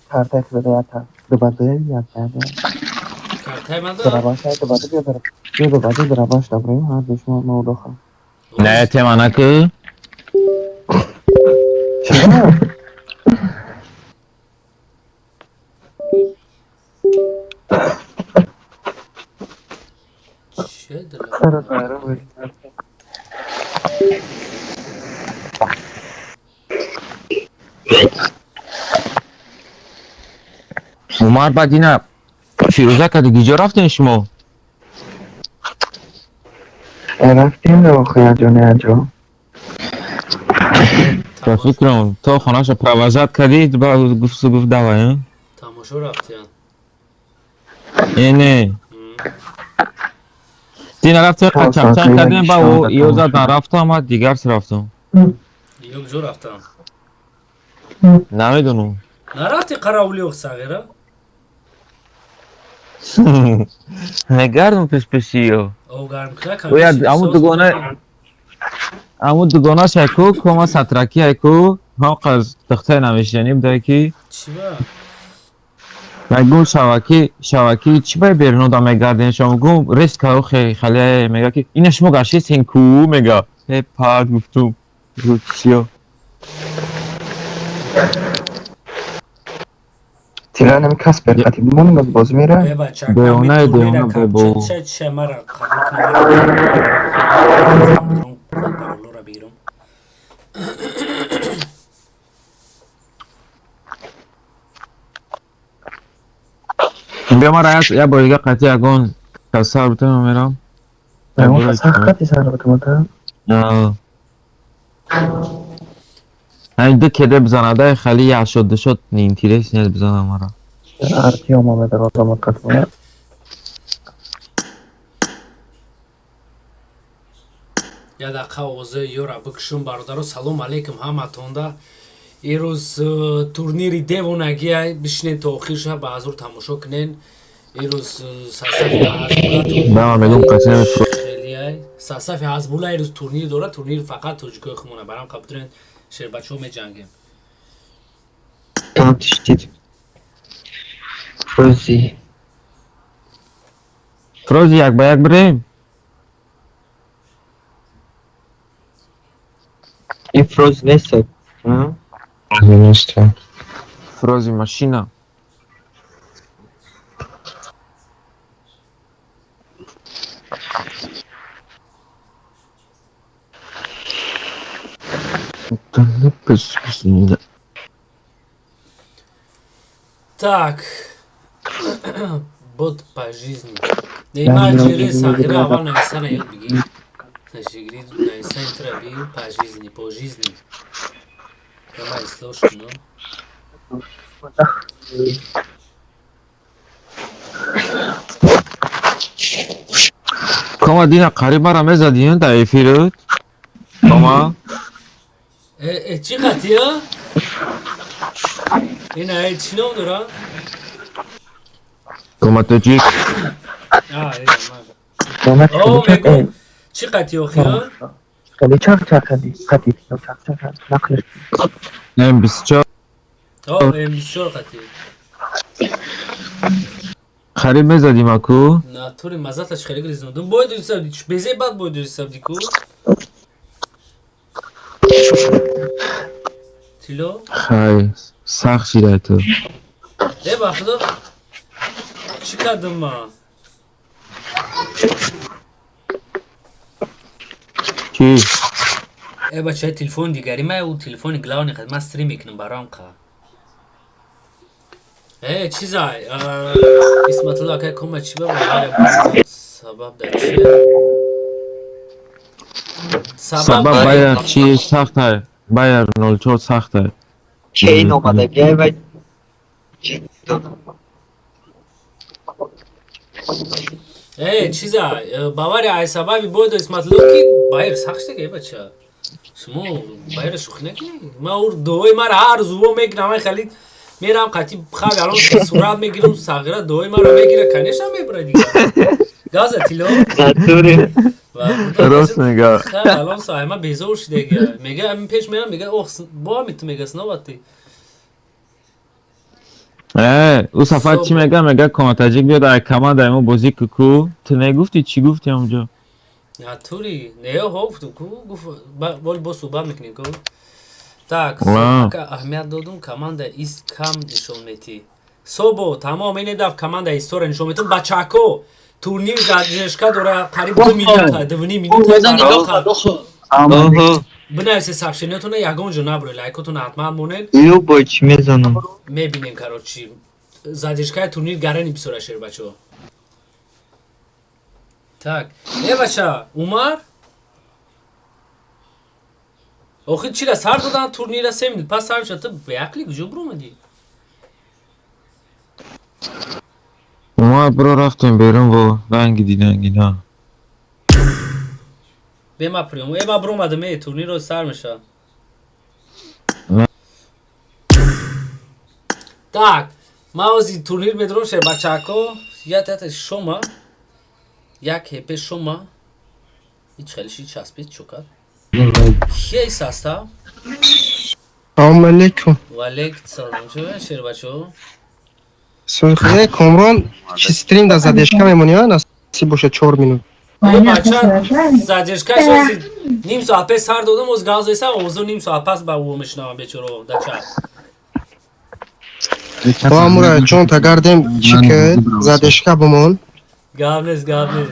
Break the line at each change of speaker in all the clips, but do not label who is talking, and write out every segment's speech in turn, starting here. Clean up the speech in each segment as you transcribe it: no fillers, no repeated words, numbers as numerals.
Карта худоята. Дубадуя я.
Картай мада?
Дарабаша дубаду биё дар. Биё дубаду дарабаш дабрем ҳар душман мавдоха.
Не, тема наку.
Чаро?
Че дала?
Умар баъд ина Фирӯза кади гиҷо рафтем шумо?
Рафтем охир ҷоне аҷо.
Ба фикрам то хонаша провожать кардид, ба гуфт гуфт давай, а?
Тамошо рафтиян.
Э не. Дина рафтем қачақчақ кардем, ба ӯ ё задан рафтам, ма дигар рафтам.
Ё куҷо рафтам?
Намедонам.
Нарафти қаравулиёх сағира?
Мегардам пеш-пеши ё.
О гарм кунак.
Оя аму дугона аму дугонаш айку кома сатраки айку ҳам қаз тахтаи намешаним дай ки
Чӣ ба?
Мегум шаваки шаваки чӣ бай берунода мегардем шумо гум резка охе хале мега ки ина шумо гаштисен ку мега э пад гуфтум чиё.
Тиранам Каспер қати бимонем боз боз мера.
Э бача,
Деона, деона, бобо.
Ча ча мара қабул кунам. Паролора бигирам.
Биё мара я бори дига қати ягон касар бутам мерам.
Ягон касар қати сар бутам.
Ҳамин ду кеде бизанадай хали як шот ду шот неинтерес нест бизана мара.
Артём омада одам қат.
Я дақиқа овозаи ёра бикушум. Бародаро, салом алейкум ҳаматонда. Ирӯз турнири девонагия бишинен то охирша ба ҳазур тамошо кунен. Ирӯз сасафи
Ҳазбула мегум қати
хелияй сасафи Ҳазбула ирӯз турнир дорад, турнир фақат тоҷикои хумона барам қабудурен шербачаҳо меҷангем.
Фрози.
Фрози як ба як бирем.
Ин фроз нест.
Фрози нест.
Фрози машина.
Так. Бот по жизни. Неймар ҷири сағира аввал нависана ёд бигир. Шигри нависани тра би по жизни, по жизни. Ама ислоҳ кунам.
Кома дина қариб мара мезадӣ дар эфират. Кома?
Э, чӣ қатия? Ина э чӣ ном дора?
Кома тоҷик.
А, э, О, мегум. Чӣ қати охира?
Хеле чақ чақ қати қати чақ чақ нақлиш.
М24.
О, М24 қати.
Қариб мезадим аку.
Натури мазаташ хеле гризондум. Бой дӯсабди, безе бад бой дӯсабди ку. Тило?
Хай, сахт шидай ту.
Э, ба худо. Чӣ кардам ма?
Чӣ?
Э, бача, телефон дигари ма, ӯ телефони главный қад ман стрим мекунам барам қа. Э, чизай, Исматулло акай кома чӣ ба сабаб дар чия?
Сабаб Байер чи сахтай? Байер 04 сахтай.
Чейн омадагиай вай.
Э, чизай, Бавария ай сабаби бойдо Исматулло ки Байер сахт шуда, э бача. Шумо Байера шӯхӣ накунед. Ман ур дуои мара ҳар зуво мегирам, ай халид мерам қати хав алон сурат мегирам, сағира дуои мара мегира, конечно мебара дигар. Газа тило.
Натури.
Рост мега.
Хав алон сайма безор шудега. Мега ами пеш мерам, мега ох, бо ами ту мега сновати.
Не, ӯ сафар чӣ мега? Мега коматаҷик биёд ай командаи мо бозӣ ку. Ту негуфтӣ, чӣ гуфтӣ ҳамҷо?
Натури, не, ҳо гуфтум ку, гуфт бол бо суҳбат мекунем ку. Так, ака аҳамият додум, команда ист кам нишон метӣ. Собо, тамом ин даф команда истора нишон метум. Бачако, турнир задержка дора қариб 2 минута, 2,5 минута. Бинависе сообщениятона, ягон ҷо набуред, лайкотона ҳатман монед.
Любой чӣ мезанам.
Мебинем, короче. Задержкаи турнир гарани бисёра, шер бачаҳо. Так, э бача, Умар? Охир чира сар додан турнира 3 минут пас сар шуд, ту беақлӣ куҷо биромадӣ?
Умар биро рафтем берун во ранги диданги на.
Бема приём. Э ма биромадам, э турнирро сар мешавад. Так, ма ози турнир медорам, шер бачако, я шома, як ҳепе шома. Ҳеч хелиши часпид чокад. Кия состав?
Салом алейкум.
Ва алейкум салом. Чӣ шер бачаҳо?
Сурхе Комрон, чи стрим да задержка мемонӣ, насиб боша 4 минут.
Бача, задержка шози ним соат пес сар додам, оз газ еса, озу ним соат пас ба ӯ мешунавам бечоро да чат.
Ба амура чон тагардем чи ки задержка бимон.
Гап нест, гап нест.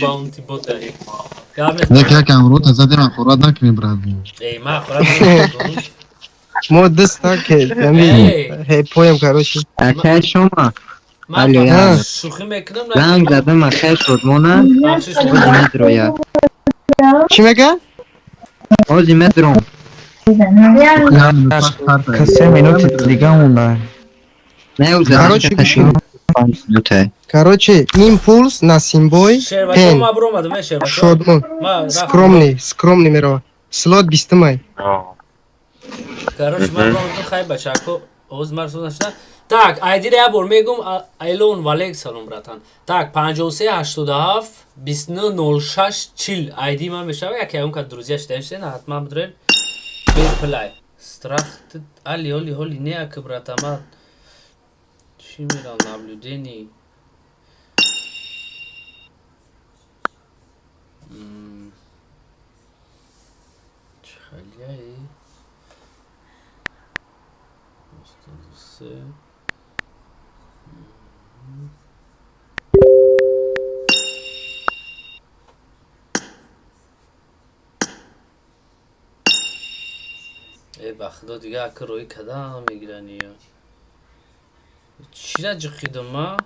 Баунти бота. Гап нест.
Не как амрот задем ахорат накунем, брат.
Эй, ма ахорат накунем.
Мо дста ки ами поем, короче.
Акай шума.
Алло, я шӯхӣ мекунам.
Занг задам акай Шодмона. Ози медроя.
Чӣ мега?
Ози медром.
Се минути дига монда.
Короче, короче, импульс Насимбой пен. Шодмон. Скромный, скромный мерава. Слот 20 май.
Короче, ман бромадам, хай бачако, оз марсуз нашуда. Так, айдира як бор мегум, Айлон валек салом, братан. Так, 53 87 29 06 40 айди ман мешава, як ягон кад друзья шидаем шидаем, ҳатман бидурен. Беплай. Страх али оли холи не ака, братан, ма чӣ мерам наблюдение. Чӣ халияи? 83. Э ба худо, дига ака роӣ кадам мегирани я. Чира ҷиқидам ма?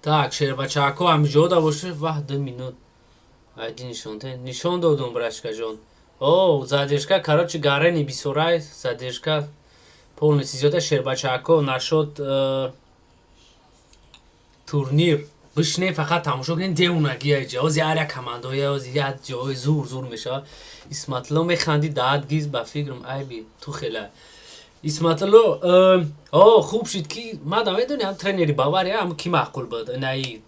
Так, шербачако ҳамиҷода бошед, ваҳ 2 минут. Айди нишон те. Нишон додум, брашкаҷон. О, задержка, короче, гарени бисёрай, задержка полностью зиёда, шербачако нашод турнир. Бишнем, фақат тамошо кунем, девонагия иҷа. Ози ҳар як командоя, ози як ҷои зур зур мешавад. Исматулло механди, даҳат гиз ба фикрам айби ту хела. Исматулло, о, хуб шид ки ман медонӣ ҳам тренери Бавария ҳам ки маъқул буд, наи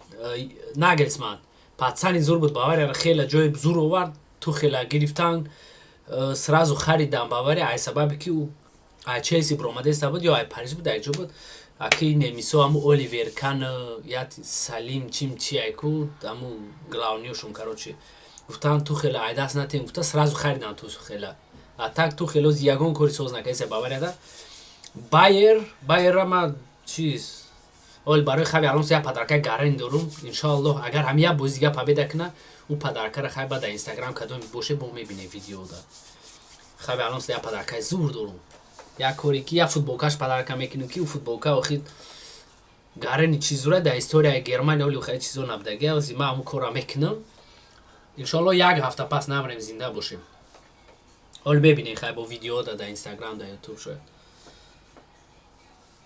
Нагелсман. Пацани зур буд, Баварияро хеле ҷои зур овард, Тухела гирифтан, сразу харидан Бавария, ай сабаби ки ӯ ай Челси биромадеста буд ё ай Париж буд, ай ҷо буд. Аки немисо ҳаму Оливер Кан, я Салим чим чи ай ку, ҳаму главниёшон, короче. Гуфтан Тухела ай даст натем, гуфта сразу харидан Тухела. А так Тухел оз ягон кори соз накард Баварияда. Байер, Байерра ма чиз ол барои Хави Алонсо як подарка гарен дорум. Иншоаллоҳ, агар ҳам як бози дига победа куна, ӯ подаркара хай ба дар Инстаграм кадом боше, бо мебинем видеода. Хави Алонсо як подаркаи зур дорум. Як коре ки як футболкаш подарка мекунем, ки ӯ футболка охир гарени чизура дар историяи Германия оли хеле чизо набудаги. Ози ман ҳамун корро мекунам. Иншоаллоҳ, як ҳафта пас намрем, зинда бошем. Ҳол мебинем, хай бо видеода дар Инстаграм, дар Ютуб шояд.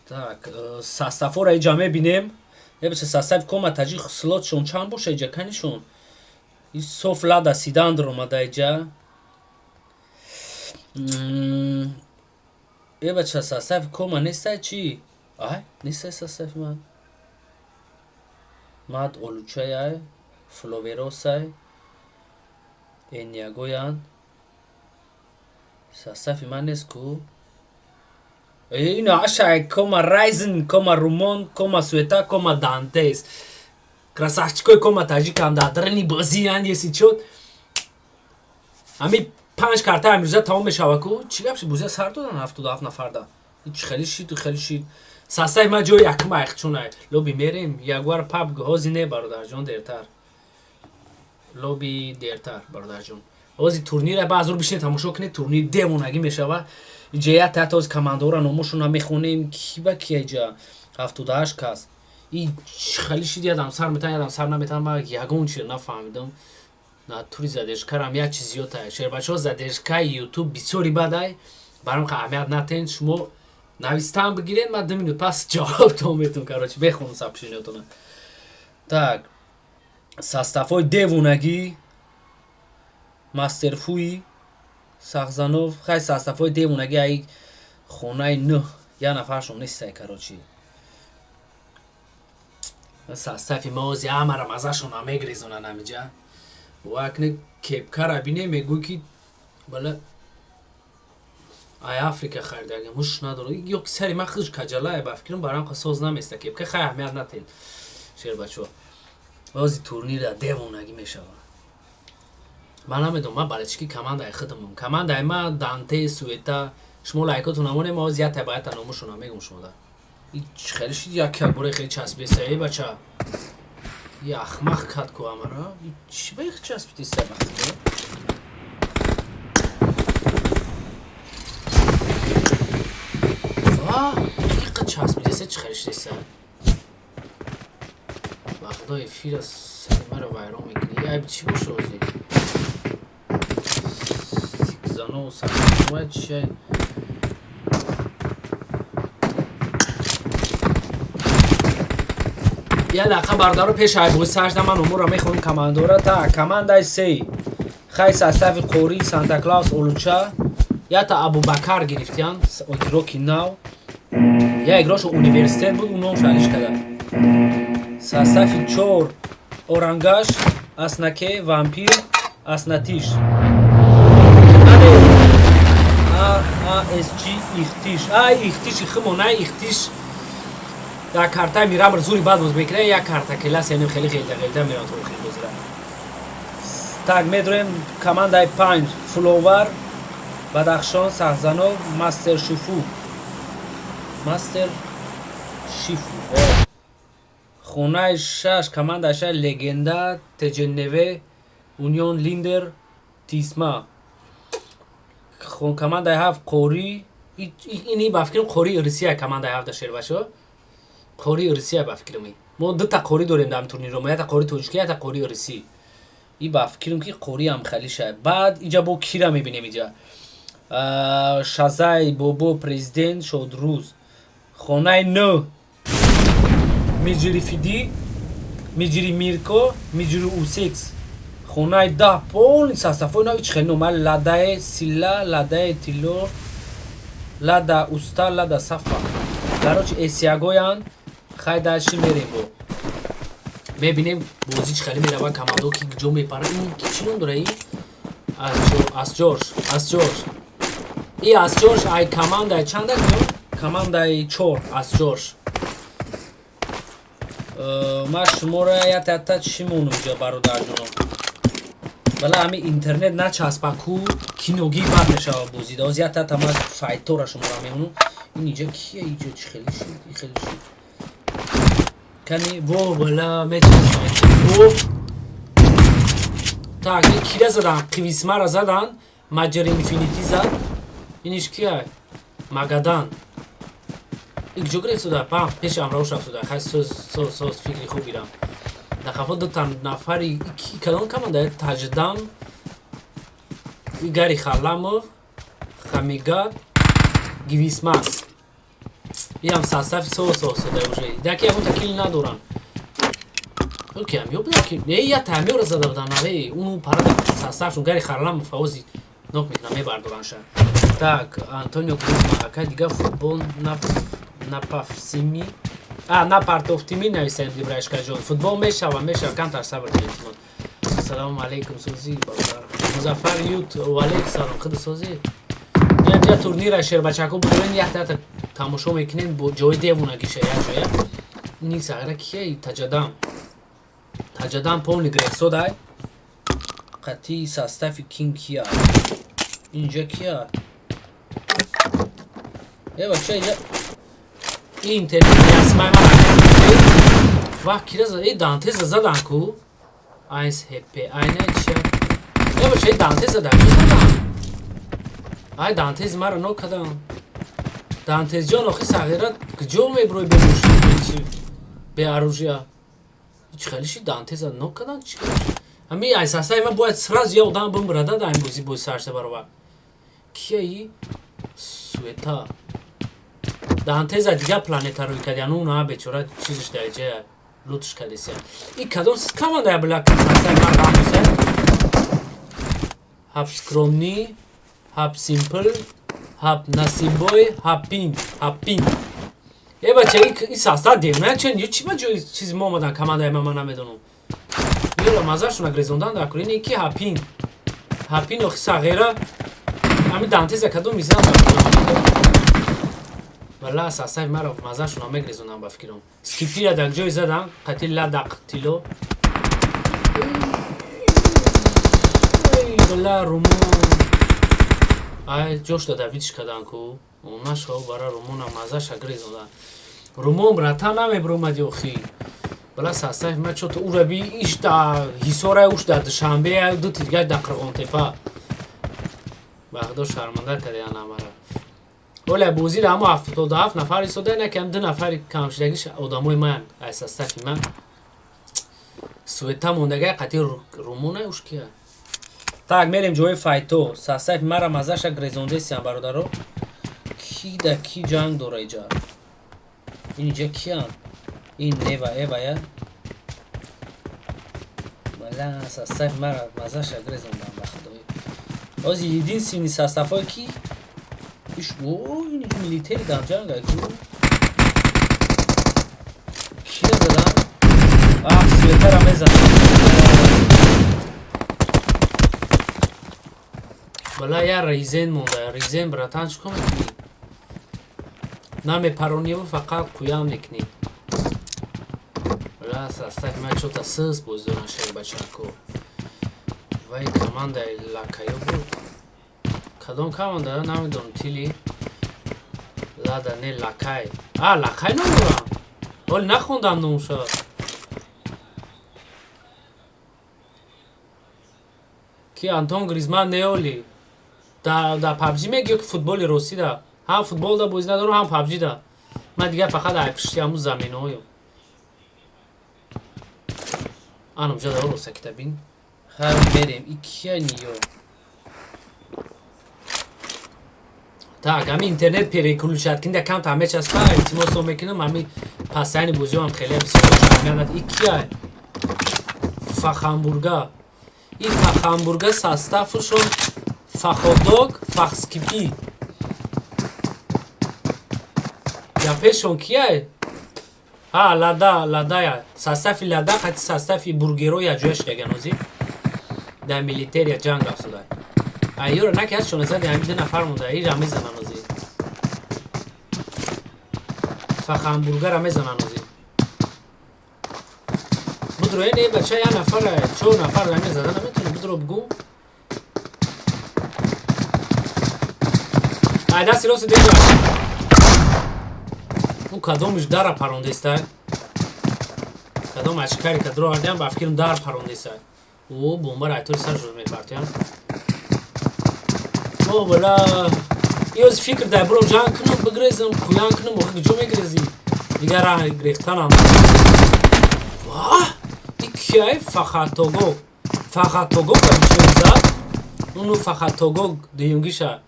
Так, составҳоро иҷа мебинем. Ебиса состав кома таҷик слотшон чанд боша иҷа канишон. И соф лада сидандр омада иҷа. Ебача состав кома нестай чи? Ай, нестай состав ман. Мад Олучай ай, Фловеросай. Энягоянд. Состави ман нест ку. Ино аша кома Райзен, кома Румон, кома Суета, кома Дантес. Красавчикои кома таҷикам дар дарани бозиянд, если чё. Ами панҷ карта амирӯза тамом мешава ку. Чӣ гап шид? Бозия сар додан 77 нафарда. Ич хеле шид, хеле шид. Состави ман ҷои якум айхчунай. Лоби мерем, ягуар паб ҳози не, бародарҷон, дертар. Лоби дертар, бародарҷон. Ҳози турнира баъзур бишинед тамошо кунед, турнир девонагӣ мешава. Иҷа як та ҳози командора номошона мехонем, ки ба ки иҷа 78 кас. И хеле шид, ядам сар метан, ядам сар наметан, ман ягон чиз нафаҳмидам. Натури задержкарам як чиз зиёд ай. Шербачаҳо, задержкаи ютуб бисёри бадай. Барам аҳамият натен, шумо навистан бигиред, ман 2 минут пас ҷавобтон метум, короче, бехонам сообщениётона. Так, составҳои девонагӣ, мастерфуи Сахзанов, хай, составҳои девонагӣ ай хонаи нӯҳ як нафаршон нестай, короче. Состави ма ози ҳамара мазашона мегрезонанд ҳамиҷа. Вакне кепкара бине, мегӯй ки бала ай Африка харидаги, муш надора ё ки сари ман худш каҷалае, ба фикрам барам соз наместа кепка. Хай, аҳамият натен, шербачо. Ози турнира девонагӣ мешава. Ман намедонам, ман болельщики командаи худамам. Командаи ман Данте, Суета. Шумо лайкотон намонем, ози як табаята номушона мегум шумода. Ич хеле шид, як як боре хеле часпиеса, эй бача. И ахмақ кад ку амара. Чӣ ба их часпидиса бахтида? Ва, иқа часпидиса, чӣ хеле шидиса? Ба худо, эфира сари маро вайрон мекунӣ. Айб чӣ боша ози? Сикзано, сакзано, чӣ? Як дақиқа, бародаро, пеш айбои сажда ман умурро мехонам командора. Та командаи сей. Хай, состави Қори, Санта Клаус, Олуча, якта Абубакар гирифтиян, игроки нав. Як игрошу университет буд, ӯ номш алиш када. Состави чор Орангаш, Аснаке, Вампир, Аснатиш. Ане А А С G Ихтиш. А Ихтиш химона Ихтиш дар картаи Мирамр зури бад боз мекунад, як карта келас, яъне хеле ғелда ғелда меравад охир бозира. Так, медорем командаи панҷ Фуловар, Бадахшон, Сахзанов, Мастер Шуфу. Мастер Шифу. Хонаи шаш, командаи шаш Легенда, Теҷенневе, Унион Линдер, Тисма. Командаи ҳафт Қори, ини ба фикрам Қори Русия, командаи ҳафта, шербашо. Қори Русия ба фикрам. Мо дута қори дорем дар турнирро, мо якта қори тоҷикӣ, якта қори русӣ. И ба фикрам ки қори ҳам халиша. Баъд иҷа бо кира мебинем иҷа. Шазай, Бобо, Президент, Шодрӯз. Хонаи нӯ Миҷри Фиди, Миҷри Мирко, Миҷри Усекс. Хонаи 10 полный составҳои нави, чӣ хеле нома Ладае Сила, Ладае Тилло, Лада Уста, Лада Сафа. Короче, эсиягоянд. Хай, дальше мерем бо. Мебинем бозӣ чӣ хеле мерава, командо ки ҷо мепара. Ин чӣ ном дора ин? Асҷорж, Асҷорж. И Асҷорж ай командаи чанда? Командаи чор Асҷорж. Ман шуморо як та чӣ монум ҷо, бародарҷоно. Бала ҳами интернет начаспа ку, киногӣ бад мешава бозӣ. Оз як та ман файтора шуморо мемонам. Ин иҷа кия, иҷа чӣ хеле шид, и хеле шид. Кани во бала мечаспа. Во. Так, ин кира задан, қивисмара задан, Маҷар Инфинити зад. Иниш кия? Магадан. Ин куҷо гирифт суда? Пам, пеши амраош рафт суда. Хай, соз, соз, соз, фикри хуб гирам. Дар қафо дута нафари кадом команда? Таҷдам, Игари Харламов, Хамигат, Гивисмакс. Иам состави соз соз суда уже. Даки ягон такил надоранд. Окей, амиё буда ки не, я тамиёро зада будан, але уну парада составшон Гари Харламов ози нок мекунам, мебардоранша. Так, Антонио Гризман, ака, дига футбол на напафсими. А, на партофтими нависаем, Ибраишкаҷон. Футбол мешава, мешава, камтар сабр кунед, илтимос. Ассалому алайкум, созӣ, бародар Музаффар Ют. Ваалайкум салом, худ созӣ? Инҷа турнира шербачако будорен, якта тамошо мекунем, бо ҷои девонагиша як ҷоя. Ни сағира кия? Таҷадам, таҷадам полный грексодай қати состави кин. Кия инҷа? Кия? Э, бача, инҷа интернет ясмай ма вах кира зад? Э, Дантеза задан ку. Айс хп айна чия? Э, бача, Дантеза дар чӣ задан? Ай, Дантез маро но кадам. Дантезҷон, охи сағира куҷо меброи бе мошин, бе оружия? Чӣ хелиши Дантеза но кадан? Чӣ ами ай састаи ма бояд сразу я одам бимбирада да ин бози бози саршта баробар. Кияи суета Дантеза дигар планета рӯй кад, яну на бечора чизш дар ҷая лутш кадесия. И кадом команда била састаи ман рамуса? Ҳаб скромный, ҳаб симпл, ҳаб насимбой, ҳаб пин, ҳаб пин. Э, бача, и саста девна чен ё чи ба ҷои чизи мо омадан? Командаи ма, ман намедонам. Ёра мазаршона грезондан дар курини ки ҳапин, ҳапин. Охи сағира ами Дантеза кадом мизан? Валла, састаи маро мазаршона мегрезонам ба фикрам. Скипира дар ҷой задам қати ладақ тило. Валла, румон ай ҷош дада видиш кадан ку нашо бара румона мазаша грезондан. Румон, брата, намебромади охи. Бала, састаи ма чото ураби иш да Ҳисора, уш да Душанбе, ду тидгар да Қирғонтепа. Бахдо шарманда кардаян амара. Оля бозира ҳамо 77 нафар истода, накам ду нафари камшидагиш одамои ман ай састафи ман. Суета мондагай қати румона уш кия. Так, мерем ҷои файто. Састафи мара мазаша грезондесиям, бародаро. Ки да ки ҷанг дора иҷа? Ин иҷа киян? Ин нева эвая. Бала, состав мара мазаша грезондан ба худои. Ози единственный составҳое ки иш о ин милитари дар ҷанг ку. Кира задан? Ах, светара мезанам. Бала, я Ризен монда. Ризен, братан, чикор мекунӣ? Намепарониву фақат қуям мекунӣ. Бала, состав ма чота сис боз доран шери бачако. Вай командаи лакаё буд. Кадом команда намедонам, тили. Лада не лакай. А, лакай ном дорам. Ҳоли нахондам номша. Ки Антон Гризман неоли. Да PUBG меги ё ки футболи росӣ да? Ҳам футбол да бозӣ надорам, ҳам PUBG да. Ман дигар фақат ай пишти ҳамун заминаҳоям. Анам ҷа да роса китабин. Хайр, мерем. И кия ниё? Так, ами интернет переключать кинда камта мечаспа, илтимос мекунам, ами пасайни бозиҳоам хеле бисёр шармиянад. И кия? Фахамбурга. И Фахамбурга составшон Фаходог, Фахскипи. Я пешон кия? А, Лада, Ладая. Состави Лада, қати состави бургеро я ҷоя шидаган ози. Дар милитерия ҷанг афзуда. А ёро наки аз шона зади, ҳами ду нафар монда, ира мезанан ози. Фахамбургара мезанан ози. Будро, не, бача, я нафара, чор нафар мезанан, наметони будро бугу. Ай, дасти рости деҷа. Ӯ кадомиш дара парондеста? Кадом ашкари ка дро ардиам, ба фикрам дар парондеста. О, бомбара айтори сар шуд мепартиям. О, бала. Ёз фикр дар буром ҷанг кунам, бигрезам, куян кунам, охи куҷо мегрезӣ? Дигар раҳ грехтанам. Ваҳ! И кияй Фахатого? Фахатого ба чӣ зад? Уну Фахатого дуюмгиша.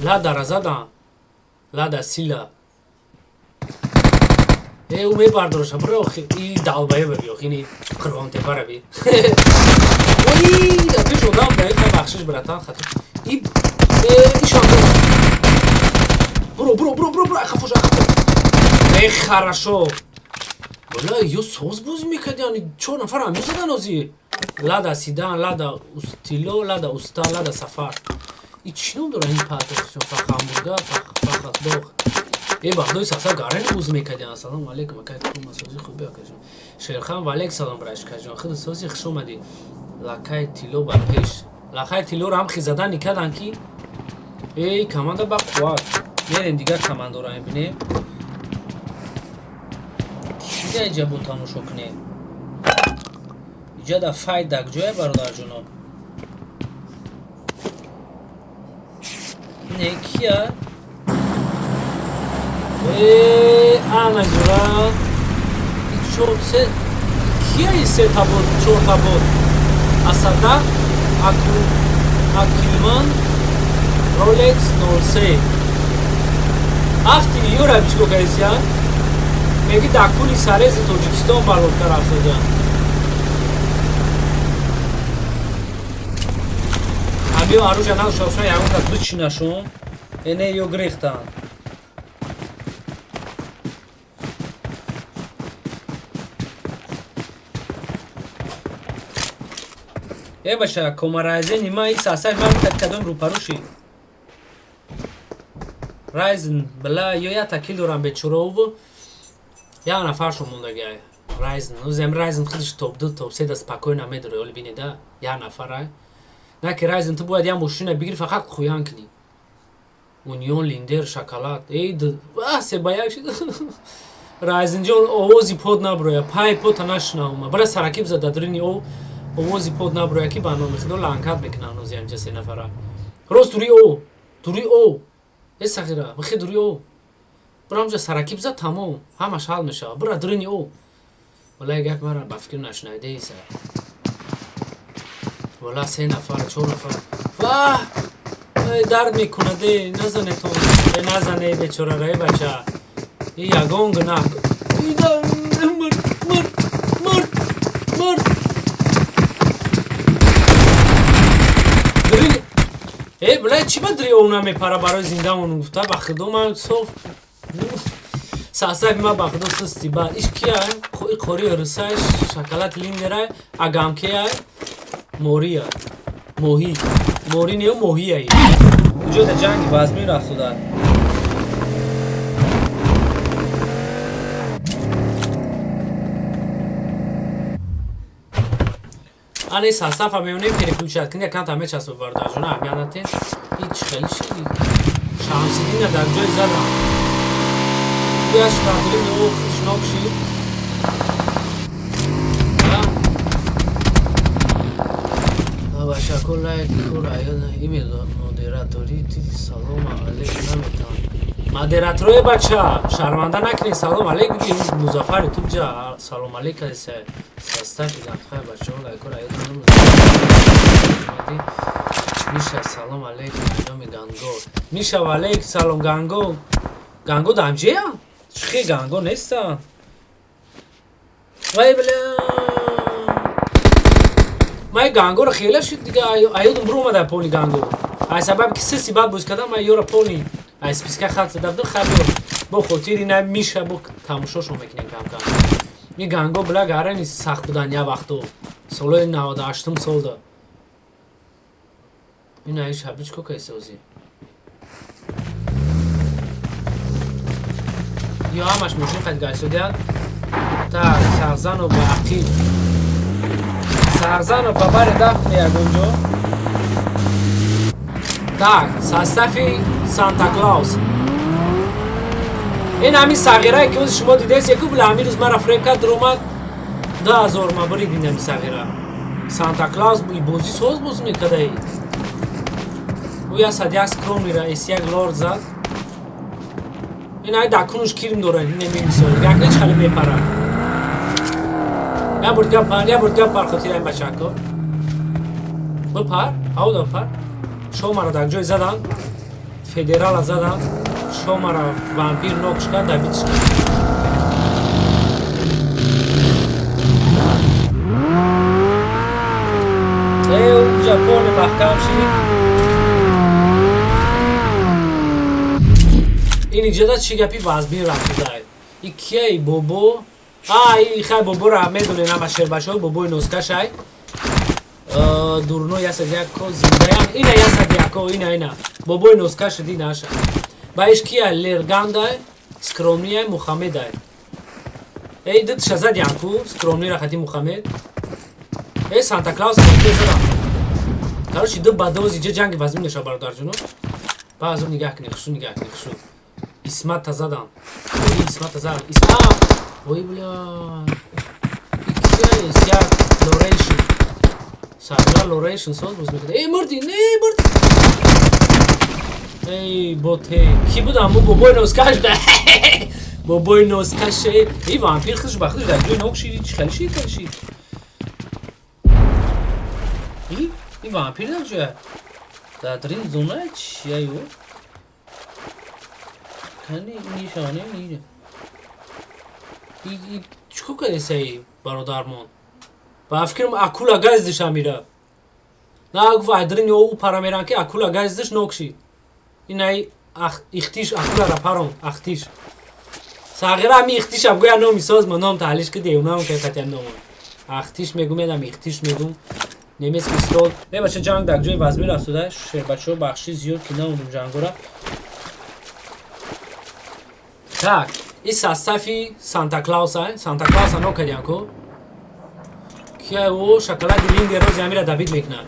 Ладара задан. Лада сила. Э, ӯ мебардораша, бро, охи, и далбаеба би, охи, ини Қирғонтепара би. Ой, да пеш одам да ика бахшиш, братан, хато. И э, ишон бро, бро, бро, бро, бро, хафош, хафош. Эх, хорошо. Бала, ё соз бозӣ мекардиан, чор нафар ҳам мезадан ози. Лада Сидан, Лада Устило, Лада Уста, Лада Сафар. И чӣ ном дора ин патошон? Фахамбурга, Фахатдог. Э, бахдои саса гарани бозӣ мекардиан. Ассалому алейкум, акай кума сози хуби акаҷон. Шерхан ва алейк салом брашкаҷон. Худ сози хуш омадӣ. Лакай тило ба пеш. Лакай тилоро ҳам хизадан никардан ки эй команда ба қувват. Мерем дигар командоро мебинем. Дига иҷа бо тамошо кунем. Иҷа да файт дак ҷоя бародарҷоно. Не кия? Э, ана ҷура. Чор се кия и се табор, чор табор. Асада, Аку, Акилман, Rolex 03. Афти юра чико кардисия? Меги дар кули сарези Тоҷикистон балодка рафтода. Ҳамиё аружа надошта ягон кас бичинашон, эне ё гирехтанд. Э баша, комарайзен има и сасай ман кадом рӯпарӯши. Райзен бла ё я такил дорам бечурову. Я нафаршон мондагиай. Райзен, узем Райзен худаш топ 2, топ 3 да спокойно медуре, оли бинеда, я нафарай. На ки Райзен ту бояд я мошина бигири фақат хуян кунӣ. Унион Линдер шоколад. Эй, ва се ба як шид. Райзен ҷон овози под наброя, пай пота нашунавма. Бара саракиб зада дрини о овози под наброя ки ба номи худо ланкат мекунанд ози ҳамҷа се нафара. Рост дури о, дури о. Э сағира, бихе дури о. Бира ҳамҷа саракиб зад тамом, ҳамаш ҳал мешавад. Бира дрини о. Валлаи гап мара ба фикр нашунавидаи са. Валла се нафар, чор нафар. Ваҳ! Ай дард мекунад, э, назанетон. Э, назане бечорара, э бача. И ягон гунаҳ. Мурд, мурд, мурд, мурд. Дрини. Э, бля, чӣ ба дри о намепара барои зиндамон гуфта, ба худо ман соф. Сасаби ма ба худо сусти бад. Иш кия? И қори русай, шоколад линдерай, агамкеай, мория. Моҳӣ. Мори не, моҳияй. Куҷо да ҷанги вазмин рафтода? Ана ин сасафа мемонем переключать кунед, якам та мечаспа бародарҷона, аҳамият натен. И чӣ хеле шиди? Шамсиддина дар ҷой задам. Гӯяш бардорим ё худшнок шид. Бачако лайк кор аял ими модератори салом алейк наметавон. Модераторое бача, шарманда накунед, салом алейк биги Музафари туб ҷа салом алейк аиса. Састафи лақай бачаҳо лайкор аял Миша салом алейк номи Ганго. Миша ва алейк салом Ганго. Ганго дамҷея? Чихе Ганго неста? Вай бля. Май Гангоро хела шуд дига аёдум буромада пони Ганго. Ай сабаб ки се сибат боз кардам, ман ёра пони ай списка хат зада будам, хай бо хотири на Миша бо тамошошон мекунем кам-кам. Ин Ганго бля гарани сахт будан я вақто. Солои 98 солда. Ин ай шабич ко кайсози. Ё ҳамаш мошин қад гайсодиян. Так, Сарзанов ба ақиб. Сарзанов ба бари дафт ягонҷо. Так, состави Санта Клаус. Ин ҳамин сағирае ки ози шумо дидес, яку била ҳамин рӯз мара фреб кард, омад 2000 ма бурид ин ҳамин сағира. Санта Клаус бозӣ соз бозӣ мекардаи. Ӯ 101 скромнира S1 лорд зад. Ин ай дакунуш кирм дорад, ин ҳамин мисол. Як неч хали мепара. Я бурд гап пар, я бурд гап пар хотира ин бачако. Бипар, ҳав да пар. Шомара дар ҷой задан. Федерала задан. Шомара вампир нокш кард, добитш кард. Э, уҷа поле маҳкам шид. Ин иҷода чӣ гапи вазмин рафтудай? И кияи бобо? А, и хай бобора медонем ама шербачо бобои носкашай. Дурно ясад яко зиндаям. Ина ясад яко, ина ина. Бобои носкаш ди наша. Баиш кия Лергандай, скромнияй Мухаммедай. Эй, дит шазад янку, скромный рахати Мухаммед. Эй, Санта Клаус задам. Короче, ду бадози ҷа ҷанги вазмин меша бародарҷоно. Ба азоб нигаҳ кунед, хушу нигаҳ кунед, хушу. Исмата задан. Ой, Исмата задан. Исмат! Ой, бля. Кия як Лорейшн. Сагра Лорейшн соз боз мекунад. Эй, мурди, не, мурди. Эй, боте. Ки буд аму бобои носкаш да? Бобои носкаш. Эй, вампир худш ба худш дар ҷои нок шиди, чӣ хеле шид, хеле шид. И вампир дар ҷоя. Дар дрин зона чия ё? Кани нишоне ниже. И чӣ кардесаи бародармон? Ба фикрам акула газдиш амира. На гуфт айдрин ё ӯ пара меран ки акула газдиш нок шид. Инай ихтиш акулара парон ахтиш. Сағира ами ихтиш аб гӯя номи соз ма ном таҳлиш ки девунам ки катям номо. Ахтиш мегум едам ихтиш мегум. Немецкий стол. Не бача ҷанг дар ҷои вазмин рафтуда. Шербачо бахши зиёд ки наомдум ҷангора. Так, и состави Санта Клауса, Санта Клауса но кардиан ку? Кия о шоколади Линдер рози амира добить мекунад.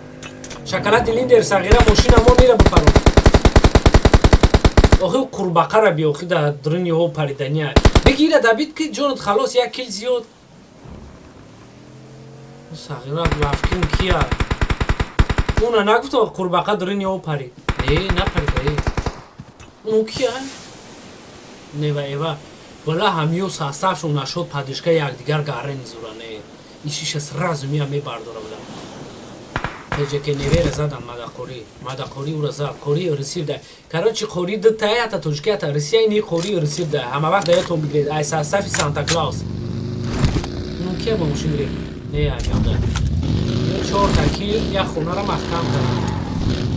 Шоколади Линдер сағира мошина мо мера бипарон. Охи қурбақара би охи да дрини о паридания. Беги ира добить ки ҷонат халос як кил зиёд. Сағира рафкин кия. Уна нагуфта қурбақа дрини о парид. Не, напарида э. Уну кия? Нева эва. Вала ҳамиё составшон нашод падишка якдигар гарре низура не. Ишиша сразу мия мебардора буда. Теже ке невера задан мадақорӣ. Мадақорӣ ура зад. Қори рисив да. Короче, қори ду тая ята тоҷики ята Русия ини қори рисив да. Ҳама вақт даётон бигиред. Ай состави Санта Клаус. Ну кия бо мошин гирифт? Не, амиёда. Ё чорта кил як хонара маҳкам кард.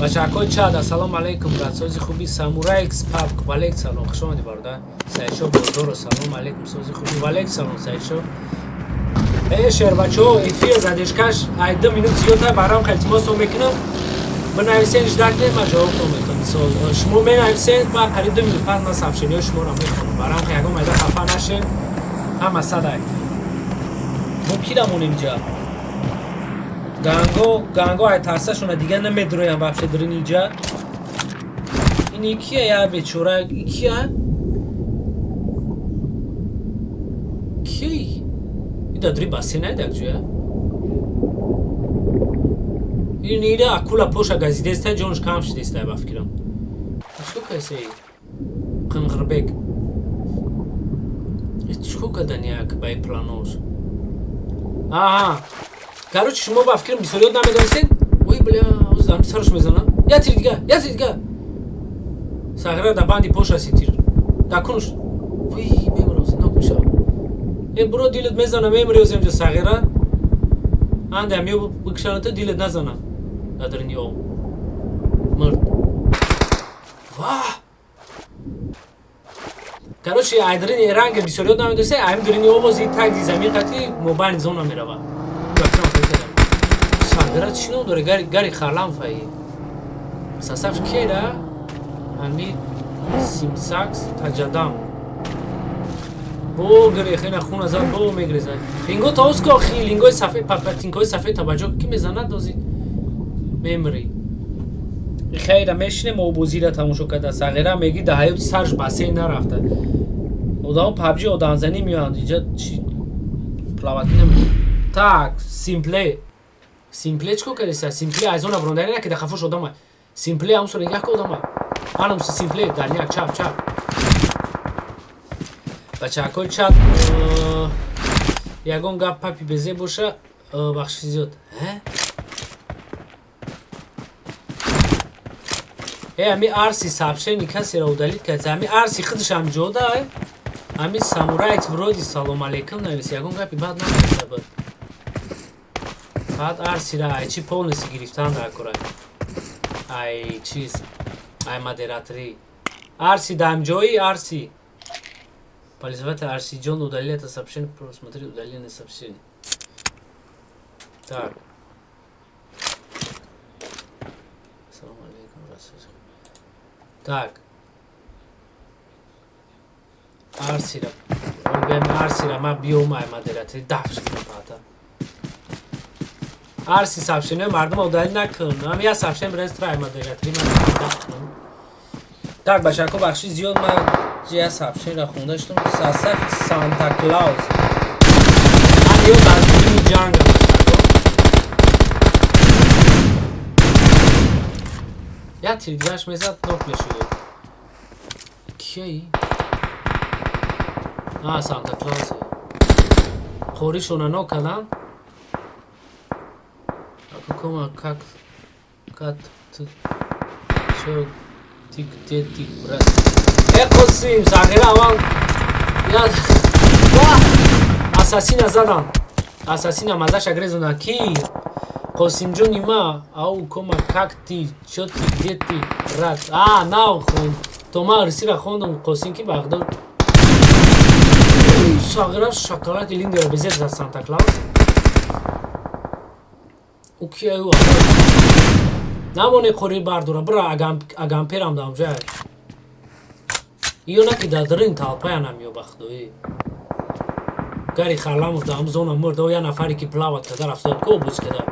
Бачакҳои чад, ассалому алайкум, брат, сози хуби Самурай Экс Парк, валейк салом, хуш омадӣ бародар. Саидшо Бозоро, салом алайкум, сози хуби, валейк салом, Саидшо. Э, шербачо, эфир задержкаш ай 2 минут зиёдта, барам илтимос мекунам. Бинависен, ждать кунед, ман ҷавобтон метавонам. Мисол, шумо менависен, ма қариб 2 минут пас ман сообщениҳои шуморо мехонам. Барам ягон майда хафа нашен. Ҳама садай. Мо ки дамонем инҷа? Ганго, ганго ай тарсашона дига намедроям вообще дрин инҷа. Ин кия я бечора, кия? Ки? Ида дри бассейн ай дак ҷоя? Ин ира акула поша газидеста ҷонш кам шидеста ба фикрам. Чӣ касей? Қинғирбек. Чӣ кардани як ба ин планош? Аҳа. Короче, шумо ба фикрам бисёриёт намедонистед? Ой, бля, оз дар сараш мезанам. Я тир дига, я тир дига. Сағира да банди поша си тир. Да кунуш. Вой, мемроз, нок мешава. Э, буро дилет мезана, мемри оз инҷо сағира. Анда мё бикшаната дилет назана. Дар об. Мурд. Ваҳ! Короче, айдрини ранг бисёриёт намедонистед, айм дрини обози таги замин қати мобайни зона мерава. Сағира чӣ ном дора? Гари Гари Харлам фаи. Состав кера? Ҳами Симсакс Таҷадам. Бо гирехена хуна зад, бо мегрезад. Линго тауско хи лингои сафед, папатинкои сафед табаҷо ки мезанад дози мемри. Хайра мешинем обозира тамошо карда. Сағира меги да ҳаёти сарш бассейн нарафта. Одамо PUBG одамзанӣ меоянд инҷа чи плавать нем. Так, Симпле. Симпле чӣ кор кардеса? Симпле аз зона брондари на ки да хафош одама. Симпле ҳамсо нигоҳ ка одама. Анам Симпле дарняк чап чап. Бачакҳои чат ягон гап папи безе боша бахши зиёд. Э? Э, ами арси сообщение касеро удалить кард. Ами арси худаш ҳам ҷода, э? Ами самурайт вроде салом алейкум навис, ягон гапи бад нависа буд. Фақат арсира ай чи полностью гирифтан дар кора. Ай чиз, ай модераторӣ. Арси дамҷои арси. Пользователь Арсиджон удалил это сообщение. Просмотри удаленное сообщение. Так. Ассаламу алейкум. Так. Арсира. Арсира, ма биём ай модератори дафш кунам пата. Арси сообщение мардум удалить накун. Ам я сообщение брез трай модератори ман дафш кунам. Так, бачако, бахши зиёд, ман я сообщение хонда шудам. Сасаф Санта Клаус. Ман ё дар филми ҷангам, бачако. Я тиргаш мезад, нок мешуд. Кияи? А, Санта Клаус. Қоришона нок кардам. Акукома как кат т чо тик те тик брат. Э, Қосим, сағира ман я ассасина задам. Ассасина мазаша грезона ки Қосимҷони ма ау кома как ты чо ты где ты брат. А, нав хон. То ма русира хондум Қосим ки Бағдод. Сағира шоколад линдера безет за Санта Клаус. У кия ю? Намоне қори бардора, бира агамперам дам ҷай. Иё наки дар дрин толпая намё бахдои. Гари Харламов дар зона мурд, о я нафаре ки плавать када рафтод ко буз када.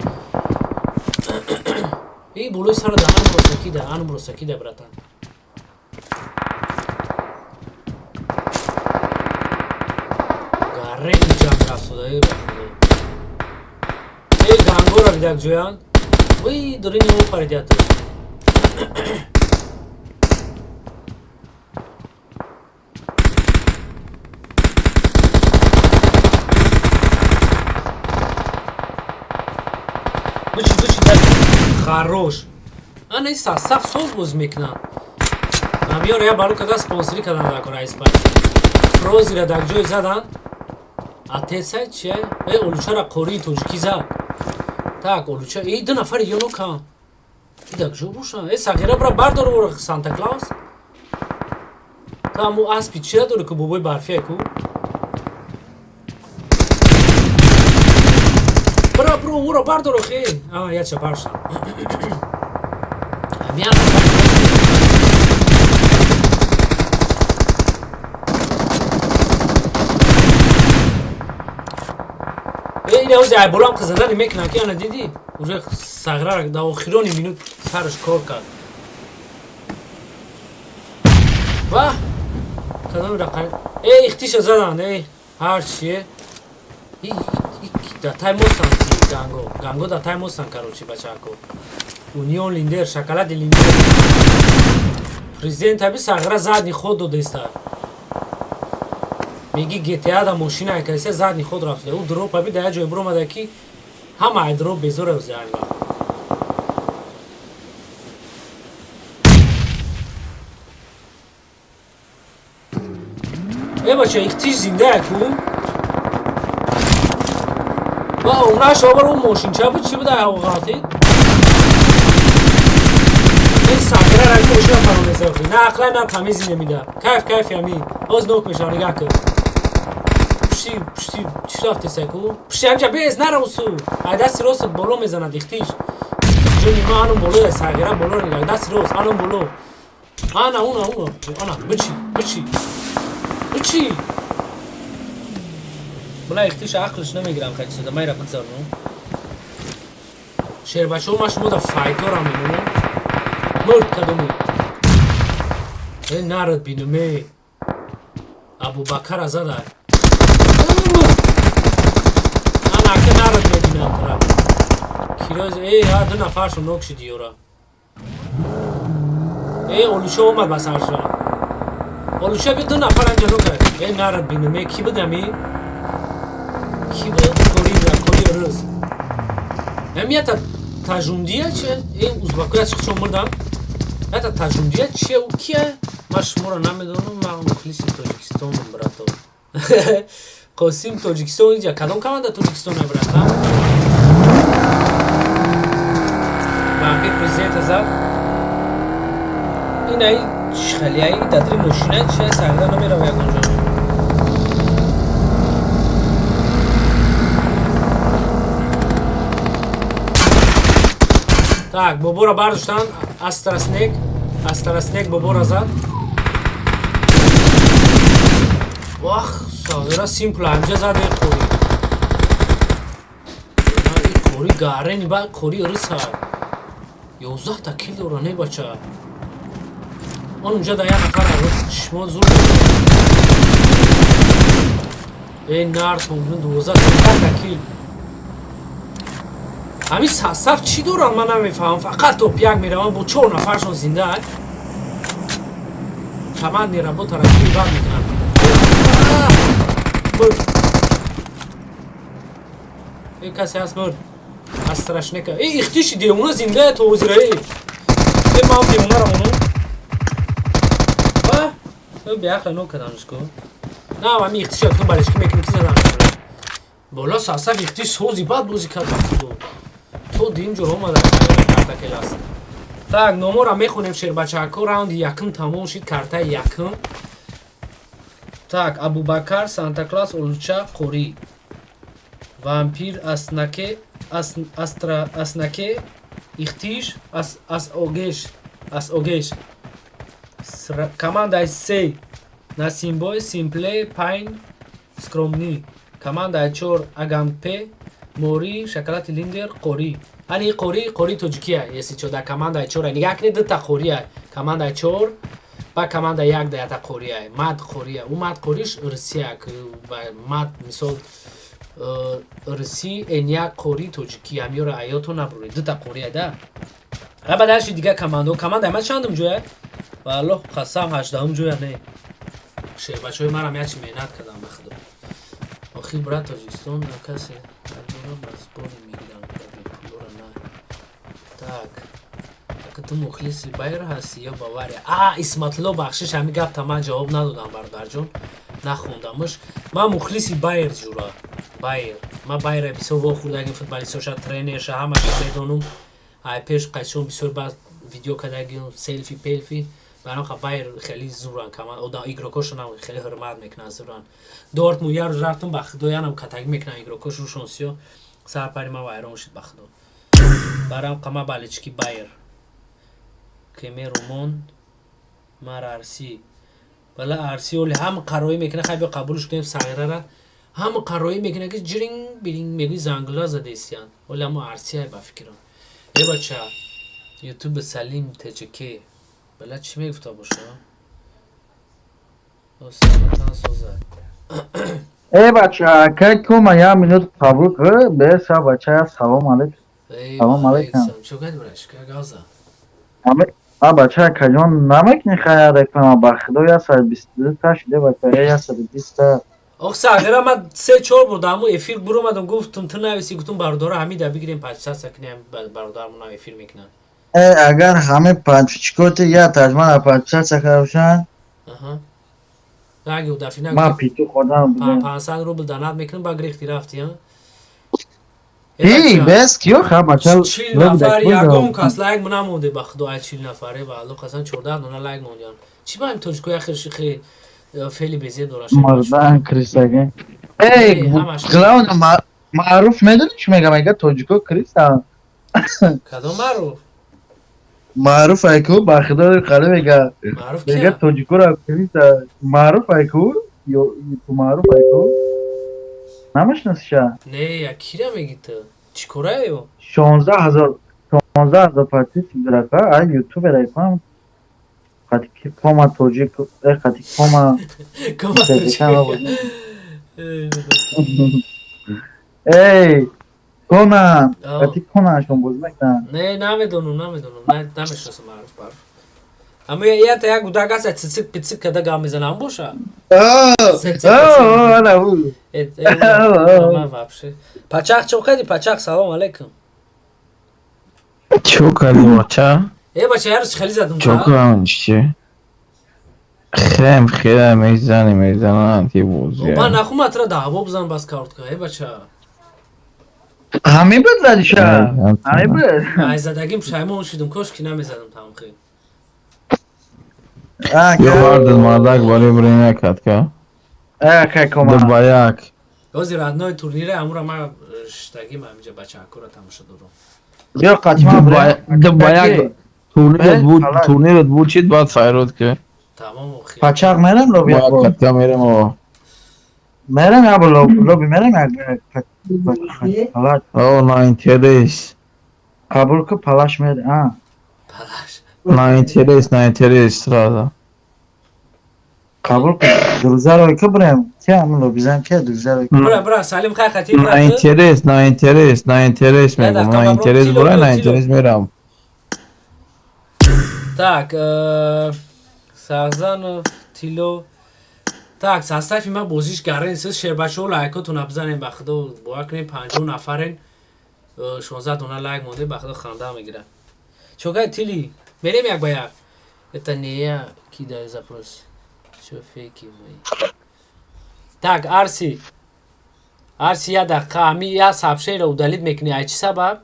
И болои сара да анум росакида, анум росакида, братан. Гарен ҷанг рафтода, э бахдои. Э гангора бидак ҷоянд. Вай, дурини мо паридият. Бычи, бычи, дай. Хорош. Ана и состав соз боз мекунанд. Намёр я баро када спонсори кадан дар кора Испания. Фрозира дар ҷой задан. Атеца чия? Э, олучара қории тоҷикӣ зад. Так, олуча. Э, ду нафари ёно кан. И дар ҷо бошан. Э, сағира бра бардор ора Санта Клаус. Та аму аспи чия дори ку бобои барфия ку? Бра, бро, ура бардор охи. А, я ча баршам. Амиан. Э, ина ози ай болам қизадани мекунам ки ана дидӣ? Уже сағра дар охирони минут сараш кор кард. Ва кадом рақам? Э, ихтиша задан, э, ҳар чие. Дар тай мостан ганго. Ганго дар тай мостан, короче, бачако. Унион Линдер, шоколади Линдер. Президент аби сағра задний ход додеста. Меги GTA да мошина кайсе задний ход рафта. У дроп аби да ҷой буромада ки ҳама ай дроп безора ай вақт. Э бача, ихтиш зинда ку? Ва умраш овар у мошинча буд чӣ буда ҳавғати? Ин сағира ра мошина фаромезохи. На ақлай на тамизи намида. Кайф кайф ями. Оз нок мешава нигаҳ кун. Пушти пушти чӣ рафтеса ку? Пушти ҳамҷа без наравсу. Ай дасти рост боло мезанад ихтиш. Ҷони ма анум боло сағира боло нигаҳ. Дасти рост анум боло. Ана уна уна. Ана бичи бичи. Бичи. Бла ихтиш ақлш намегирам хай чиза майра бигзарну. Шербачо ма шумо да файтора мемонам. Мурд кадоми. Э нарад бинуме. Абубакара зада. Ана ака нарад мебинам тура. Кироз э ҳа ду нафаршо нок шиди ёра. Э олучо омад ба сарша. Олучо би ду нафар анҷа нок. Э нарад бинуме ки будами? Ки буд? Корира, кори рӯз. Ҳамията тажумдия че? Э узбакоя чӣ чо мурдам? Ята тажумдия чие? У кия? Ман шуморо намедонам, ман мухлиси Тоҷикистонам, брато. Қосим Тоҷикистон инҷа кадом команда Тоҷикистон брата? Вампир президента зад. Ин ай хеле ай дадри мошина чи сагда намерава ягон ҷо. Так, боборо бардоштанд. Астраснек, Астраснек боборо зад. Вах, сағира симпл ҳамҷа зад э қори. Қори гарени ба қори рыса. 11 та кил дора, не бача. Он унҷа да як нафар чишмо зур. Эй нар тонг 12 та кил. Ҳамин саф чӣ доранд, ман намефаҳмам. Фақат топ як мераванд, бо чор нафаршон зиндаанд. Командный работа ра чӣ бад мекунанд. Мурд. Э, касе ҳаст, мурд. Аз страшнека. Э, ихтиши девона зиндая то ҳозира. Э, э, ман девонара монум. А? Э, беақла но кардамш ку. На, ами ихтиши гуфтам балешки мекунем, ки задан. Бола сасаф ихтиш сози бад бозӣ кард ба худо. То дим ҷур омада карта келас. Так, номора мехонем, шербачако, раунди якум тамом шид, картаи якум. Так, Абубакар, Санта-Класс, Олуча, Қорӣ. Вампир, Аснаке, Ас, Астра, Аснаке, Ихтиш, Ас, Ас Огеш, Ас Огеш. Командаи се Насимбой, Симпле, Пайн, Скромни. Командаи чор Агампе, Мори, Шоколати Линдер, Қорӣ. Ани Қорӣ, Қорӣ тоҷикия, если чо, дар командаи чор. Нигаҳ кунед, дута Қория. Командаи чор ба команда як да ята Қория. Мад Қория. Ӯ мад Қориш Русия, мад мисол русӣ, эн як Қори тоҷикӣ. Ҳамёро аёто набуред. Дута Қория да. А ба дальше дига командо. Командаи ман чандум ҷоя? Ва Аллоҳ қасам, 18-ум ҷоя не. Шербачаҳои марам якчи меҳнат кардам ба худо. Охир, брат, Тоҷикистон на касе надора, ба сбори мегирам, бепулора на. Так. Ака, ту мухлиси Байер ҳастӣ ё Бавария? А, Исматулло, бахшиш, ҳами гапта ман ҷавоб надодам, бародарҷон. Нахондамш. Ман мухлиси Байер, ҷура. Байер. Ман Байера бисёр вохӯрдагим, футболистҳоша, тренерша, ҳамаша медонум. Ай пеш қайчон бисёр баъд видео кардагим, селфи, пелфи. Барам ха Байер хеле зуран команд, ода игрокошонам хеле ҳурмат мекунанд, зуран. Дортмунд як рӯз рафтам, ба худо, янам катагӣ мекунам игрокош, рӯшон сиё, сарпари ман вайрон шуд, ба худо. Барам қама болельщики Байер. Кеме Румон, мар Арси. Вала Арси оли ҳам қароӣ мекунад, хай биё қабулш кунем сағирара. Ҳам қароӣ мекунад, ки ҷиринг биринг мегӯи, зангула задестиян. Оли ҳамо Арсия ба фикрам. Э бача, Ютуб Салим ТЧК. Бала чӣ мегуфта боша? Осаматан соза.
Э бача, акай кома я минут қабул кар, беса бача, салом алейкум. Салом алейкум.
Чо кардӣ, браш? Ка гавза?
Ами а бача, акаҷон, намекунӣ хая реклама, ба худо, 122 та шуде, бача, 120 та.
Ох, сағира, ман се чор бор дар ҳамун эфир буромадам, гуфтум, ту нависи, гуфтум бародаро ҳамида бигирем, подписаться кунем, бародармонам эфир мекунанд.
Э, агар ҳаме подписчикоти я таҷмана подписаться карда.
Аҳа. Раги дафина.
Ма питу хӯрдам будем.
500 рубл донат мекунем, ба гирифти рафти, а?
Эй, бес киё ха бача.
40 нафар, ягон кас лайк намонде, ба худо, ай 40 нафаре, ба Аллоҳ қасам, 14 дона лайк мондиям. Чӣ ба ин тоҷико яхир шихи фели безеб дора?
Мардан крисаге. Эй, главное, маъруф медонӣ чӣ мега? Мега тоҷико криса.
Кадом маъруф?
Маъруф айку, ба худо, қали мега.
Маъруф
мега
кия?
Тоҷикоро криса. Маъруф айку, ё ту маъруф айку. Намешнасиша?
Не, я кира меги ту? Чӣ кораю?
16 000, 16 000 подписчик дорака, ай ютубер айкам. Қати ки кома тоҷик, э қати кома.
Кома тоҷик.
Эй, Конан, қати Конаншон бозӣ мекунанд.
Не, намедонам, намедонам, намешнасам маъруф барф. Аммо ята як гудак аст, цицик пицик када гап мезанам боша.
Ана ӯ.
Ман вообще. Пачах, чо кардӣ, Пачах, салом алейкум.
Чо кардӣ, бача?
Э бача, як рӯз хеле задум.
Чо кардам, чӣ? Хем хела мезани, мезананд ти бозия.
Ман нахум атра даъво бизан бас картка, э бача.
Ҳамин буд задиша? Ҳамин буд?
Ай задагим пушаймон шудум, кош ки намезадам тамом хел.
Ё вардад мардак барои время катка.
Э, кай кома.
Ду ба як.
Ҳозир родной турнире амура ман штагим ҳаминҷа бачаакора тамошо дорам.
Биё қатима брем.
Ба як турнирот буд, турнирот буд, чит баъд файрод ки.
Тамом охи.
Пачақ мерем лоби
Мо як катя мерем о.
Мерем я лоби мерем як палаш.
О, на интерес.
Қабул ку палаш мер, а.
Палаш.
На интерес, на интерес сразу.
Қабул ку друзаро ки брем. Ки ам лоби зан ки друзаро.
Бра, бра, Салим хай хати бра.
На интерес, на интерес, на интерес мегум. На интерес бура, на интерес мерам.
Так, Сағзанов, Тило. Так, состави ма бозиш гарен сиз шербачо лайкотон бизанем ба худо бовар кунем 50 нафарен 16 дона лайк монде ба худо ханда мегирад. Чокай Тили, мерем як ба як. Это не я кидаю запрос. Чё фейки мои. Так, Арси. Арси я дақиқа ами я сообщениеро удалить мекунӣ. Ай чӣ сабаб?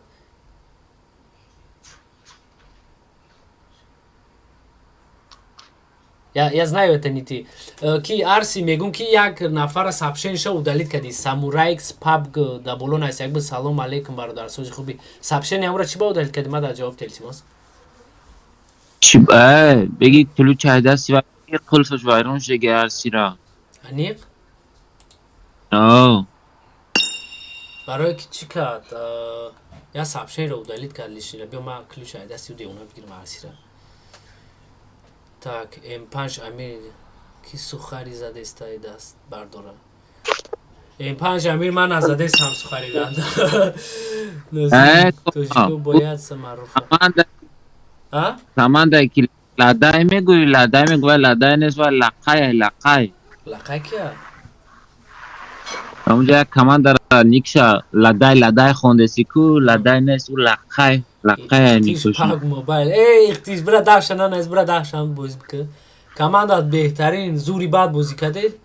Я знаю, это не ты. Ки Арси мегум ки як нафара сообщениеша удалить кардӣ. Самурайкс пабг да боло наст. Як бир салом алейкум бародар, сози хуби. Сообщение амра чӣ ба удалить кардӣ? Ма дар ҷавоб илтимос.
Чӣ беги ключ дасти ва қулфаш вайрон шуда Арсира.
Аниқ?
О.
Барои ки чӣ кард? Я сообщениеро удалить кард лишнира. Биё ма ключ дасти девона бигирам Арсира. Так, М5 Амир ки сухари задестай даст бардора. М5 Амир ман назадестам сухари ранд. Тоҷико бояд маъруфа. А?
Команда ки ладай мегӯй, ладай мегӯй, ладай нест ва лақай, лақай.
Лақай кия?
Онҷа як командара никша ладай ладай хондеси ку, ладай нест, ӯ лақай, лақай никшош.
Паг мобайл. Эй, ихтиш бира даҳша нанес, бира даҳшан бозӣ бикун. Команда беҳтарин зури бад бозӣ кардед.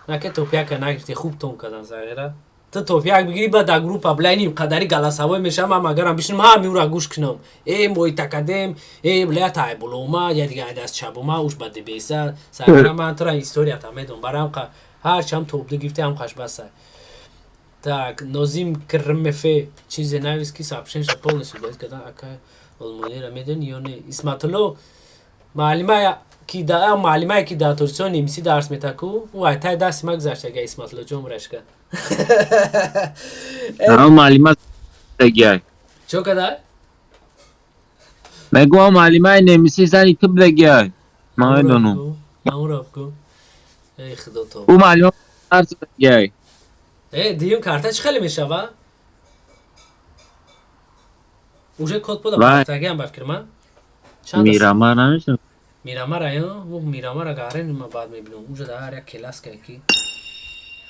Наке топяка нагирифте, хуб тон кардан сағира. Ту топяк бигирӣ ба дар группа бля ним қадари галасавой мешавам, ман магарам бишинам ҳами ӯра гӯш кунам. Э мои такадем, э бля тай болома, я дига даст чабома, уш ба дебеса. Сағира ман тура историята медон. Барам қа ҳарчам топ гирифте ҳам қашбаса. Так, Нозим КРМФ чизе навис ки сообщениеша полностью удалить кардан ака олмонера медони ё не? Исматулло маълимая ки да маълимае ки дар Тоҷикистон немисӣ дарс метаку, ӯ ай тай дасти ма гузашта га Исматулло ҷон рашка.
Маълима дагиай.
Чо када?
Мегӯям маълимаи немисӣ зани ту дагиай. Ман медонам.
Амуров ку. Эй худо то.
Ӯ маълима дарс дагиай.
Э, дуюм карта чӣ хеле мешава? Уже код пода партагиам ба фикр ман.
Мирамар намешава.
Мирамар аю, ӯ Мирамара гарен ма баъд мебинам. Уже дар ҳар як келаска ки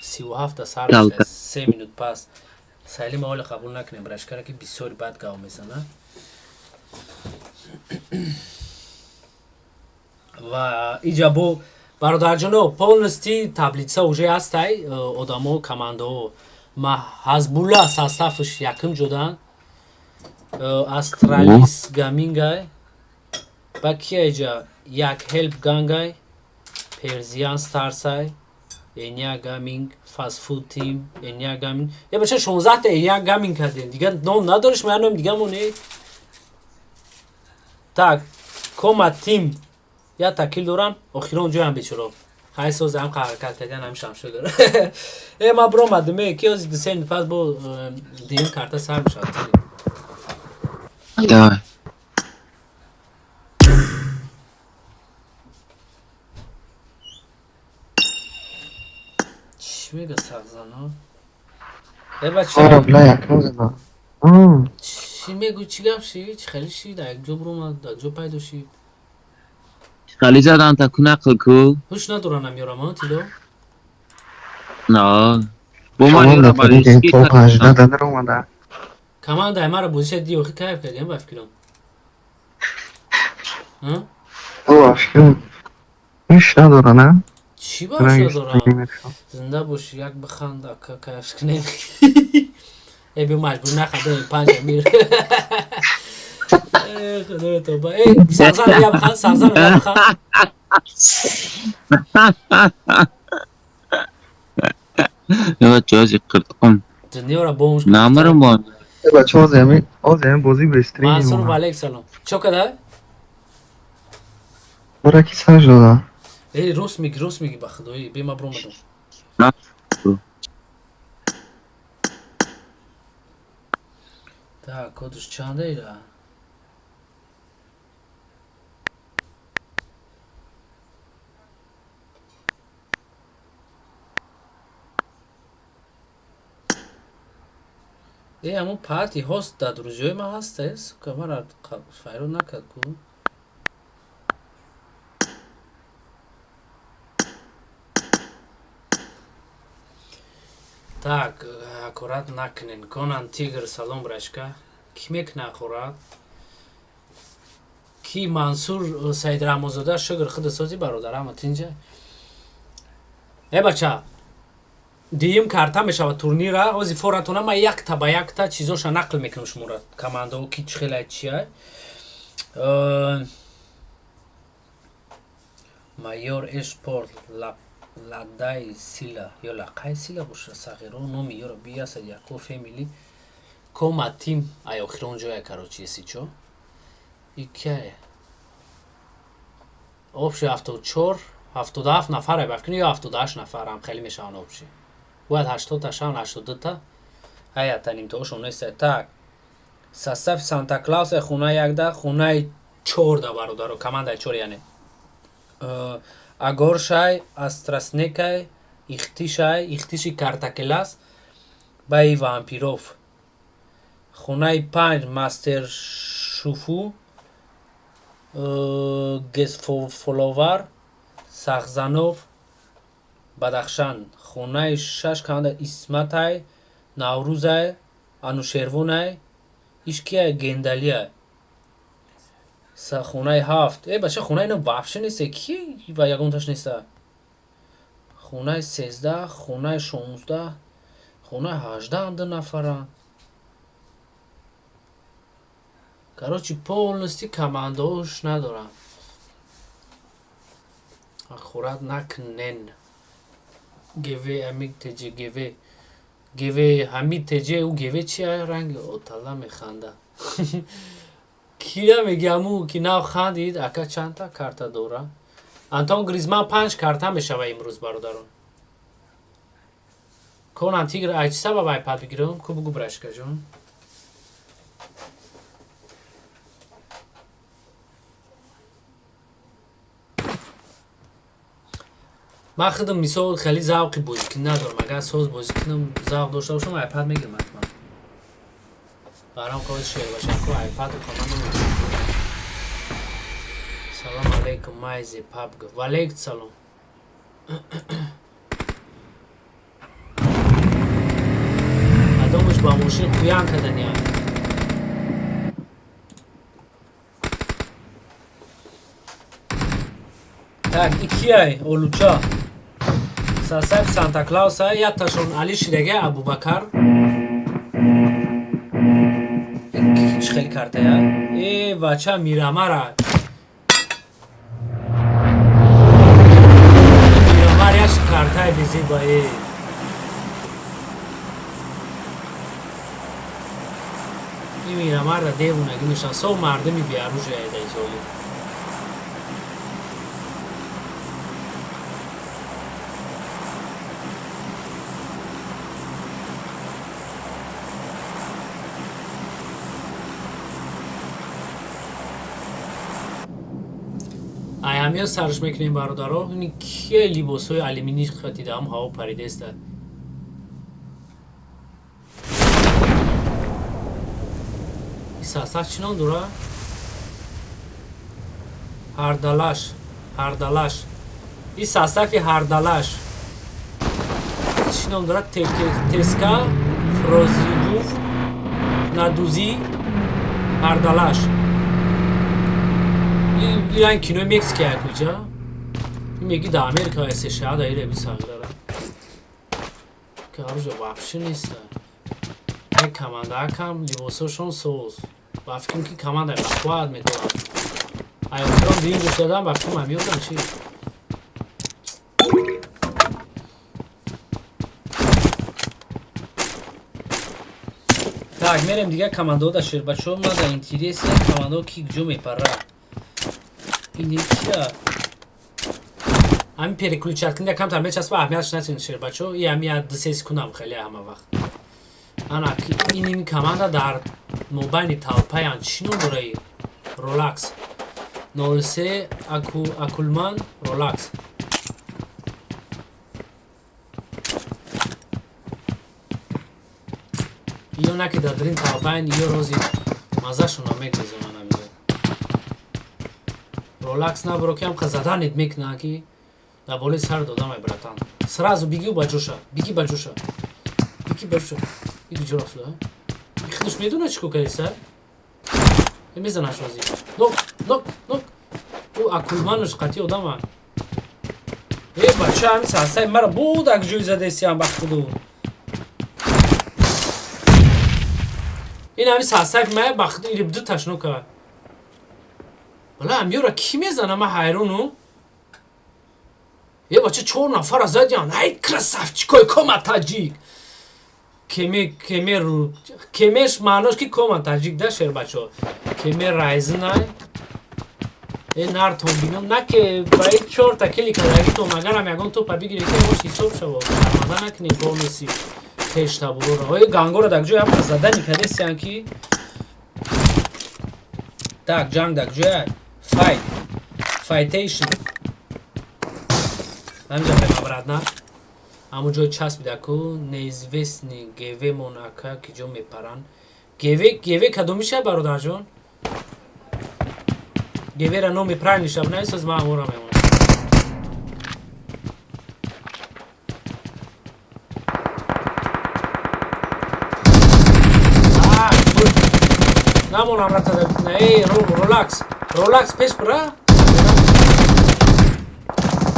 37 сар мешава, 3 минут пас. Салима оли қабул накунем, рашкара ки бисёри бад гав мезана. Ва иҷа бо бародарҷоно полностью таблица уже ҳастай, одамо, командаҳо. Ма Ҳазбулла составш якум ҷодан. Астралис Гамингай. Ба кия иҷа як Help Гангай, Перзиан Старсай, Эня Гаминг, Fast Food Team, Эня Гаминг. Я бача 16 та Эня Гаминг кардем. Дига ном надориш, ман ном дига моне. Так, Кома Team я такил дорам, охирон ҷоям бечоро. Ҳай соз ҳам ҳаракат кардан ҳам шамшо дора. Э ма бромадем, э ки ози 2 минут пас бо дуюм карта сар мешавад.
Давай.
Чӣ мега сағзано? Э бача.
Бля, якум зада.
Чӣ мегӯ, чӣ гап ши? Чӣ хеле ши? Дар як ҷо бромад, дар як ҷо пайдо шид.
Хали задан та ку нақл ку?
Ҳуш надорам намёрам, а Тило?
На. Бо ман ёра балишки.
То 18 дар омада.
Командаи маро бозиша ди охи кайф кардем ба фикрам. Ҳа?
О, фикрам. Ҳуш надора, на?
Чӣ ба ҳуш надорам? Зинда бошӣ, як биханд, ака кайф кунем. Э биё маҷбур нахадем панҷ амир. Э худоё тоба. Э сағзан я биханд, сағзан я биханд.
Ё чози қиртқум.
Дунёра бомж.
Намарам бо.
Бача, ҳозир бозӣ быстрее.
Мансур, валейк салом. Чо када?
Бора ки сар шуда.
Эй, рост меги, рост меги, ба худои, бе ма бромадам. Так, кодаш чанда ира? Э, ҳамун пати ҳост дар друзьёи ман ҳаста, э, сука, мара файрод накард ку. Так, аккурат накунен. Конан Тигр, салом, брашка. Ки мекуна аккурат? Ки Мансур Саид Рамозода, шукр, худа сози, бародарам, тинҷа. Э, бача, дуюм карта мешавад турнира. Ҳози форатона ман якта ба якта чизоша нақл мекунам шуморо. Командао ки чӣ хелай чия. Майор Эшпорт Ладай Сила ё Лақай Сила боша, сағиро номи ёро биясад яко фемили кома тим ай охирон ҷоя, короче, есичо. Икае. Общий 74, 77 нафар бафкини ё 78 нафарам хеле мешаванд общий. Бояд 80 та шаванд, 82 та. Ая нимтоошон нест. Так. Состав Санта Клаус хуна якда, хунаи чорда, бародаро, командаи чор яъне. Агоршай, Астрастнекай, Ихтишай, Ихтиши Картакелас, баи Вампиров. Хунаи панҷ Мастер Шуфу, Гесфоловар, Сахзанов, Бадахшан. Хонаи шаш команда Исматай, Наврӯзай, Анушервонай, иш кия, Гендалия. Хонаи ҳафт. Э, бача, хонаи ино вообще нест. Ки ва ягонташ неста. Хонаи 13, хонаи 16, хонаи 18 ду нафаранд. Короче, полностью командаош надорам. Аккурат накунен. ГВ ҳамид ТЖ ГВ ГВ ҳамид ТЖ ӯ ГВ чи ранги отала механда. Кира меги ҳаму ки нав хандид, ака, чандта карта дора? Антон Гризман панҷ карта мешава имрӯз, бародарон. Конан Тигр, ай чӣ сабаб айпад бигирам? Ку бугу, брашкаҷон. Ман худам мисол хеле завқи бозикунӣ надорам. Агар соз бозӣ кунам, завқ дошта бошам, айпад мегирам ҳатман. Барам кози шербачако айпад команда мегирам. Салом алейкум, Майзи Пабг. Валейк салом. Кадомаш ба мошин қуян каданиям? Так, икияй, Олуча. Состав Санта Клауса, якташон Али Шидаге, Абубакар. Чӣ хели картая? Э, бача, Мирамара. Мирамар яш картай безеба, э. Ин Мирамарра девонагӣ мешавад. Сов мардуми беоружие дар Итолиё. Ай ҳамиё сарш мекунем, бародаро. Ин кие либосҳои алюминий хатидаам ҳаво паридаеста. Состав чӣ ном дора? Ҳардалаш, ҳардалаш. Ин состави ҳардалаш. Чӣ ном дорад? Теска, Фрозигув, Надузӣ, Ҳардалаш. Ин кинои Мексика як куҷа? Ин меги дар Америка США да ире бисағирара. Короче, вообще неста. Як командаакам либосошон соз. Ба фикрам ки команда бақувват медорад. Ай охирон дуюм гӯш додам, ба фикрам ҳамиёдам чи? Так, мерем дигар командаҳо да, шербачаҳо. Ма да интересе командаҳо, ки ҷо мепара. Ин чия? Ҳамин переключать кунда камтар мечаспа, аҳамиятш натин, шербачаҳо. И ҳами як 2-3 секундам хеле ҳама вақт. Ана ин команда дар мобайни толпаян. Чӣ ном дора? Ролакс 03, Акулман, Ролакс. Ё на ки дар дрин толпаян, ё рози маззашона мегрезонан. Амиҷо Ролакс набуро, ки ҳамқа заданет мекунанд, ки дар болои сар додамай, братан. Сразу бигӣ ба ҷоша, бигӣ ба ҷоша, бигӣ ба ҷоша. Иги ҷо рафтуда, худаш медонад чӣ кор кардиса. Мезанаш рози. Нок, нок, нок. Ӯ акулманаш қатъи одама. Э, бача, ҳамин сасай мара буд, ак ҷой задесиам ба худу. Ин ҳамин сасай мая ба худу ири ду ташно кард. Вала, амёра кӣ мезана? Ма ҳайрону. Е, бача, чор нафара задиан. Ай, красавчикой, кома таҷик. Кеме, кемер, кемеш маънош ки кома таҷик да, шербачо. Кеме райзинай. Э, нартон бинам, на ки ба ин чорта кили кардагитон, агарам ягон топа бигире, ки ош ҳисоб шаво. Шарманда накунем полностью пештабуроро. Ой, гангоро дар ҷои ҳамқа задани кардесиян, ки так ҷанг дар ҷоя файт файтейшн ҳамҷа прем обратно ҳамун ҷой часпида ку. Неизвестный гевемон, ака, ки ҷо мепаранд. Геве, геве кадомиша, бародарҷон? Гевера номи правильный шаб наисоз, ман ҳамонро мемонам. Намонам ратада. Эй, Ролакс, Ролакс, пеш бира.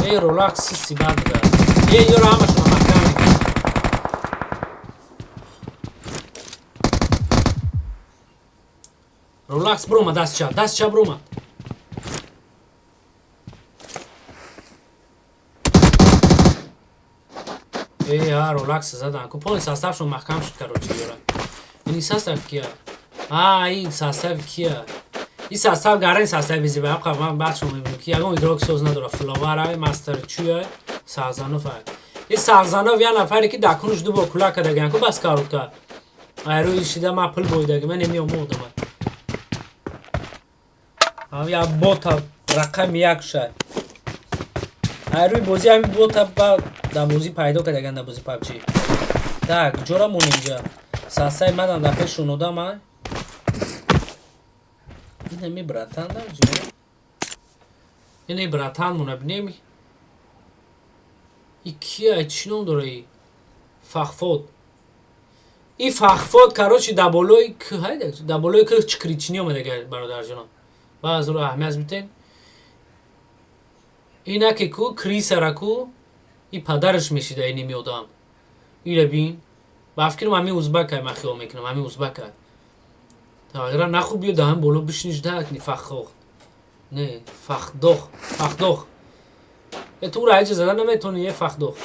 Эй, Ролакс, систи бада. Эй, ёро ҳамашона маҳкам мекунам. Ролакс бирома, даст чап, даст чап бирома. Эй, а Ролакс задан ку, полный составшон маҳкам шуд, короче, ёра. Ини состав кия? А, ин состав кия? Ин состав гарани состави зиба. Апқа ман бачо мебинам, ки ягон игрок соз надора. Фловар, мастер чуя, Сағзанов. Ин Сағзанов я нафаре, ки дакунуш ду бор кула кардаган ку, бас коротка. Айрӯи шида ма пул боидаги, ман немиём одама. Ам я бота рақами як шай. Айрӯи бозӣ ҳамин бота ба дар бозӣ пайдо кардаган, дар бозӣ PUBG. Так, ҷора мон инҷа. Сасай мадам дар пешон одама. Инами братан дар ҷо. Ини братан мона бинем. И кия, чӣ ном дора и? Фахфод. И Фахфод, короче, дар болои к ҳайда, дар болои к чикричини омадага, бародарҷонам. Баъзеро аҳамият битен. Инаке ку крисара ку и падараш мешида иними одам. Ира бин. Ба фикрам, ҳамин узбакай, ман хиёл мекунам, ҳамин узбакай. Тағйира нахуб, биё даҳан боло бишиниш да, фахох. Не, фахдох, фахдох. Э, ту ра ҳеҷ зада наметонӣ, е, фахдох.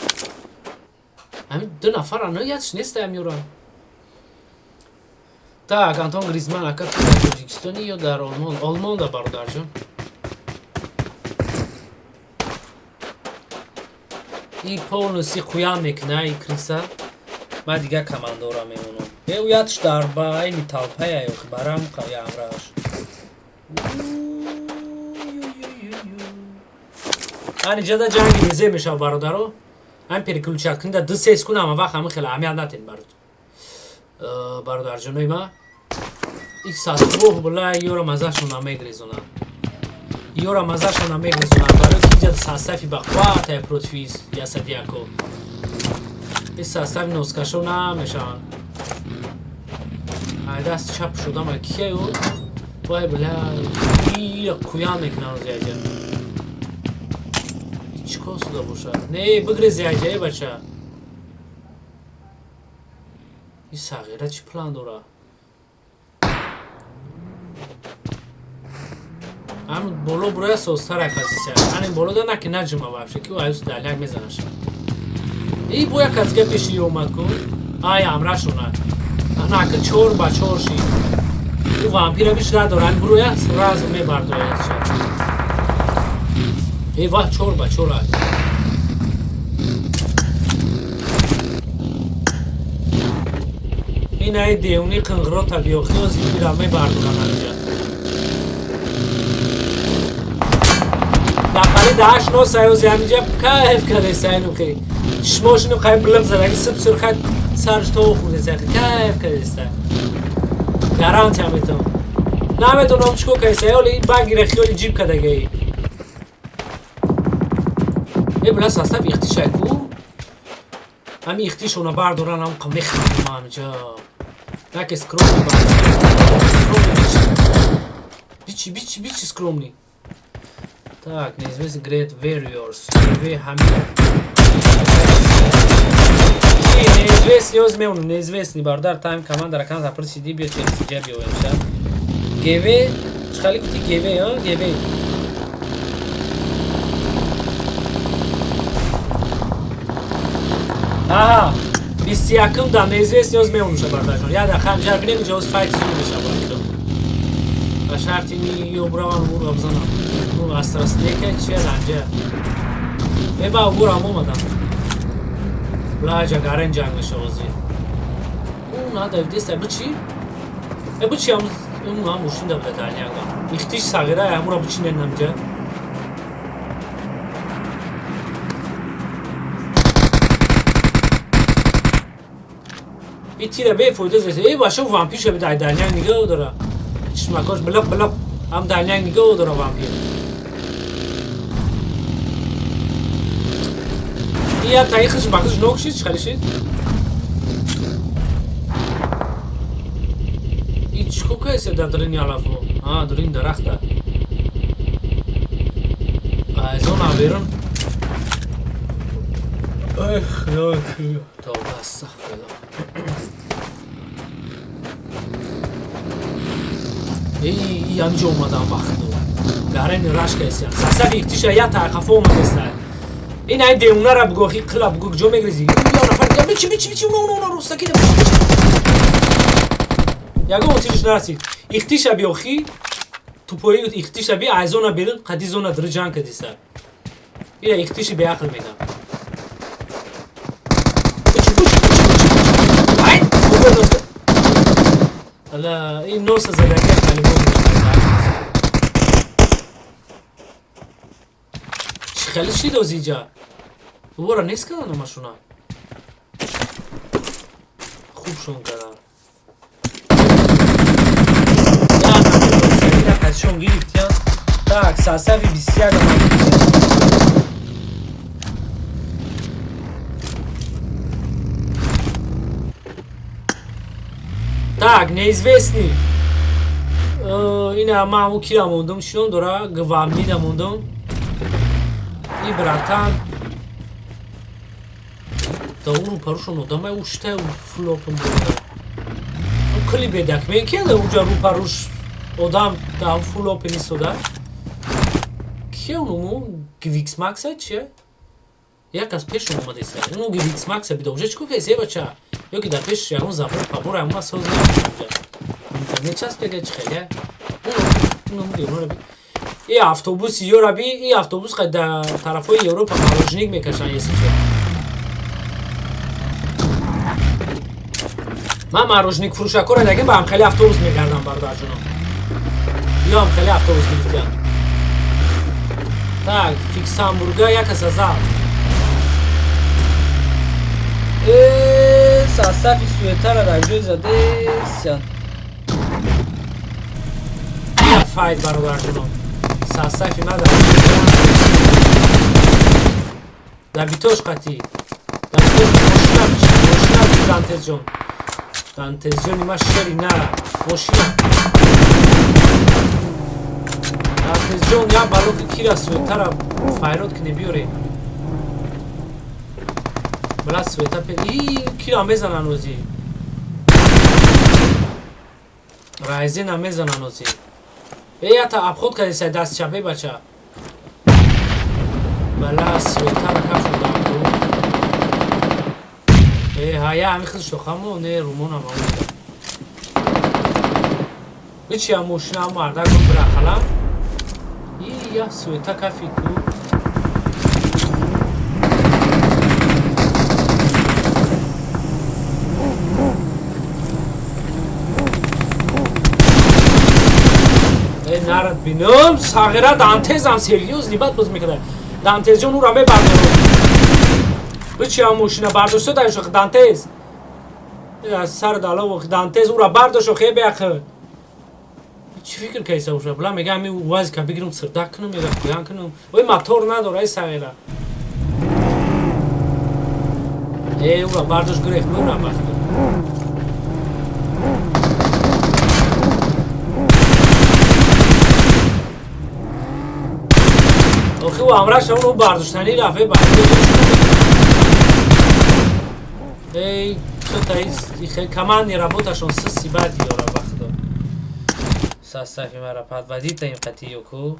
Ҳамин ду нафар ана ятш нест амёра. Так, Антон Гризман, ака, ту дар Тоҷикистони ё дар Олмон? Олмон да, бародарҷон. И полностью қуян мекуна и криса. Ман дигар командора мемонам. Э, уятш дар байни толпая ё барам ҳамрааш. Ани ҷада ҷанги мезе мешав, бародаро. Ҳам переключать кунда 2-3 секунд, ҳама вақт ҳамин хеле аҳамият натен, бародарҷонои ма. Ик садбоҳ була, ёра маззашон намегрезонад. Ёра маззашон намегрезонад, барои ки иҷа состави бақувват против ясадияко. Ин состави носкашо намешаванд. Ай, даст чап шудам, кияю? Вай, бля, ира қуян мекунам рози аҷа. Чӣ кор суда бошад? Не, бигрези аҷа, э, бача. Ин сағира чӣ план дора? Ҳам боло буроя созтара позиция. Ани боло да наки наҷума вообще, ки аюс даляк мезанаш. И бо як аз дига пеши омад ку. Ай, амрашона. Ана ки 4 ба 4 шид. Ӯ вампира биш надорад, буроя сразу мебардояд. Э ва, 4 ба 4 аст. Инаи девни қинғирота биёхиёзи бира мебардорам анҷа. Нафари даҳаш носаёзи ҳаминҷа кайф кардесайну хе. Чишмошину хай билиқ задаги сиб сурхат сарш то хӯрдеса, кайф кардеса. Гарантия метавон. Наметонам чӣ кор кардеса, ёли багира хиёли ҷиб кадагаи. Э била, состав ихтишай ку? Ҳами ихтишона бардоран, ҳам механдам ҳаминҷа. Яке скромный бардоран. Скромный бичи. Бичи, бичи, бичи скромный. Так, неизвестный Great Warriors. ГВ ҳамин. Неизвестный оз меонам, неизвестный бародар тайм команда ракан запрсиди, биё через иҷа биёем ша. ГВ, чӣ хали гуфти ГВ, а? ГВ. Аҳа, 21-м да неизвестный оз меонуша, бародарҷон. Я да ханҷар бинем, инҷа оз файт зур мешава. Ба шарти ни ё буравам ура бизанам. Ну астраснека чи ранҷа. Эба бурам омадам. Блаҷа гарен ҷанг мешавози. Ӯ нада деста бичи? Э бичи, ам ам мошин да буда далянга. Ихтиш сағира амура бичинен намҷа. И тира бефоида зесе. Э баша, вампир ша бидай далянг нигоҳ дора. Чишмакош билақ билақ ҳам далянг нигоҳ дора вампир. Я таихш бахш нокшид, чӣ хали шид? И чӣ кор кардеса дар дарини алафо? А, дарини дарахта. Аз он берун. Ай худо, тавба, астағфируллоҳ. Эй, ҳамиҷо омадам вақту. Гарени рашка эсян. Сасаби ихтиша я тайқафо омадеста. Ин ай девунара бугӯ, хи қила бугӯ, куҷо мегрези? Я нафар дига бичи, бичи, бичи, уна, уна, уна, ростакида бичи, бичи. Ягон тириш нарасид. Ихтиша биёхи, тупои ихтиша би аз зона берун, қади зона дри ҷанг кардиса. Ира ихтиши беақл мегам. Бичи, бичи, бичи, бичи, бичи. Ай, бугӯ носа. Ала, ин носа задаги калимо мегам. Чӣ хеле шид озиҷа? Бора нест кардан машуна. Хуб шон кардан. Шон гирифтиян. Так, состави 21 ам. Так, неизвестный. Ина ман ҳамун кира мондум, чӣ ном дора? Гвамнида мондум. И братан. Да уру парушон одамай уштай флопом бурда. Кли бедак мен кияда уҷа рӯпаруш одам да фулопен истода. Кия унуму Гвикс Макса чия? Як аз пешон омадеста. Уну Гвикс Макса бида уже чӣ кор кардест, э бача? Ё ки дар пеш ягон забор пабор амма соз намекунад. Интернет часпега чӣ хеле? Уну уну би. И автобуси ёра би, и автобус қай дар тарафҳои Европа мороженик мекашанд, если чо. Ман мороженик фурӯшакора дагим ба ҳам хеле автобус мегардам, бародарҷоно. Ё ҳам хеле автобус гирифтиям. Так, Фиксамбурга як каса зад. Э, состави суетара дар ҷой задесян. Я файт, бародарҷоно. Состави ма дар дар битош қатӣ. Дар битош мошина бичи, мошина бичи, Дантезҷон. Дантезҷони ма шери нара. Мошина. Дантезҷон, як балоки кира суетара файрод кне биёре. Бла суета пе и кира мезанан ози. Райзена мезанан ози. Э ята обход кардеса даст чапе, бача. Бала суетара кафудам. Э ҳая ҳами хизш тохамо не румонам амуда. Бичи ам мошина ам мардак гум бирахала. И я суета кафи ку. Э нарад бинам, сағира Дантезам серьёзно бад боз мекард. Дантез ҷон ура мебардорад. Бичи ам мошина бардошта дар шох Дантез. Аз сар дало Дантез ура бардош охе беақл. Чӣ фикр кайса уша? Бла мега ами УАЗика бигирам сирдак кунам, мега қуян кунам. Ой мотор надора ай сағира. Э ура бардош гирефт мура бахт. Охи у амраш он бардоштани рафт бардош. Эй, что-то из командни работашон сиси бад ёра бахто. Састафи мара подводита им қатию ку.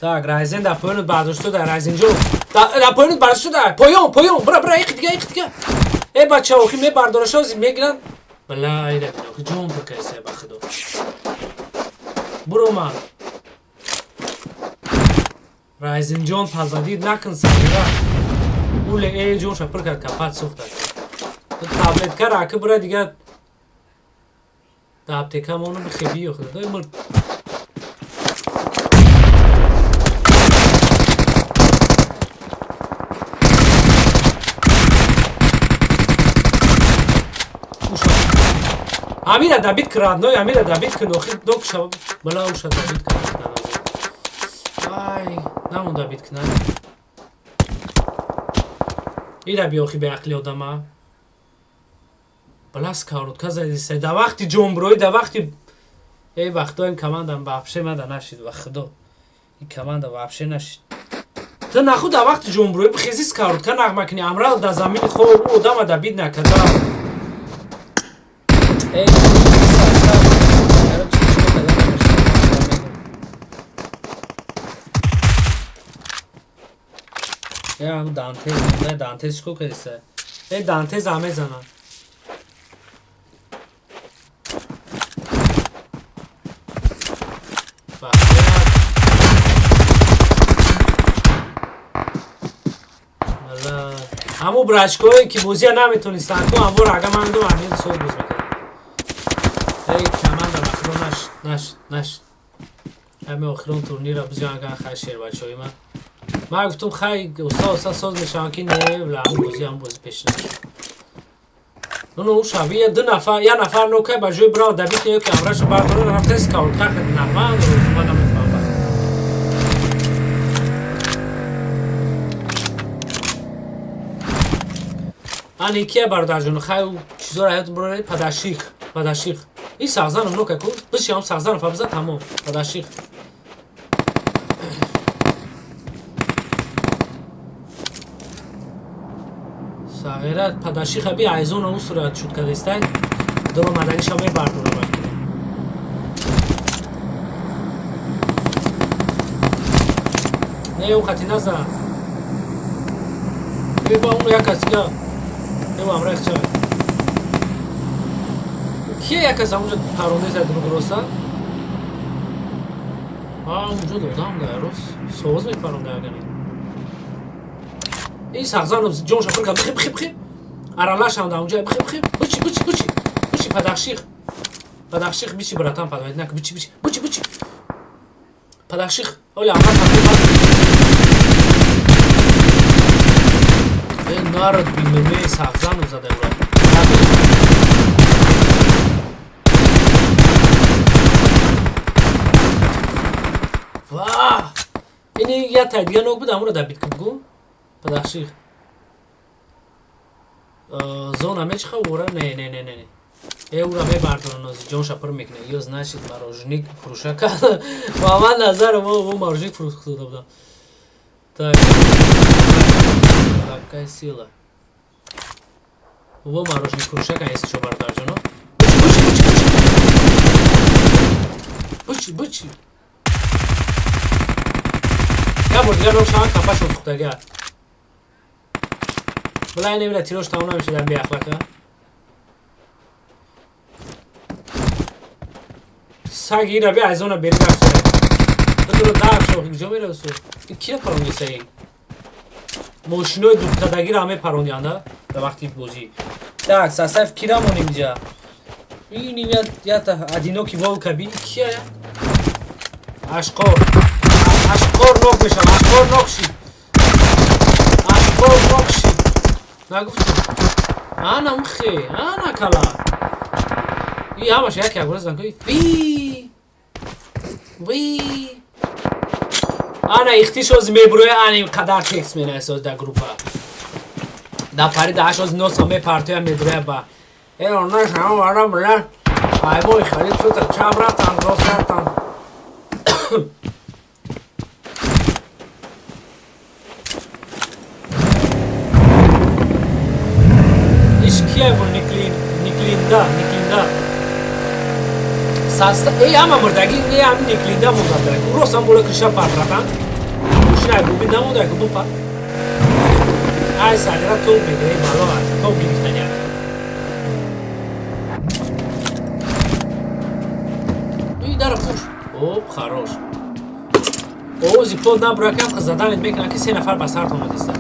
Так, Райзен да поёнут бардошта да Райзен ҷон. Да поёнут бардошта да. Поён, поён. Бра, бра, иқ дига, иқ дига. Э бача, охи мебардорашо мегиранд. Бла, айра, охи ҷон бикайса ба худо. Буро ман. Райзен ҷон подводид накун сағира. Уле э ҷон ша пур кард капат сӯхта. Таблетка раки бура дига. Да аптека мону бихеби охи. Дай мурд. Амира добит кун, родной, Амира добит кун, охи док ша, бала уша добит кун. Ай, намон добит кун. Ира би охи беақли одама. Бала скаурутка задиса. Да вақти ҷонброи, да вақти эй вақтоим командам вообще мада нашид, ва худо. Ин команда вообще нашид. Ту наху да вақти ҷонброи бихези скаурутка нағма кунӣ, амра да замини хоб ӯ одама добит накарда. Эй, короче, чӣ кардам, намешавам. Дантез, не, Дантез чӣ кардиса? Эй, Дантез ҳам мезанад. Ҳамун брачкое ки бозия наметонистанд ку, ҳамвор ага ман медонам ҳамин соз боз мекардам. Эй, команда бахудо нашид, нашид, нашид. Ҳамин охирон турнира бизанаган хай шербачаҳои ман. Ман гуфтум хай уста уста соз мешавам ки не, бла ҳамун бози ҳамун бози пеш нашид. Ну, ӯ шаби я ду нафар, я нафар нокай ба ҷои бирав добит ё ки амрашу бардора рафта скаутка хад нағма рӯзма намефаҳмам. Ани кия бародарҷон, хай чизоро ҳаёт бураред, падаших, падаших. Ин сағзанам нокай ку, биши ҳам сағзанам фабза тамом, падаших. Сағира падашиха би айзона ӯ сурат шуд кадестай, дуромаданиша мебардора вақти. Не, ӯ хати назан. Э, ба он як кас дига. Э, ба амра ча. Кие як кас онҷо паронда зад дуруст роста? А, онҷо додам да рус. Соз мепаронда агани. Ин сағзанов ҷонша пур кард. Бихи, бихи, бихи. Аралашам да онҷо. Бихи, бихи. Бичи, бичи, бичи. Бичи падахших. Падахших бичи братан падавед нак бичи, бичи. Бичи, бичи. Падахших. Оля амра падавед. Э, народ бинуме сағзанов зада ура. Ва! Ини я тай дига нок буд амура добит кун гу. Падахших. Зона мечха ура не не не не не. Э ура мебардора нози ҷонша пур мекунад. Ё значит мороженик фурӯша кард. Ба ман назар мо мороженик фурӯхта дода будам. Так. Какая сила. Во мороженик фурӯша кард если чо бародарҷоно. Бучи бучи бучи бучи. Бучи бучи. Я бор дигар нок шаванд, капашон сӯхтага. Билай немира, тирош тамом намешад, беахлака. Саг ира би аз она берин рафта. Бидро дар шо ҷо мерасу. Ин кия парондиса ин? Мошинои дубкадагиро мепарондианда дар вақти бозӣ. Так, состав кира монем инҷа? Ин я одинокий волка би кия? Ашқор. Ашқор нок мешавад. Ашқор нок шид. Ашқор нок шид. Нагуфтам. Ана мхе, ана кала. И ҳамаш як як бора кӯй. Ви. Ви. Ана ихтишоз мебурӯя, ана ин қадар текст менависад дар группа. Да пари даашоз носа мепартоя медурӯя ба. Э, она шама вара бля. Ай мой харид что-то ча братан, братан. Иш кия бу Никлин, Никлинда, Никлинда. Саста, эй, ама мурдаги, не ам Никлинда мурда. Уросам бола криша пар, братан. Мошина губи намонда, губу пар. Ай, сагра топ мегире, бало, топ гирифтаня. И дара пуш. Оп, хорош. Овози плод набуракам, заданет мекунад ки се нафар ба сарт омадиста.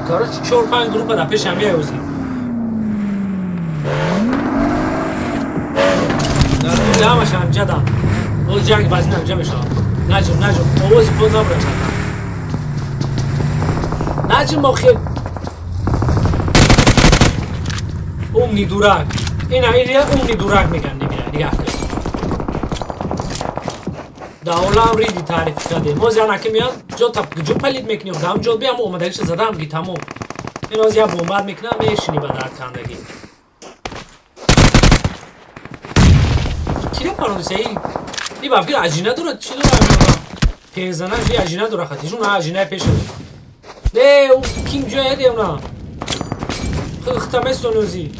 Короче, 4-5 группа дар пешам меози. Дар тӯли ҳамаш ҳамҷадан. Боз ҷанг вазин ҳамҷа мешавад. Наҷм, наҷм, овози плод набуракам. Наҷм охир. Умный дурак. Ина ина умный дурак меган немира, нигоҳ кун. Да олам риди таъриф кардем. Боз яна ки меяд, ҷо та ҷо палид мекунӣ, дам ҷо биям омадагиша задам ги тамом. Ин оз я бомбар мекунам, мешини ба дард кандагӣ. Кира парондиса и и ба фикр аҷина дорад, чӣ дорад? Пезанаш и аҷина дорад хати. Жун аҷина пеш. Не, у ким ҷо еде уна. Хта месонузи.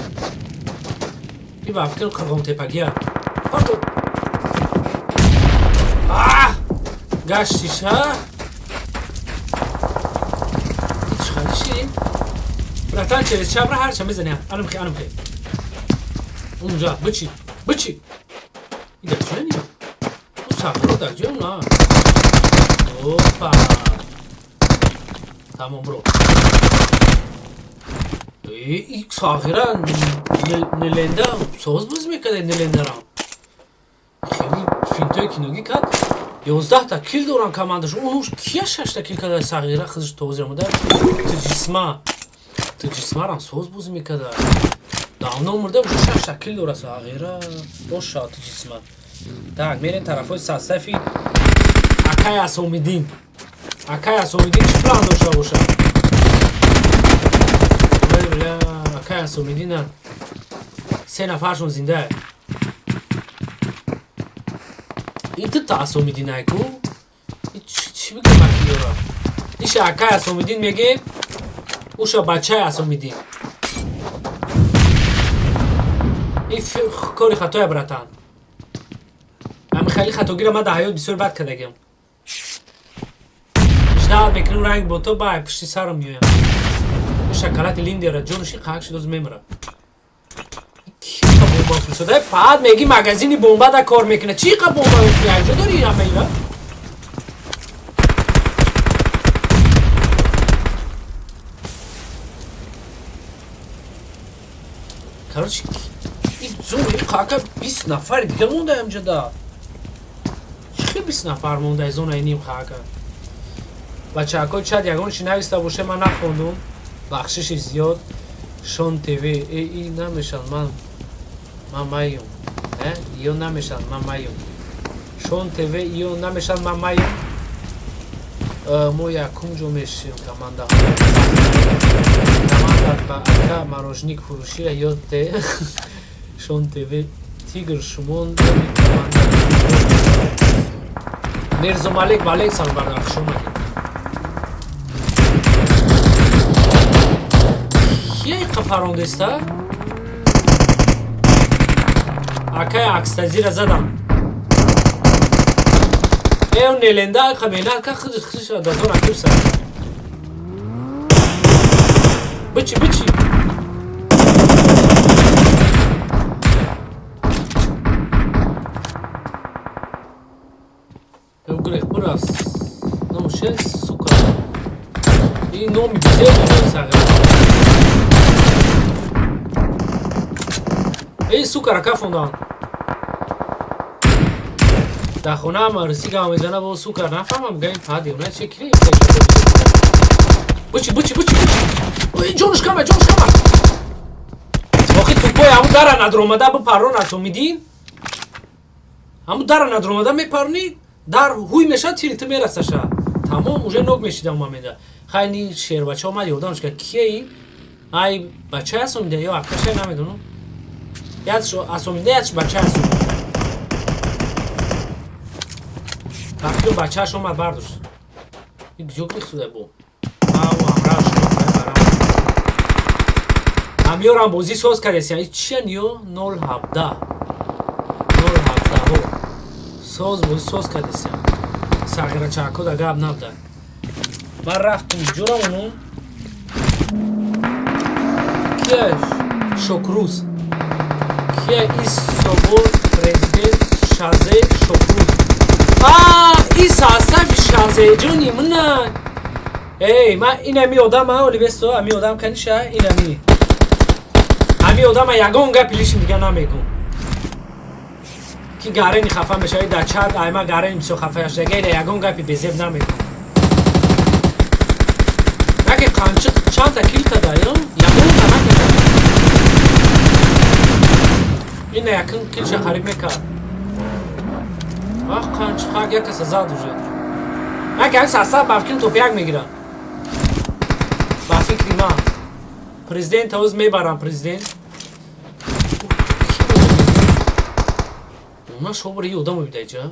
И ба фикр қирғонтепагия. Пардон. А! Гаштиша. Чӣ? Братан, через чабра ҳарча мезани. Анамхи, анамхи. Унҷа, бичи, бичи. И дар чӣ ни? У сахро дар ҷо на. Опа. Тамом бро. И сағира неленда соз боз мекарда нелендарам. Хеле финтои киногӣ кард. 11 та кил доран командаш. Онуш кия 6 та кил карда сағира хизш тозир омада. Тиҷисма. Тиҷисмарам соз боз мекарда. Давно мурда уже 6 та кил дора сағира. Боша тиҷисма. Так, мерем тарафои састафи Акай Асомиддин. Акай Асомиддин чӣ план дошта бошад? Бля, Акай Асомиддина се нафаршон зинда. Ин типта Асомиддинай ку? Чӣ бигӯям акиёра? Иша Акай Асомиддин мегем, уша бачаи Асомиддин. Ин кори хатоя, братан. Ами хеле хатогиро ман дар ҳаёт бисёр бад кардагиам. Ждал мекунем ранг бо то ба пушти сарам меоям. Шакалати линдера ҷонуши қаҳак шудоз мемира. Ка бомба фурсода? Фаҳад меги магазини бомба да кор мекунад. Чӣ қа бомба мекунӣ? Ҷо дори ҳама ина? Короче, ин зон ин қака 20 нафари дига монда ҳамҷода. Чӣ 20 нафар монда зонаи ним қака? Бачаҳако, чад ягон чи нависта боше, ман нахондум. Бахшиши зиёд. Шон ТВ. Э, и намешан, ман майюм. Э, ё намешан, ман майюм. Шон ТВ, ё намешан, ман майюм. Мо якум ҷо мешим команда. Команда ба ака марожник фурӯшия ёд те. Шон ТВ Тигр шумон команда. Мирзо Малик, Малик салом бародар, хуш омадед. Кия иқа парондеста? Акай акстазира задам. Э, неленда хамена ка худш худш дазора курса. Бычи, бычи. Грех бурас. Ну, ше, сука. И номи бизе сага. Эй, сука, рака фондан. Дар хонаам русӣ гап мезана бо сука нафаҳмам гаим фаҳад девона че кире. Бучи, бучи, бучи, бучи. Ой, ҷонуш кама, ҷонуш кама. Охи тупой ҳамун дара надромада бипаррон асомидин. Ҳамун дара надромада мепарнӣ, дар ҳуй мешавад, тири ту мерасаша. Тамом, уже нок мешидам момента. Хайни шербача омад, ёрдамш кард. Кие? Ай, бача асомида ё акаша намедонам. Ядш асомида, ядш бача асомида. Вақти бачааш омад бардошт. Ин ҷо гирифтуда бо. Ау, амраш ҳамёрам бозӣ соз кардесиям. И чиян ё 017. 017 ҳо. Соз бозӣ соз кардесиям. Сағирачако да гап набда. Ман рафтум ҷурам ону. Кия Шокрӯз. Кия ис собор президент Шазе Шокрӯз. А, и состав Шазеҷони мина. Эй, ма инами одама, оли бесто, ами одам каниша, инами. Ами одама ягон гапи лишин дига намегум. Ки гарени хафа мешавӣ дар чат, айма гарени бисёр хафа шудага, ила ягон гапи безеб намегум. Наки қанчиқ чандта кил када, ё? Ягонта накада. Ина якин килша қариб мекард. Ах, қанчиқак як каса зад уже. Наки ҳами состав ба фикрим топ як мегирам. Ба фикри ман. Президент ҳоз мебарам президент. Уна шобра и одам бидаҷа.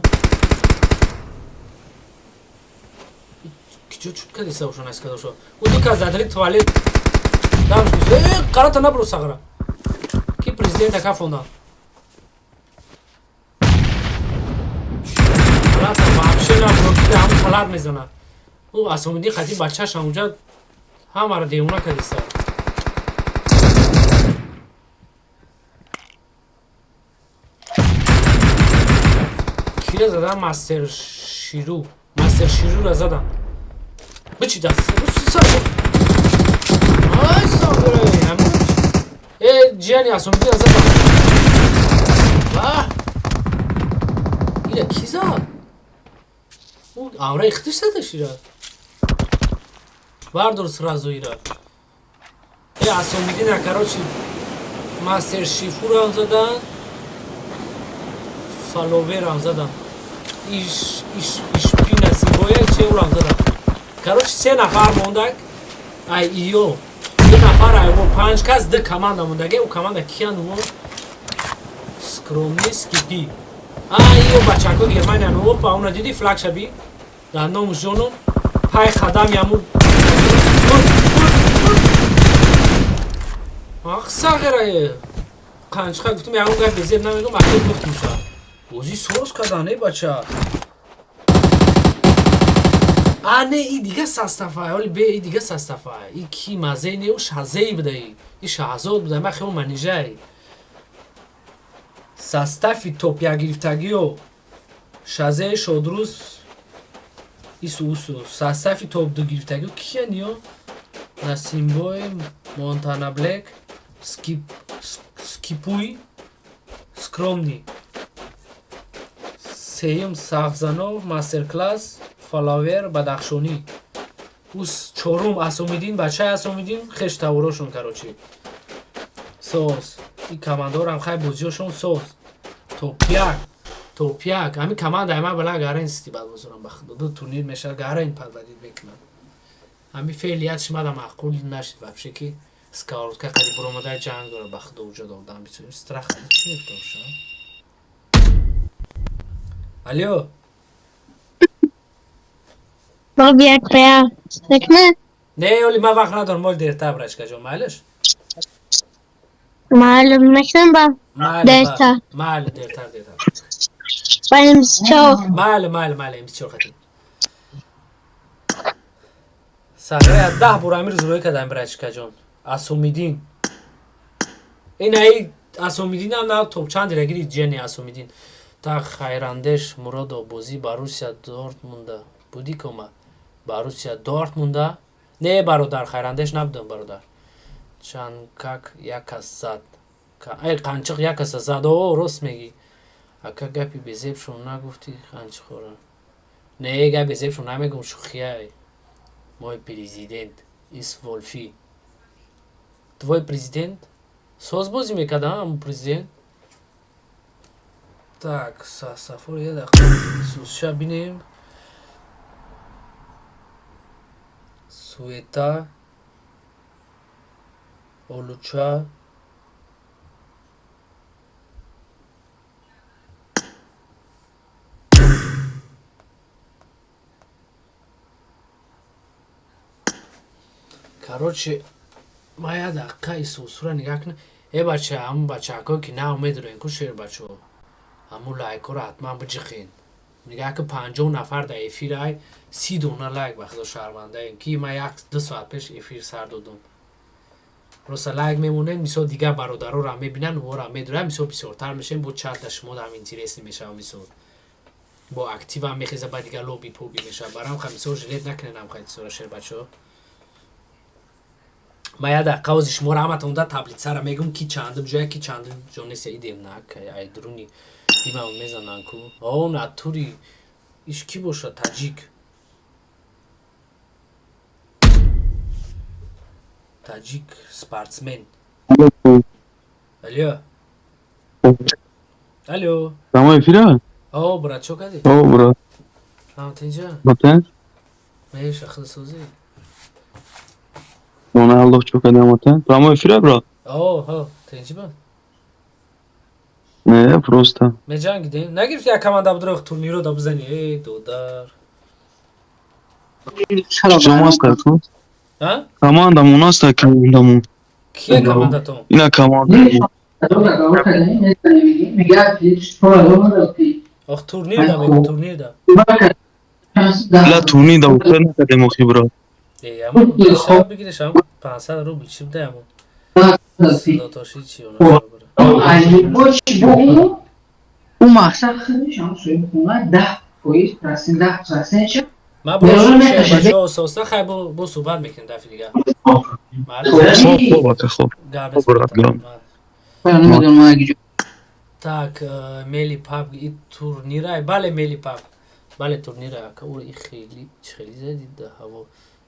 Киҷо чут кадиса ошон аз када ошо. У ду кас дадри туалет. Дамш гуфт: "Э, қарата набро сағра." Ки президент ака фонда. Қалата вообще набро, ки ҳам қалат мезанад. У Асомиддин хати бачаш ҳамунҷа ҳамаро девона кадиса. Кира задам мастер Ширу. Мастер Ширура задам. Бычи даст. Бычи сар. Ай, сағра. Ҳамун. Э, ҷияни Асомиддин задам. Ва. Ира ки зад? У авра ихтиш зада шира. Бардор сразу ира. Э, Асомиддина, короче, мастер Шифурам задан. Фаловерам задан. Иш иш ишпи насибоя че урам задан. Короче, се нафар мондак. Ай иё. Се нафар ай во панҷ кас ду команда мондаге. У команда киян во? Скромни скипи. А иё бачако Германия ну опа, уна диди флаг шаби. Дар ному ҷоном пай қадам яму. Ах, сағира. Қанчқа гуфтум ягон гап безеб намегум, ахир гуфтум ша. Бозӣ соз кардан, э бача. А не, и дига состава, оли бе, и дига состава. И ки мазей не, у шазей буда и. И шаҳзод буда, ма хео манижай. Состави топ як гирифтагиё. Шазей Шодрӯз ису усу. Состави топ ду гирифтагиё киян ё? Насимбой, Монтана Блек, Скип, Скипуй, Скромни. Сеюм Сағзанов, Мастер-класс, Фалавер, Бадахшонӣ. Ус чорум Асомиддин, бачаи Асомиддин, хеш таворошон, короче. Соз. И командорам хай бозиёшон соз. Топ як. Топ як. Ҳамин команда ма бала гарен сити бад бозорам ба худо. Ду турнир мешавад, гарен подводить мекунам. Ҳамин феълият шимада маъқул нашид вообще ки сковородка қади буромадаи ҷанг дора ба худо уҷо додам бисёр страх чӣ мегуфта бошам. Алло.
Бобия Секне?
Не, оли ман вақт надорам, мол дертар брачка ҷон, майлаш?
Маълум мекунам ба
Майли,
дертар.
Майли, дертар, дертар.
Ба МС4.
Майли, майли, майли, МС4 хати. Сағира 10 бор амир зурӯй кардам, брачкаҷон. Асомидин. Ин ай Асомидин ҳам на топ чанд рагири ҷени Асомидин. Та Хайрандеш Муродов бозӣ Боруссия Дортмунда. Будӣ кома? Боруссия Дортмунда? Не, бародар, Хайрандеш набудам, бародар. Чанкак як кас зад. Ай қанчиқ як каса зад. О, рост мегӣ. Ака, гапи безебшон нагуфтӣ қанчиқора. Не, гапи безебшон намегум, шӯхия. Мой президент ис Волфи. Твой президент? Соз бозӣ мекард, ҳамун президент? Так, Сафор, я дақиқа сусша бинем. Суета, Олуча, короче, ма як дақиқа исусура нигаҳ кунам. Э, бача, ҳамун бачаҳакое ки нав медроен ку, шербачо, ҳамун лайкҳоро ҳатман биҷиқен. Нигаҳ ки 50 нафар дар эфир ай, 30 дона лайк. Ба худо, шармандаем, ки ма як ду соат пеш эфир сар додум. Просто лайк мемонем, мисол, дигар бародароро мебинанд, онҳоро медорам, мисол, бисёртар мешем, бо чата шумо дам интересный мешавам, мисол, бо активам мехеза, ба дигар лоби поби мешавам. Барам ха, мисол, жалеть накунен ам хайтисора, шербачо. Ма як дақиқа ози шуморо ҳаматон да таблицара мегум, ки чандум ҷоя, ки чандум ҷо нест. Идем на ай дуруни димам мезананд ку. О, натури иш кӣ бошад? Таҷик, таҷик спортсмен. Алло, алло.
Прямой эфира?
О, брат, чо кардӣ?
О, брат.
Ҳам тинҷа?
Батен?
Меша, худсозӣ.
Она Аллах чо кардам, батен? Прямой эфира, брат?
О, ҳо, тинҷи ба?
Не, просто.
Меҷангидем? Нагирифти як команда будро турниро да бизани? Эй, додар.
Чом аст ку?
А?
Командамон аст, командамон.
Кия командатон?
Ина команда.
Ох, турнир да мегу, турнир да.
Ла, турнир да уфта накардем охи, брат.
Э, амон шаб бигириш, ам 500 рубл чӣ буда, амон? Садотоши чи она?
У мақсад худаш ҳам соҳибхона 10%, процент, 10%-ша.
Ма бо ососта, хай, бо суҳбат мекунем дафъи дигар.
Хоб, хоб, ака, хоб.
Гап.
Брат, гап.
Так, мели паб и турнира, бале, мели паб. Бале, турнира, ака, ура и хели, хели зади да ҳаво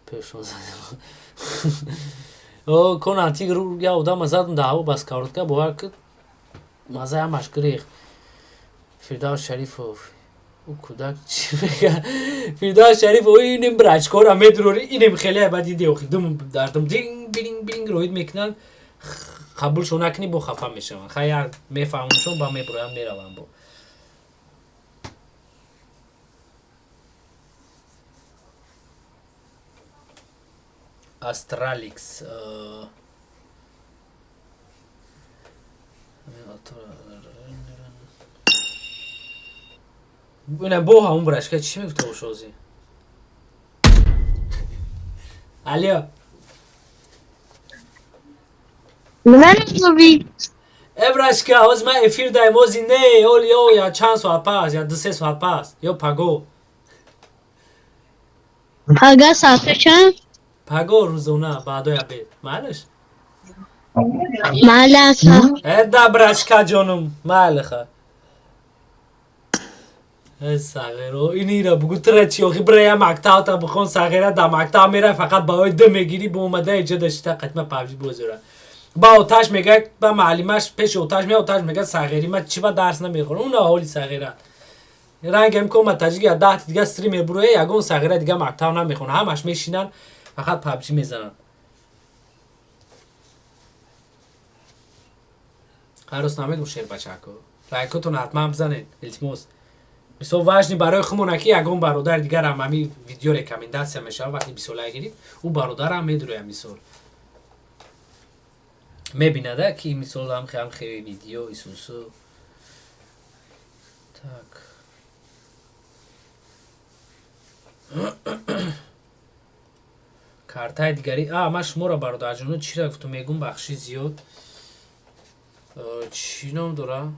пешон задем. О, кон антик я одама задам да ҳаво, бас коротка, бовар ки маза ҳамаш гирехт. Фирдавс Шарифов. Ӯ кӯдак чӣ мега? Фирдавс Шарифов, инем брачкора медурори, инем хеле ба диди охи дум дардум динг бинг бинг роид мекунанд. Қабулшон накунӣ, бо хафа мешаванд. Хай, як мефаҳмоншон, ба меброянд, мераванд бо. Астраликс. Ина бо ҳамун брашка чӣ мегуфта ошози? Алло.
Ман
Э, брашка, ҳози ман эфир даем, ҳози не, оли ё я чанд соат пас, я ду се соат пас, ё паго.
Пага соати чанд?
Паго рӯзона баъдои обед. Майлаш?
Майли, ака.
Э, да, брашка ҷонум, майли ха. Э, сағиро, инира бугу тра чи охи, бира я мактабта бихон, сағира да мактаб мера, фақат баҳои ду мегирӣ, бо омада иҷо дашита қатма пабҷи бозира. Ба оташ мега, ба маълимаш пеши оташ мея, оташ мега, сағири ма чи ба дарс намехонам, уна ҳоли сағира. Рангам кома таҷик я 10 дига стример буро, ягон сағира дига мактаб намехонад, ҳамаш мешинанд, фақат пабҷи мезананд. Ҳар рӯз намедум, шербачако. Лайкотон ҳатман бизанед, илтимос. Мисол, важный барои хумона, ки ягон бародари дигарам ҳами видео рекомендация мешавад, вақти бисёр лайк гирифт, ӯ бародарам медуроя, мисол. Мебинада, ки мисол ҳамхе видео исусу. Так. Картаи дигари а ман шуморо, бародарҷоно, чира гуфтум, мегум, бахши зиёд, чӣ ном дора?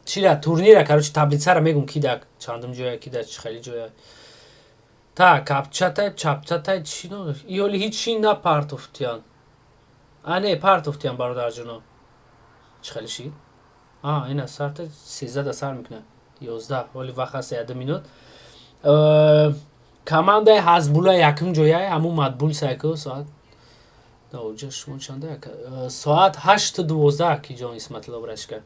Чира турнира, короче, таблицара мегум, ки да чандум ҷоя, ки да чӣ хели ҷоя. Та капчатай, чапчатай, чӣ ном, иёли ҳичи напартофтиян. А, не, партофтиян, бародарҷоно. Чӣ хели шид? А ина сарта 13 да сар мекунад, 11, ҳоли вақт ҳаст 1 минут. Командаи Ҳазбула якум ҷоя, ҳамун Матбул сайко. Соат оҷа шумо чанда? Соат 8:12, ки ҷон Исматило брашка.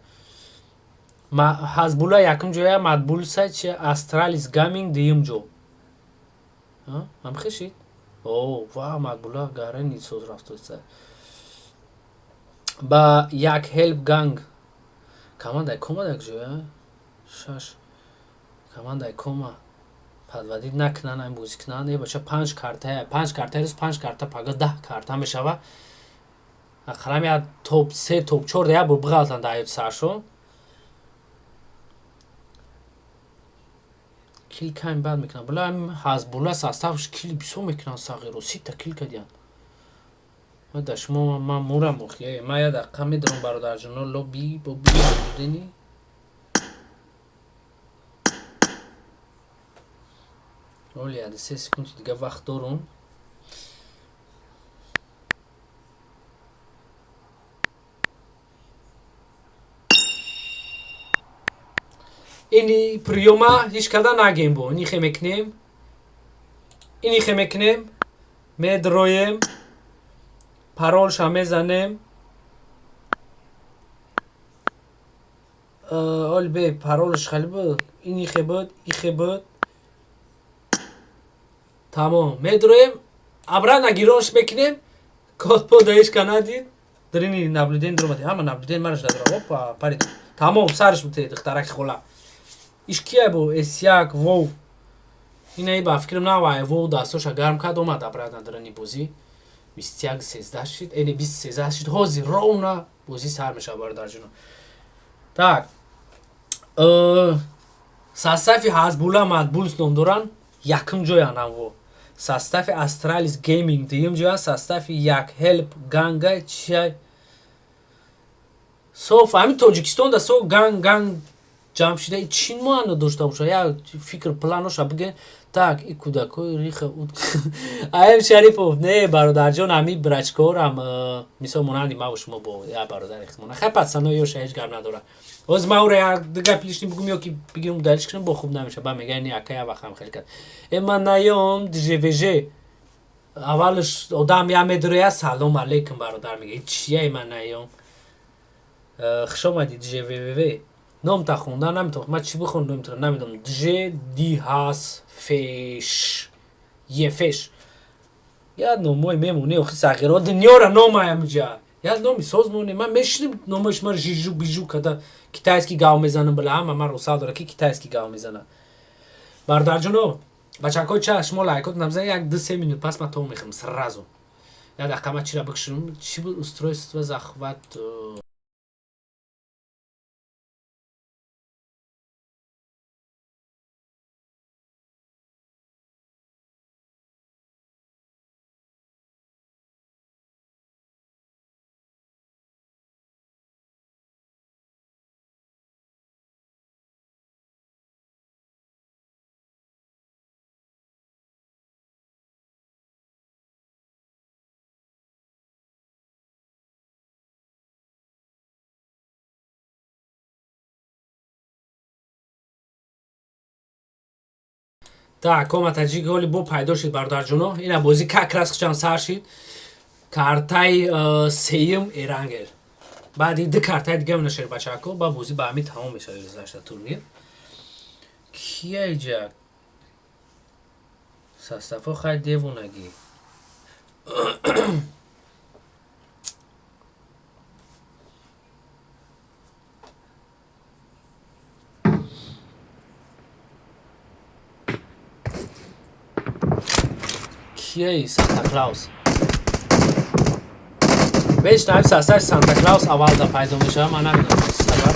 Ҳазбула якум ҷоя, Матбул сай чи, Астралис Гаминг дуюм ҷо. Ҳамхешид? О ва, Матбула гарани соз рафтоса. Ба як Хелп Ганг, командаи Кома як ҷоя, шаш командаи Кома подводить накунан, айн бозӣ кунанд. Е бача, панҷ карта, панҷ карта рӯз, панҷ карта пага 10 карта мешава. Ақаллам як топ се, топ чор да як бор биғалтанд дар ҳаёти саршон. Кил ками бад мекунанд. Була Ҳазбула составш кил бисёр мекунанд, сағиро 30-та кил кардиянд. Да шумо ман мурам охи. Ман як дақиқа медорам, бародарҷоно, лоби боби дени. Оли 3 секунди дига вақт дорум. Ини приёма ҳеҷ када нагем, бо инихе мекунем, инихе мекунем, медроем, паролша мезанем. Оли бе паролш хеле буд, инихе буд, ихе буд, тамом. Медроем, обратно гиронш мекунем, код пода ҳеҷ ка надид. Дрини наблюдение дуромади, ҳама наблюдение мараш дадора. Опа, парид, тамом, сарш бутед, духтараки хола. Иш кия бо с1 вов? Ина ба фикрам навай вов дастоша гарм кард, омад обратно дрини бозӣ. 21-13 шид, эне 20-13 шид. Ҳозир ровно бозӣ сар мешавад, бародарҷоно. Так, состави Ҳазбула Матбулс ном доранд, якум ҷоянд ҳамво. Состави Астралис Гейминг дуюм ҷоянд. Состави як Хелп Ганга чия соф ҳамин Тоҷикистон да со ганг ганг ҷамъ шида, чӣ маъно дошта бошад? Як фикр планоша биген. Так, и кӯдакои риха аем Шарипов. Не, бародарҷон, ҳами брачкорам, мисол монанди маву шумо бо я бародари худмона. Хай, пацано ёша ҳеҷ гап надорад. Ҳозир ман ура як ду гап лишний бигум ё ки бигирум далиш кунам, бо хуб намеша. Ба мега не, ака, як вақт ҳам хеле кард. Э, ман наём джвж. Аввалш одам я медроя, салом алейкум, бародар, мега. Чия, ман наём? Хуш омадӣ, джвв. Номта хонда наметавонам. Ман чӣ бихондам, намедонам. Дж дихас феш ефеш, як номҳои мемоне охи, сағиро дунёра номаям ҷа, як номи соз моне. Ман мешинам, номои шумаро жижу бижу када китайский гав мезанам. Била ҳама ман русал дора, ки китайский гав мезана. Бародарҷоно, бачакҳои ча, шумо лайкот намзан. Як 2-3 минут пас ман то мехӯрам сразу. Як дақиқа, ман чира бикшам? Чӣ буд? Устройство, захват. Так, кома таҷик ҳоли бо пайдо шид, бародарҷоно. Ина бозӣ как раз хичам сар шид. Картаи сеюм Эрангел. Баъди ду картаи дига нашер, бачако, ба бозӣ ба ҳамин тамом мешавад гузашта турнир. Кия иҷа составҳо? Хай, девонагӣ. Кияи Санта Клаус? Беш наиб состав Санта Клаус аввалда пайдо мешавад, ман намедонам сабаб.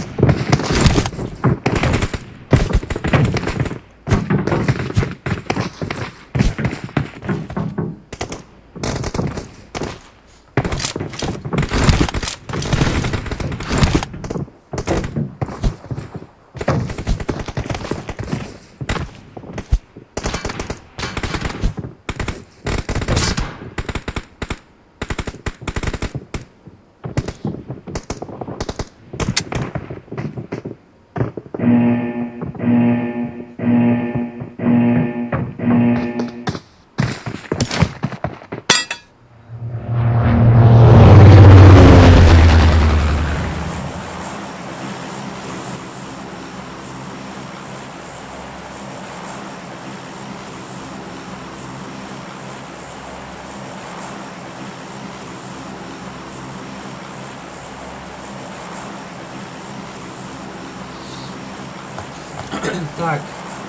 Так,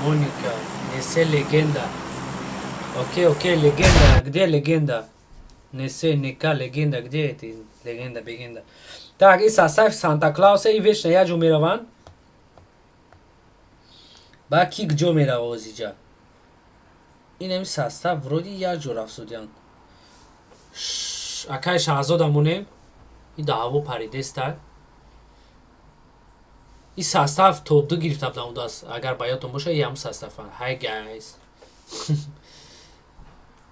Моника, несе легенда. Окей, окей, легенда. Где легенда? Несе, нека, легенда. Где это легенда, легенда? Так, и состав Санта Клауса и вечно я мераван. Ба ки кҷо мерава озиҷа? Инами состав вроде як ҷо рафт. Акай Шаҳзода монем. И даҳаво паридеста. И состав топ-2 гирифта будам даст. Агар ба ёдтон боша, и ҳам состав. Hi guys.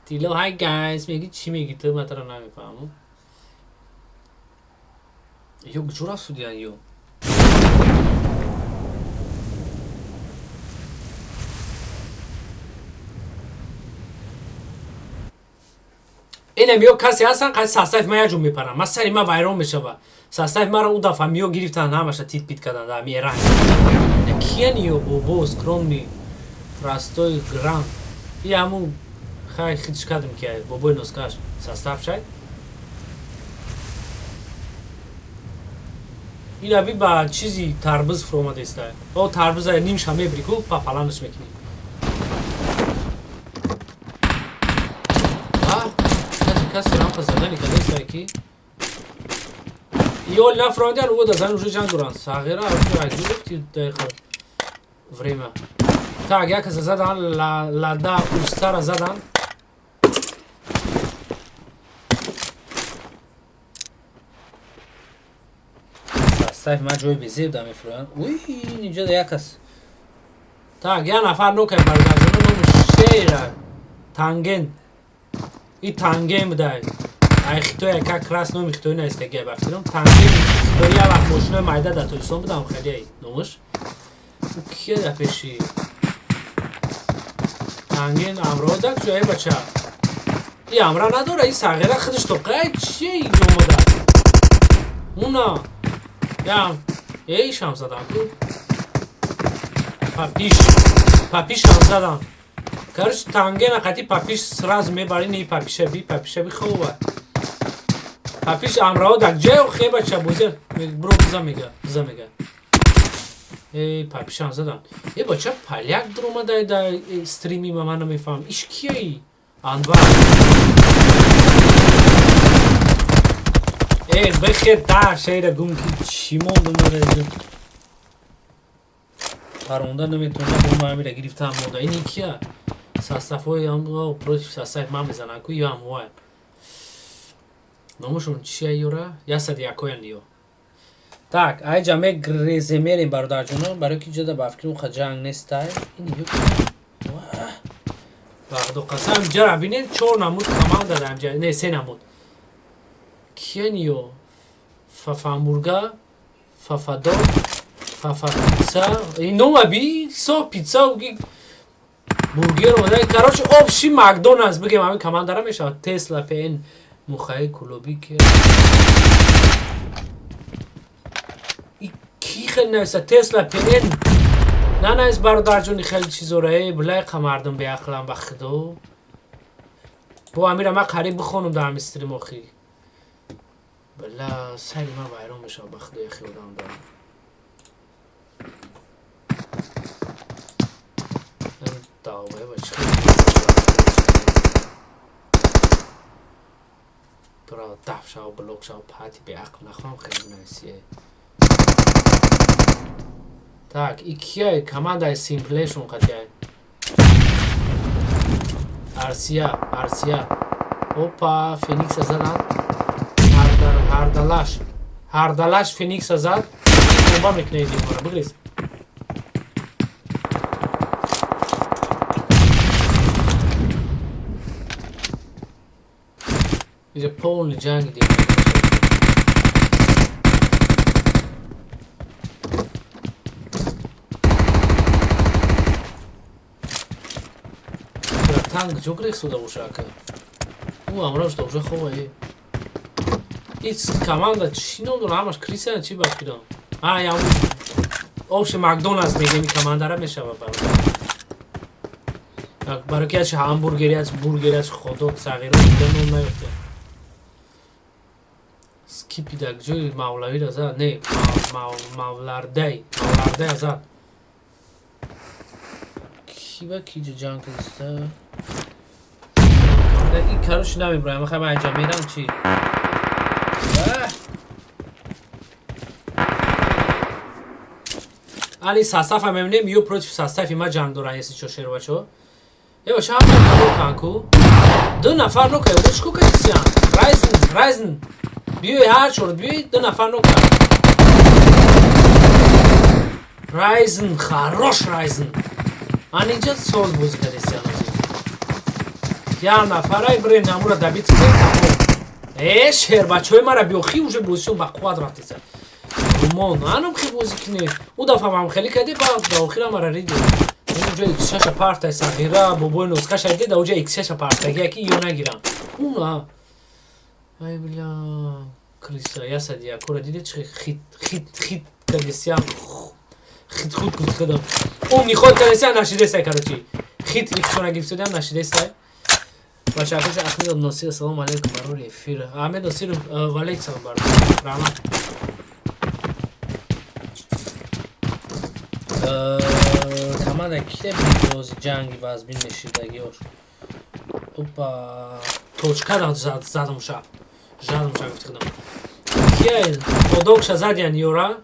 Тило, hi guys. Меги чӣ меги ту, ман тара намефаҳмам. Ё куҷо рафт судиян ё? Инам ё касе ҳастан, қай состави ман як ҷо мепарам. Ман сари ман вайрон мешава. Состави маро ӯ дафъа миё гирифтан, ҳамаша тит-пит кардан дар ҳами ранг. Киян ё бобо скромный, простой гранд. И ҳамун хай хидш кардем ки бобои носкаш состав шай. Ин аби ба чизи тарбуз фуромадеста. О тарбуза нимша мебри ку папаланаш мекунӣ. А касе рамқа задани кадеста ки ёл нафуромадиан, ӯ да зан уже ҷанг доранд. Сағира гуфти дақиқа время. Так, як каса задан, лада устара задан. Сайф ман ҷои безеб да мефурӯянд. Уй, инҷо да як кас. Так, як нафар нокай бародарҷоно, номи шера. Танген. И танген будай. Ай хитоя как раз номи хитои наистагия ба фикрам. Танген хитои як вақт мошинои майда дар Тоҷикистон будам хеле ай номаш. Ӯ кия дар пеши? Танген амро да куҷо ай бача? И амра надора, и сағира худаш тоқа ай чие инҷо омада? Уна. Я, эй, шам задам ку. Папиш. Папишам задам. Короче, тангена қати папиш сразу мебари, не папиша би, папиша би хова. Папиш амрао дар ҷаё хеба ча бозе, бро биза мега, биза мега. Эй, папишам задам. Э, бача поляк дуромадай да стрими ма, ман намефаҳмам. Иш кияи? Анвар. Э, бихер да шейра гум ки чӣ мондум ман инҷо. Паронда наметавонам, бо ман амира гирифтам монда. Ин кия? Составҳои ҳам против состав ман мезананд ку ё ҳам вай. Номашон чия ёра? 101-оян ё. Так, айҷа мегрезе мерем бародарҷоно, барои ки ҷода ба фикри уха ҷанг нестай. Ин ё Бағдо қасам ҷара бинед, чор намуд команда дар инҷа, не, се намуд. Киян ё? Фафамбурга, Фафадор, Фафа пицца. Ин нома би, со пицца уги бургер омада. Короче, общий Макдоналдс бигем ҳамин командара мешавад. Тесла ПН Мухаи Кулоби ки. И ки хел нависа Тесла ПН. На навис бародарҷони хеле чизора, эй, билайқа мардум беақлам ба худо. Бо амира ман қариб бихонум дар ҳамин стрим охи. Била сари ман вайрон мешавад ба худо яхе одам дорам. Давай, бача. Бро, даф шав, блок шав, пати беақл нахоҳам хеле бинависие. Так, и кияй командаи симплешон қатияй? Арсия, Арсия. Опа, Феникса задан. Ҳардалаш. Ҳардалаш Феникса зад. Бомба мекунад димора. Бигрез. Иҷа полный ҷанги димора. Танк ҷо гирехсода боша, ака. Ӯ амрош да уже хова е. Ҳеҷ команда чӣ ном дора, ҳамаш крисян чӣ ба фикрам. А, я общий Макдоналдс мегем командара мешава бародар. Барои ки ячи ҳамбургер, ячи бургер, ячи ходок, сағиро дига ном наёфта. Скипи дар ҷои мавлавиро зад, не, мавлардай, мавлардай зад. Ки ба ки ҷо ҷанг кардиста? Ин короче намебурам, мехоҳам айҷа мерам чӣ? Ани состава мебинем, ё против состави ма ҷанг доран, если чо шербачо. Е бача, ҳама нокан ку? Ду нафар нокай, чӣ ко кадисиян? Райзен, Райзен. Биёй ҳар чор, биёй ду нафар нокан. Райзен, хорош Райзен. Ани инҷа соз бозӣ кадисиян. Як нафарай бирем намура добить кунем тамом. Э, шербачои мара биёхи уже бозишон ба қувват рафтеса. Румон, анам хи бозӣ кунем. Ӯ дафъа ҳам хеле кади, ба да охира мара риди. Уҷа X6 партай сағира, бобои носкаша дида, уҷа X6 партаги яки ё нагирам. Уна. Ай бля, криса, ясади якора диде чи хит хит хит кадесян хит худ гуфт кадам. Он ниход кадесян нашидесай, короче. Хит ихчона гирифтодам нашидесай. Бачакош Ахмедов Носир, салом алейкум, барори эфир. Ахмед Носиров, валейк салом барор. Раҳмат. Команда ките бози ҷанги вазбин мешидагиёш. Опа, точка задамша. Задамша гуфти худам. Кия ходокша задиян ёра?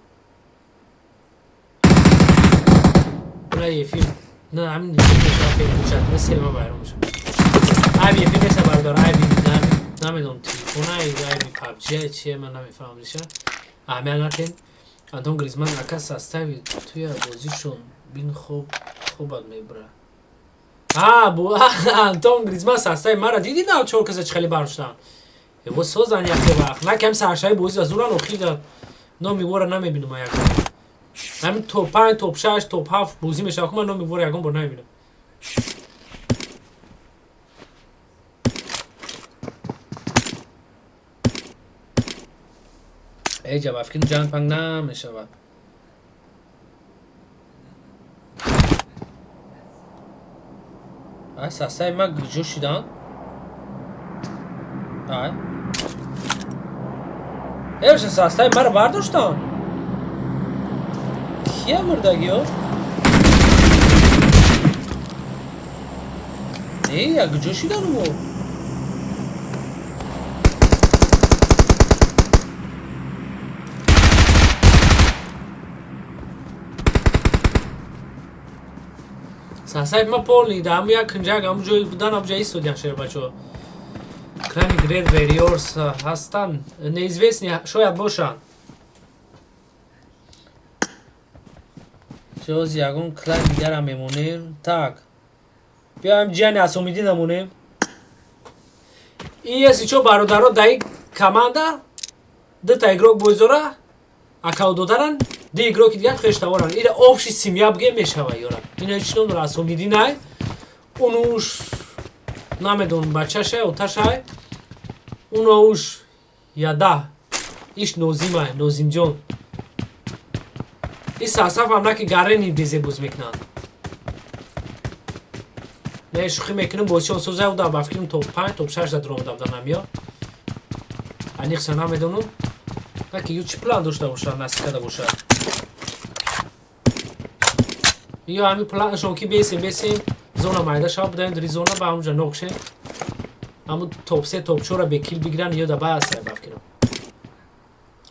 Бля, эфир. На, ҳамин мешава пекучат, сема байрон мешава. Айби эфир неста бародар, айби намедонам телефона, айби PUBG чие, ман намефаҳмам диша. Аҳамият натен. Антон Гризман ака состави туя бозишон бин хоб хобат мебра. А, бу Антон Гризман состави мара диди на чор каса чӣ хеле бароштан. Эво созан яке вақт. На кам саршаи бозӣ зуран охир номи вора намебинам ягон. Ҳамин топ 5, топ 6, топ 7 бозӣ мешава, ман номи вора ягон бор намебинам. Эҷа ба фикрим ҷанг панг намешавад. Ай, состави ма ҷо шидан? Ай. Эвша состави маро бардоштан? Кия мурдагиё? Не, як ҷо шидан мо? Сасайб ма полный да ҳаму як кунҷак ҳаму ҷой будан ҳаму ҷо истодиям шербачо. Клани Great Warriors ҳастанд, неизвестный шояд бошанд. Чоз ягон клан дигарам мемонем. Так. Биёем ҷияни Асомиддин намонем. Ин если чо бародаро даи команда дута игрок бозора акау додаран, ду игроки дигар хештаворан. Ира общий семья бигем мешава ёра. Ина ҳеч ном дора Асомиддин ай. Унуш намедонам бачашай, оташай. Уноуш яда. Иш Нозимай, Нозимҷон. Ин сарсаф ҳам наки гарени безе боз мекунанд. Не шӯхӣ мекунем, бозишон соза буда, ба фикрам топ 5, топ 6 да дуромада будан ҳамё. Аниқша намедонам. Наки ё чӣ план дошта бошад, насиб карда бошад. Ё ҳамин планшон ки бесем, бесем, зона майда шава, будаем дри зона ба ҳамунҷа нокшем. Ҳамун топ се, топ чора бекил бигиранд, ё да баъсай бафкирам.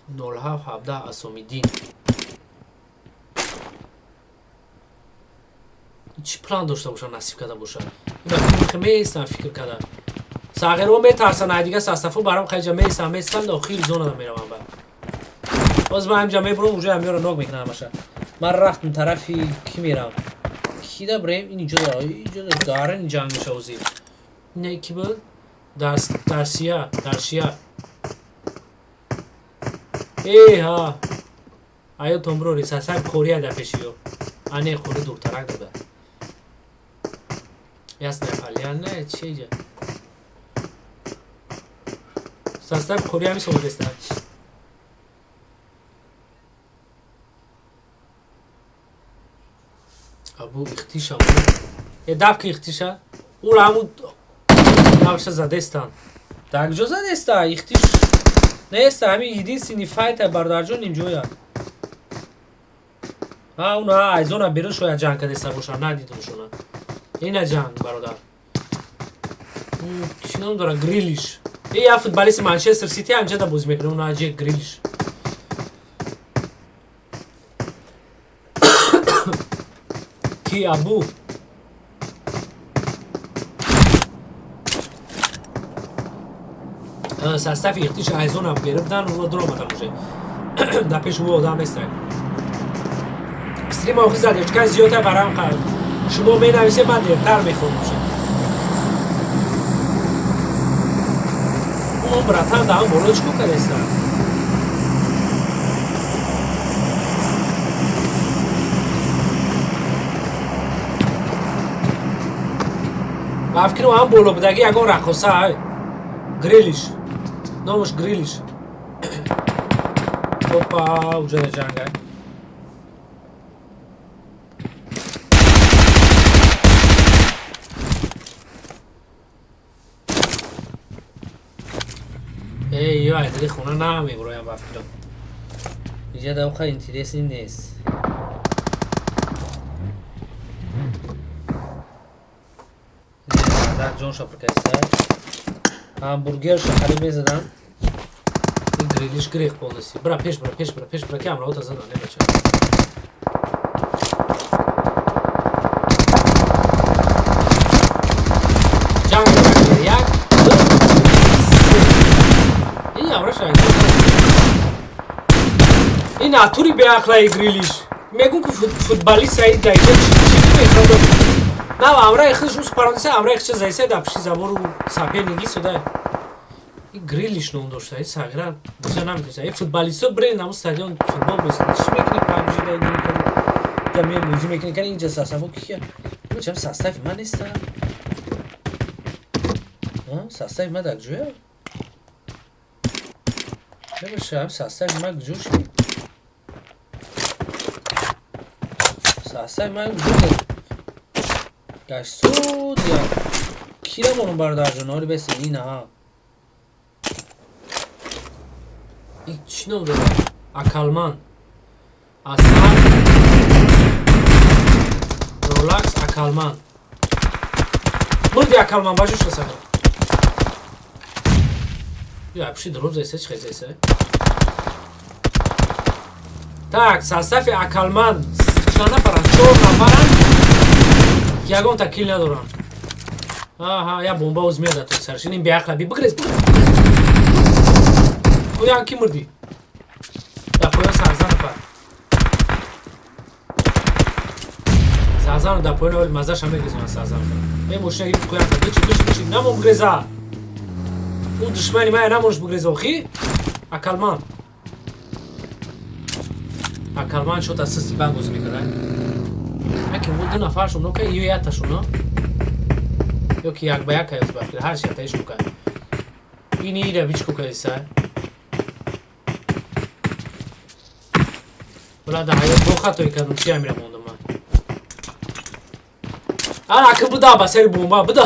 07 17 Асомиддин. Чӣ план дошта бошад, насиб карда бошад? Меистам фикр карда. Сағирҳо метарсанд, ай дига састафо барам хайҷа меистам, меистам, охир зонада меравам ба. Боз ман ҳамҷа мебурам, уже ҳамёро нок мекунам ҳамаша. Ман рафтам тарафи ки мерам? Ки да бирем? Ин иҷо да, иҷо да дарин ҷанг меша ози. Не ки буд? Дарсия, даршия. Э ҳа. Аё томброри сасак қория да пешиё. Ане қори дуртарак дада. Ясная поляна, чӣ иҷа? Састав қория мисомадеста. Абу ихтиша. Э давки ихтиша. Ура ҳамун навша задестан. Дар куҷо задеста? Ихтиш неста, ҳамин единственный файта бародарҷон инҷоя. Ҳа, уна айзона берун шояд ҷанг кардеста бошад, надидам шуна. Ина ҷанг, бародар. Чӣ ном дора? Грилиш. Э я футболисти Манчестер Сити ҳамҷа да бозӣ мекунад, уна Ҷек Грилиш. Ки Абу? Состави ихтиш айзона гирифтан, уно дуромадан уже. Дар пеши ӯ одам нестак. Стрима охи задечка зиёдтар барам қар. Шумо менависед, ман дертар мехонам. Он братан дар ҳам боло чӣ кор кардеста? Ба фикрам ҳам боло будаги ягон раққоса ай. Грилиш. Номаш Грилиш. Опа, уже дар ҷанг ай. Эй, ё айдали хона намебуроям ба фикрам. Инҷа да оқа интереси нест. Дар ҷонша прикайса. Ҳамбургерша хариб мезадам. Ин грилиш грех полностью. Бра пеш бра, пеш бра, пеш бра, ки амраота задан, не бача. Ҷанг як, ду, се. Ин амраша ин натури беақлаи грилиш. Мегум ки футболист аи даиҷа чӣ мехоҳад? На, амраи худш ус парондиса, амраи худша заиса дар пишти забору соперники сода. Ин Грилиш ном дошта, ин сағира боза наметавониста. Ин футболистҳо бирен ҳамун стадион футбол бозӣ кунед. Чӣ мекунӣ панҷ ҷо ҷа меои бозӣ мекунӣ, кани инҷа составо кия? Чам состави ман неста? Состави ман дар куҷоя? Набоша, ҳам состави ман куҷо шуд? Состави ман куҷо гашт? Я кира монум бародарҷон, ори беси ина ҳа. Ин чӣ ном дорад? Акалман. Асар Ролакс Акалман. Мурди Акалман баҷо шуда сагра. Я пуши дуроб зайса, чӣ хел зайса? Так, состави Акалман чанд нафаранд? Чор нафаранд. Ягонта кил надоранд. Аҳа, я бомба оз меояд то сараш. Ин беақла би бигрез, бигрез. Куян ки мурдӣ? Дар поён сарзан нафар. Сарзану дар поён оли мазаша мегрезонад сарзан. Е мошина гирифт куян бичи, бичи, бичи, намон бигреза. Ӯ душмани мая намонш бигреза охи? Акалман. Акалман шота систи банд бозӣ мекард. Аки ду нафаршон нока ё яташон, но? Ё ки як ба як аяз ба фикр, ҳар чи ятаиш кука. Ини ира бич кука иса. Була да ҳаёт бо хатои кардам, чи амира мондам ман. Ана ки буда ба сари бомба, буда.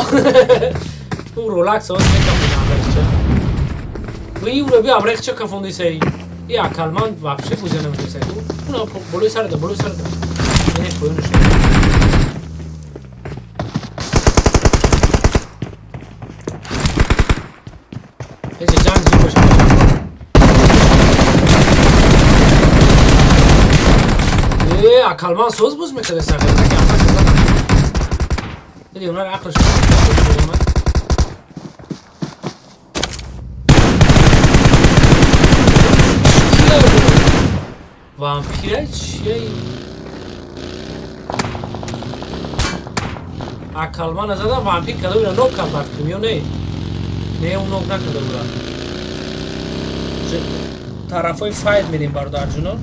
Ӯ ролакс оз мекафонда амрахча. И ура би амрахча кафондиса и. И акалман вообще бузя наметавониста. Уна болои сарада, болои сарада. Не, поёнаш. Эҷа ҷанг зуд мешавад. Э, акалман соз боз мекарда сағир, на ки амма шуда. Диди, онар ақлш омад. Вампира чия ин? Акалман назада вампир када ура нок кард бафикрам ё не? Не, ӯ нок накарда ура. Тарафҳои файт мерем, бародарҷуно.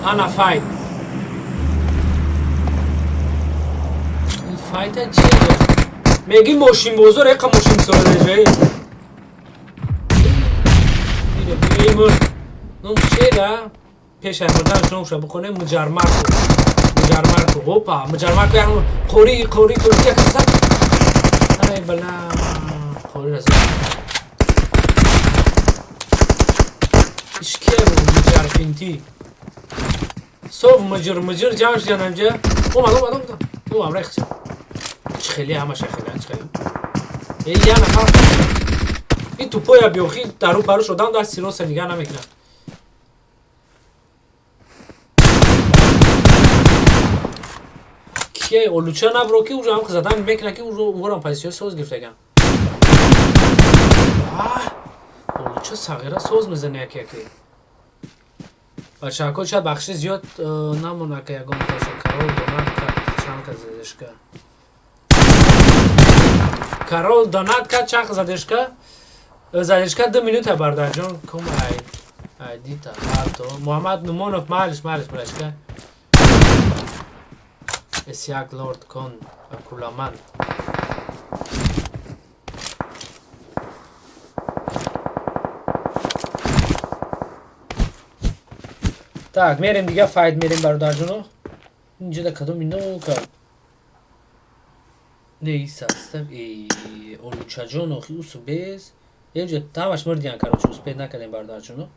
Ана файт. Ин файта чие? Меги мошинбозор эқа мошин сорада ҷои. Эй мурд. Ном чера? Пеш ай мурдан шумо бихоне Муҷармарко. Муҷармарко. Опа, Муҷармарко як қори қори қори як зад. Ай бала. Қори раз. Ишкия бу Муҷарпинти. Сов муҷир муҷир ҷамъ шудан инҷа. Омад, омад, омад. Ӯ амра хча. Чӣ хеле ҳамаша хеле, чӣ хеле. Эй, я нафар. Ин тупоя биёхи дару пару шудам даст сироса нигаҳ намекунад. Кие олуча набро ки уже ҳам задан мекунад ки уже уворам позитсия соз гирифтаган. Олуча сағира соз мезане яке яке. Бачаҳако шояд бахши зиёд намонад ка ягон таша Карол донат кард чанд ка задешка. Карол донат кард чанд ка задешка? Задешка 2 минута бародарҷон кум ай айдита ато Муҳаммад Нумонов малиш малиш брачка. Эсяк лорд кон акуламан. Так, мерем дига файт мерем бародарҷоно. Инҷо да кадом ино кард? Не, ис астав э олучаҷон охи усу без. Инҷо тамаш мурдиян, короче, успеть накардем, бародарҷоно.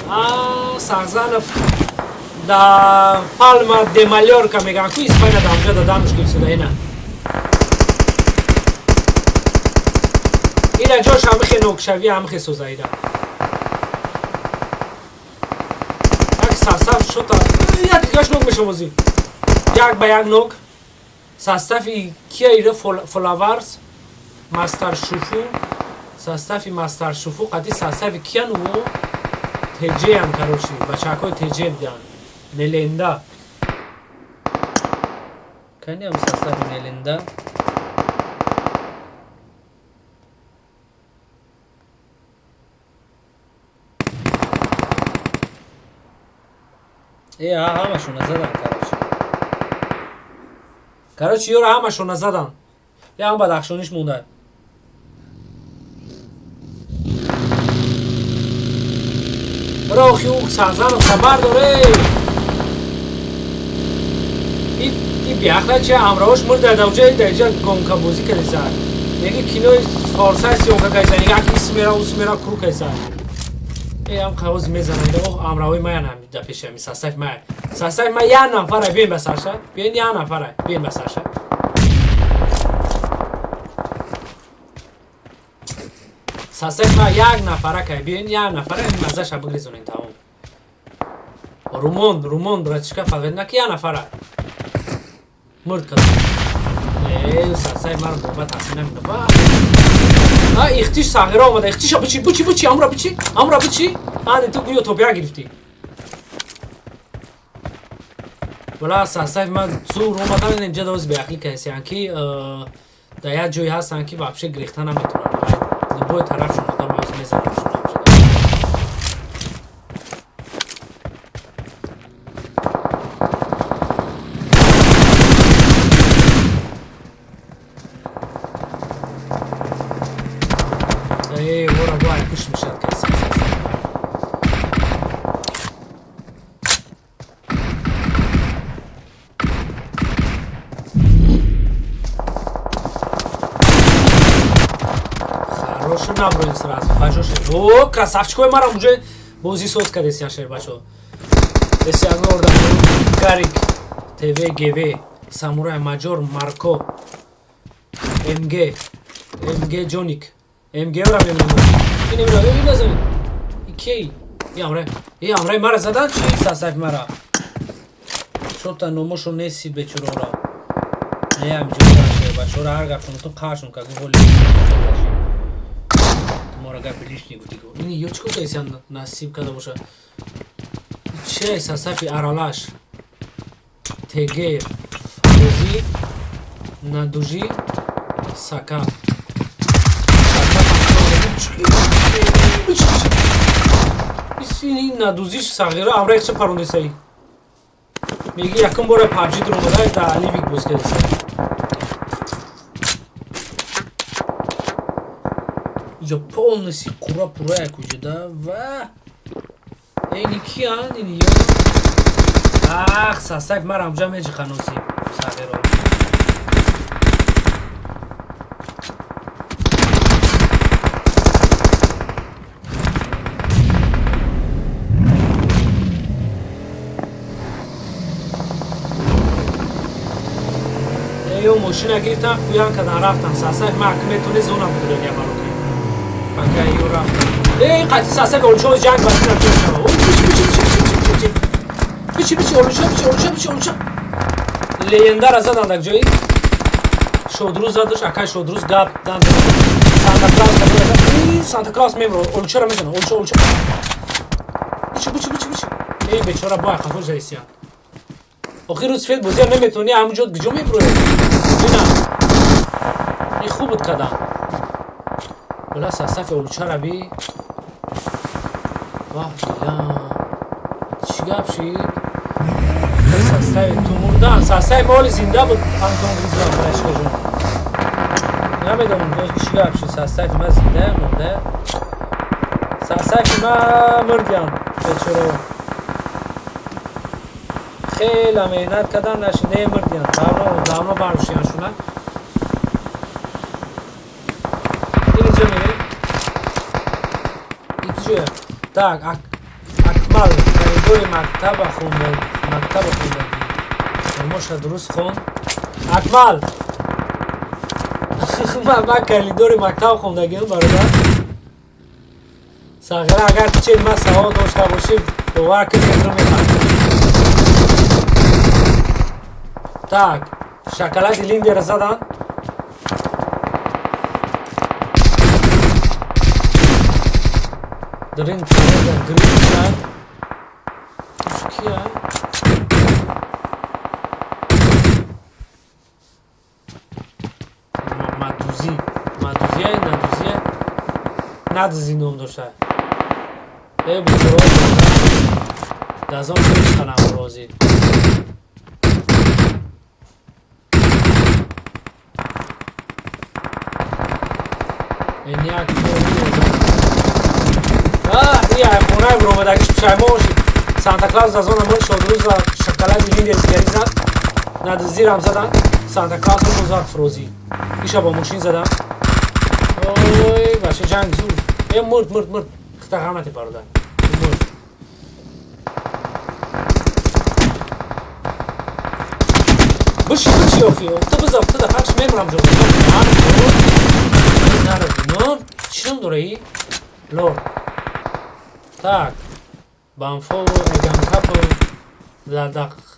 А, Сағзанов да Палма де Малёрка мегӯянд ку Испания да онҷо дадануш гирифтуда ина. Ина ҷош ҳамихе нокшавӣ ҳамихе соза ина. Як состав шота як дигаш нок меша бозӣ. Як ба як нок. Состави кия ира фолаварс мастар шуфу состави мастар шуфу қати состави киян ӯ теҷеян, короче, бачаҳакои теҷе буданд. Меленда. Каниам состави Меленда. Э, ҳамашона задан, короче. Короче, ёро ҳамашона задан. Ям бадахшониш монда. Рохи ӯ Сарзанов хабар доре. И биахла чи ҳамроҳош мурда давҷа даҷа гонкабозӣ кардиса. Неги кинои форса съёмка кардиса, неги ак ис мера ус мера кру кардиса. Э ам қавоз мезананд, оҳ ҳамроҳои маян ҳам да пеши ҳами состав мая. Состав ма як нафара биён ба сарша, биён як нафара, биён ба сарша. Состав ма як нафара кай, биён як нафара мазаша бигрезонен тамом. Румон, Румон, братишка, фақат ки як нафара. Мурд кад. Э, состав маро боба таъсир намекунад. А, ихтиш сағира омада, ихтиша бичи, бичи, бичи, амра бичи, амра бичи. А, ту гӯё топя гирифтӣ. Вала состав ма зур омадан инҷа доз беақлӣ кардисиян ки дар як ҷое ҳастанд ки вообще гирифта наметавонанд. Любой тарафшон одам аз мезанад. Э, вора вай пуш мешад каси. Хорошо наброем сразу. Бачо О, красавчикои марам уже бозӣ соз кардесиян шербачо. Десиягнорда Гарик ТВ ГВ. Самурай Маҷор Марко МГ МГ Ҷоник МГ-ра мемонам. Ин мера ин назан. Кей? И амрай. И амрай мара задан чи сасаф мара. Шота номошо несид бечорора. Не ам ҷора бачора ҳар гапшон ту қашон как воли. Мора гапи лишний гуфти. Ин ё чӣ кор кардӣ насиб карда боша. Че сасафи аралаш. ТГ Фарозӣ Надужи Сака. Ин надузиш сағира амраи ча парондесаи. Меги якум бора PUBG дуромада да Аливик боз кардесаи. Иҷо полностью қура пура якуҷа да ва эни киян ини ё ах сасак мара амҷа меҷиханоси сағиро. Ё мошина гирифтан хуян кардан рафтан сасак ма ак метоне зона будурен я бароки. Пока ё рафтан. Эй қати сасак олчо ҷанг басина чо. Ой бичи бичи бичи бичи бичи. Бичи бичи олчо бичи олчо бичи олчо. Легендара задан дар ҷои. Шодруз задаш, акай Шодруз гап дан. Санта Клаус задаш. Санта Клаус мемро олчора мезана, олчо олчо. Бичи бичи бичи бичи. Эй бечора бо хафо жайсия. Охир рӯз фет бозия наметавонӣ ҳамунҷо куҷо мебуроӣ? Бина. Ин хуб буд кадам. Била сасафи олучара би. Ваҳ била. Чӣ гап шид? Сасафи ту мурдан. Сасафи мо ҳоли зинда буд Антон Гризман барашкаҷон. Намедонам боз чӣ гап шид. Сасафи ма зинда мурда. Сасафи ма мурдям. Бечоро. Хеле меҳнат кардан наши немурдиян. Давно давно барушиян шуна. Инҷо мерем. Инҷо. Так, Акмал коридори мактаба хонда, мактаба хондагӣ. Номоша дуруст хон. Акмал. Ман коридори мактаб хондагиам бародар. Сағира агар чен ма савол дошта бошӣ, бовар кун метро мехам. Так, шоколади Линдера задан. Дрин Грин Кия. Мадузи, Мадузия, Надузия. Надузи ном дошта. Эй бучоро. Дазон механам рози. Эняк хона буромадагиш пушаймон шид. Санта Клаус аз он амон Шодрӯз шоколади Линдер дигари зад. Надзирам задан. Санта Клаус ро зад фрозӣ. Иша бо мошин задан. Ой, баша ҷанг зур. Э мурд мурд мурд. Хита ғамати бародар. Мурд. Биши биши охи. Ту бизав, ту да фақш мемурам ҷо. Наро, чӣ ном дора и? Лор. Так. Банфо, Эганкапо,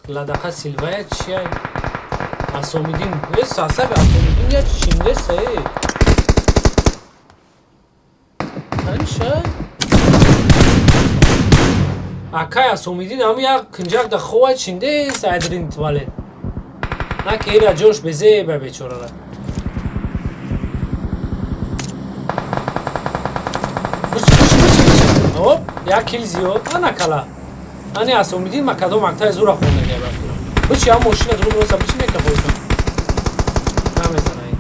Ладақа Силвая чия? Асомидин. Э, сасафи Асомидин я чиндеса, э. Танша? Акай Асомидин ҳам як кинҷак да хова чиндеса айдрин туалет. На ки ира ҷош безеба бечорара. Оп, як кил зиёд, ана кала. Ани Асомидин ма кадом мактаби зура хондагия бафкунам. Бичи ҳам мошина дуруд роса бичи мекафоишам. Намезанай.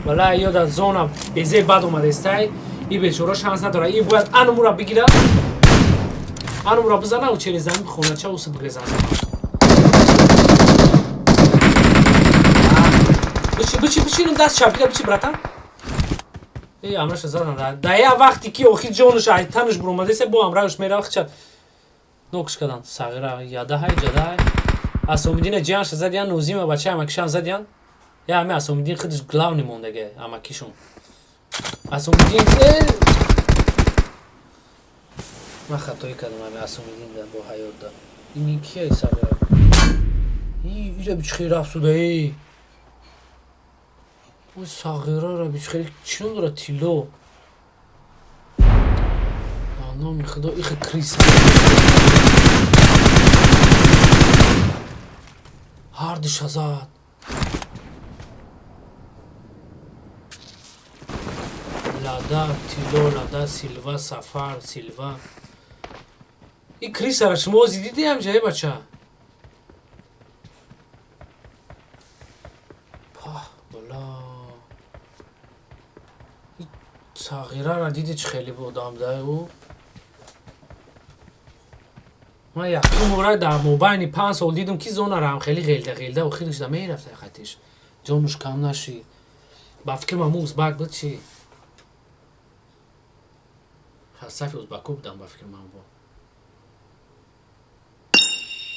Валла ё дар зона безе бад омадестай, и бечора шанс надора. И бояд анумура бигира. Анумура бизана у через замин хонача усу бигрезан. Бичи бичи бичи ин даст чап бичи братан. Эй, амраша задан. Да я вақти ки охир ҷонуш ай тануш буромадесе бо амраш мерав хча. Нокш кадан. Сағира ядаҳай ҷадаҳай. Асомиддина ҷиянша задиян, Нозима бачаи амакишам задиян. Я ҳами Асомиддин худаш главный мондаге амакишон. Асомиддин ман хатоӣ кардам ҳами Асомиддин да бо ҳаёт да. Ин кия сағира? Ира бичхели рафт суда эй. Ой сағирара бичхели чӣ ном дорад тилло? Ба номи худо ихе криса. Ҳардуша зад. Лада, тилло, лада, силва, сафар, силва. И крисара шумо ози диди ҳамҷа э бача? Пах, бала. И сағирара диди чӣ хеле одам да ӯ? Ман якум бора дар мобайни 5 сол дидум ки зонара ҳам хеле ғелда ғелда охириш да мерафта хатиш. Ҷонуш кам нашид. Ба фикр ман узбак буд чи? Сафи узбако будам ба фикр ман бо.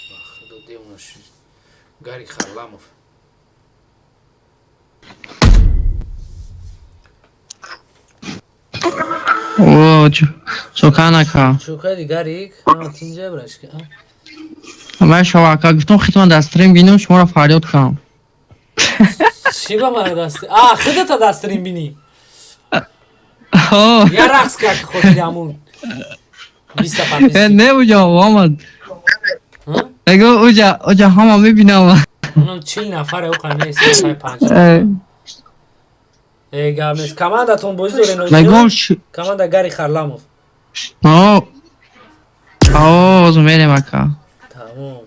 Ба худо девона шид. Гарик Харламов.
О, чоканака.
Чокади Гарик? Тинҷа брашка.
Ман шавака гуфтам хитман дар стрим бинам шуморо фарёд кунам.
Чӣ ба мара даст? А, худата дар стрим бинӣ. Я рақс кард хотири ҳамун 20 подписчик.
Не уҷа омад. Мегӯ уҷа уҷа ҳама мебинам.
Онам 40 нафаре оқа нест, 50. Э гап нест. Командатон бозӣ дорен
Мегӯм
команда Гари Харламов.
О. О, озу мерем ака.
Тамом.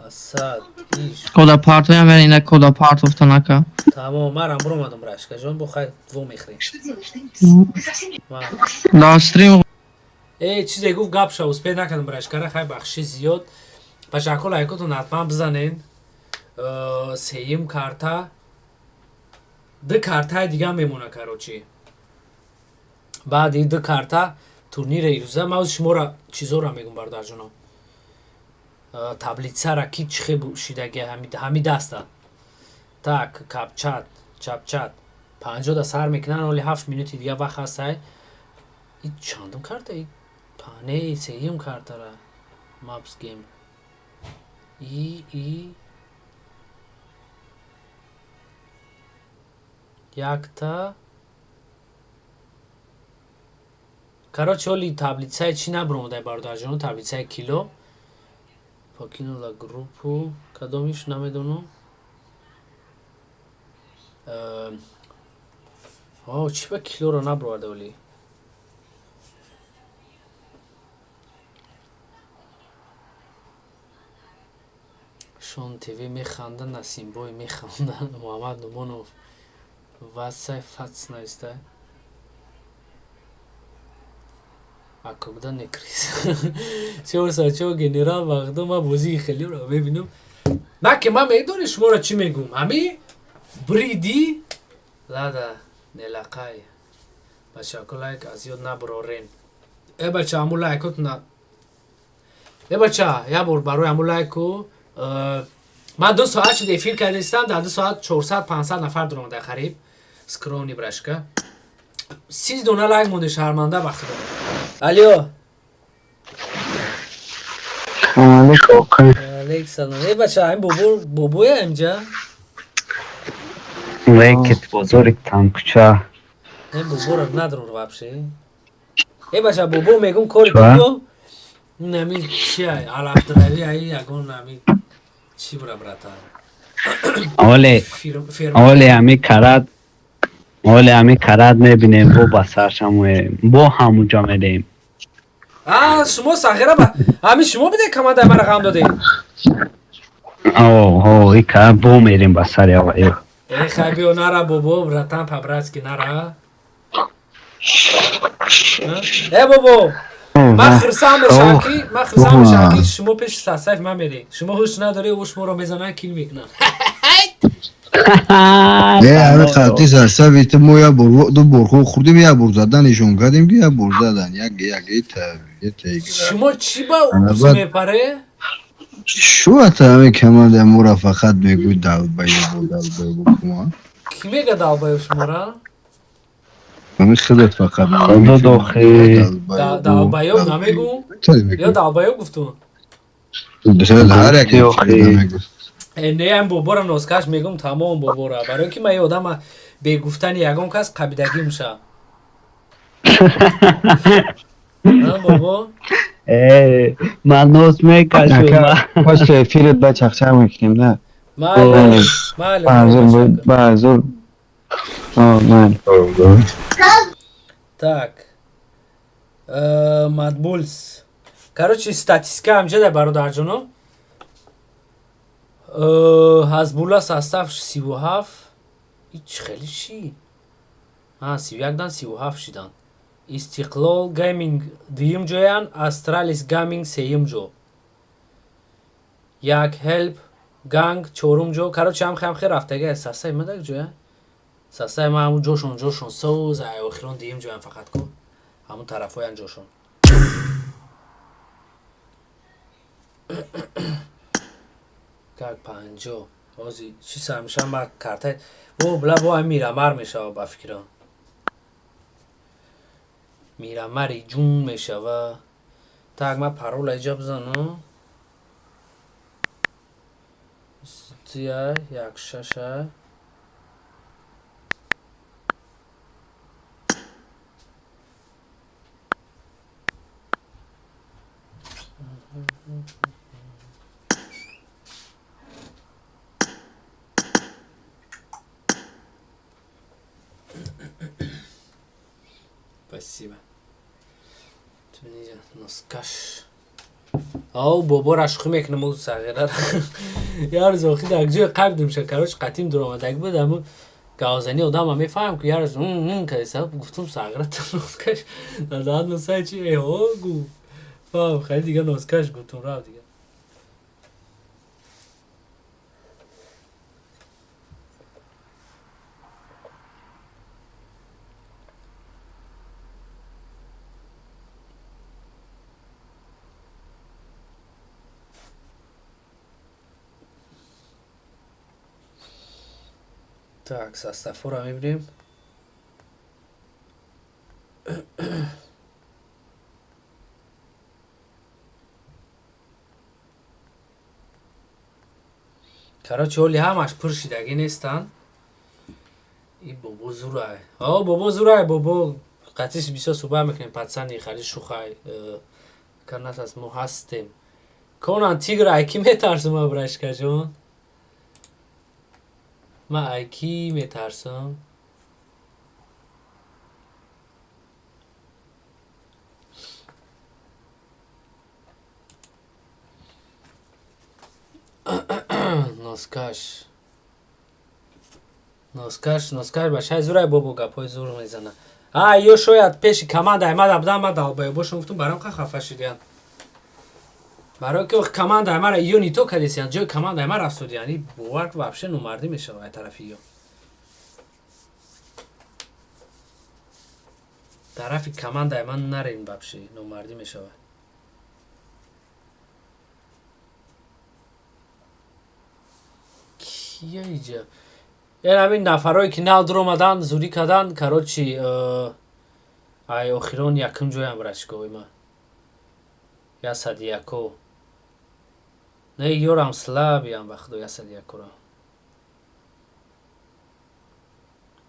Асад, иш.
Кода партоям мерем, ина кода партофтан ака.
Тамом, марам буромадам рашка ҷон, бо хайр во мехӯрем.
Дар стрим
Э, чизе гуфт гап ша успед накардам рашкара, хай бахши зиёд. Пашакко лайкотон ҳатман бизанен. Сеюм карта ду картаи дига мемона короче. Баъди ду карта турнири ирӯза ман ози шуморо чизоро мегум бародарҷоно. Таблицара ки чӣ хел шидаги ҳами даста. Так, капчат, чапчат. 50 да сар мекунан, оли 7 минути дига вақт ҳастай. И чандум карта? И не, сеюм картара. Maps game. И якта короче оли таблицаи чӣ набуромадай бародарҷоно, таблицаи кило. Покинула группу. Кадомиш намедонам. О, чӣ ба килоро набуроварда оли? Шон ТВ механда, Насимбой механда, Муҳаммад Нумонов Васай Фац нависта. А когда не крис? Чо сачо генерал вақто ман бозии хелиро мебинам. На ки ман медони шуморо чӣ мегӯм? Ҳами бриди лада нелақай. Бачако лайк аз ёд набурорен. Э бача ҳамун лайкотна. Э бача, як бор барои ҳамун лайку ман 2 соат шуд эфир кардастам, дар 2 соат 400-500 нафар дуромада қариб. Скромный брашка. 30 дона лайк монде шарманда ба худо. Алё. Алейк салом. Э бача, ин бобо бобоя инҷа?
Лекет бозори танкуча.
Ин боборо надрур вообще. Э бача, бобо мегум кори кунё. Нами чи алафтрави ай ягон нами чӣ бура брата?
Оле, оле ами карат, оле ами карат мебинем бо ба саршамое, бо ҳамуҷа мерем.
А, шумо сағира ба ҳами шумо биде командаи мара ғам додед.
О, о, и карат бо мерем ба сари аваё.
Э, хай биё нара бобо, братан по-братски нара. Э бобо, ман хурсанд мешавам ки ман хурсанд мешавам ки шумо пеши сарсайф ман меред. Шумо ҳуш надоред, ӯ шуморо мезанад, кил мекунад.
Не, ҳами қатъи сарсафи ту мо як бор ду бор хӯрдим, як бор задан нишон кардем ки як бор задан, як як ита
Шумо чӣ ба ус мепаре?
Шуата ҳамин команда моро фақат мегӯй долбоёб, долбоёб кума.
Кӣ мега долбоёб шумора?
Ҳамин худат фақат
Худо дохи.
Долбоёб намегӯ? Ё долбоёб гуфту?
Ҳар як намегӯ.
Не, ам бобора носкаш мегум тамом бобора. Барои ки ман ё одама бе гуфтани ягон кас қабидагӣ меша. Бобо?
Ман нос мекашум.
Пошто эфират ба чақчақ мекунем, на?
Майли, майли.
Баъзур. Майли.
Так. Мадбулс. Короче, статистика ҳамҷа бародарҷоно. Ҳазбулла состав 37. Ич хеле чӣ? 31 дан 37 шидан. Истиқлол Гейминг дуюм ҷоян, Астралис Гаминг сеюм ҷо. Як Хелп Ганг чорум ҷо. Короче, ҳам хам хе рафтага сасай ма даг ҷоя. Сасай ма ҳамун ҷошон ҷошон соз, ай охирон дуюм ҷоян фақат ку. Ҳамун тарафоян ҷошон. Как 50. Ҳози чӣ сар мешавам ма карта. Во бла бо ай Мирамар мешава ба фикрам. Мирамари ҷун мешава. Так, ма парола иҷа бизанам. 3 1 6. Спасибо. Носкаш. Ау, бобора шӯхӣ мекунам ӯ сағира. Яр зохи дар ҷои қайб димша, короче, қатим дуромадаг буд, аммо гавзани одама мефаҳмам ки яр кайса гуфтум сағира ту носкаш. Дадан носай чи эҳо гу. Фаҳм, хеле дига носкаш гуфтум рафт дига. Так, составро мебинем. Короче, оли ҳамаш пур шидагӣ нестанд. И бобо зурай. О, бобо зурай, бобо. Қатиш бисёр суҳбат мекунем, пацани, хали шухай. Канат аз мо ҳастем. Конан Тигр ай ки метарсам, абрашкаҷон? Ман ай ки метарсам? Носкаш. Носкаш, носкаш башай зурай бобо гапҳои зур мезана. А, ё шояд пеши команда аймада будам, ма долбоёбошон гуфтум, барам ха хафа шидиян. Барои ки ох команда аймара ё нито кадисиян, ҷои команда аймара рафтодиян. И бовар вообще номардӣ мешава ай тарафи ё. Тарафи команда айман нарен вообще номардӣ мешава. Кия иҷа? Эн ҳамин нафарое ки нав дуромадан, зурӣ кардан, короче, ай охирон якум ҷоям рашкои ман. 101. Не, ёрам слабиям ба худо 101-ро.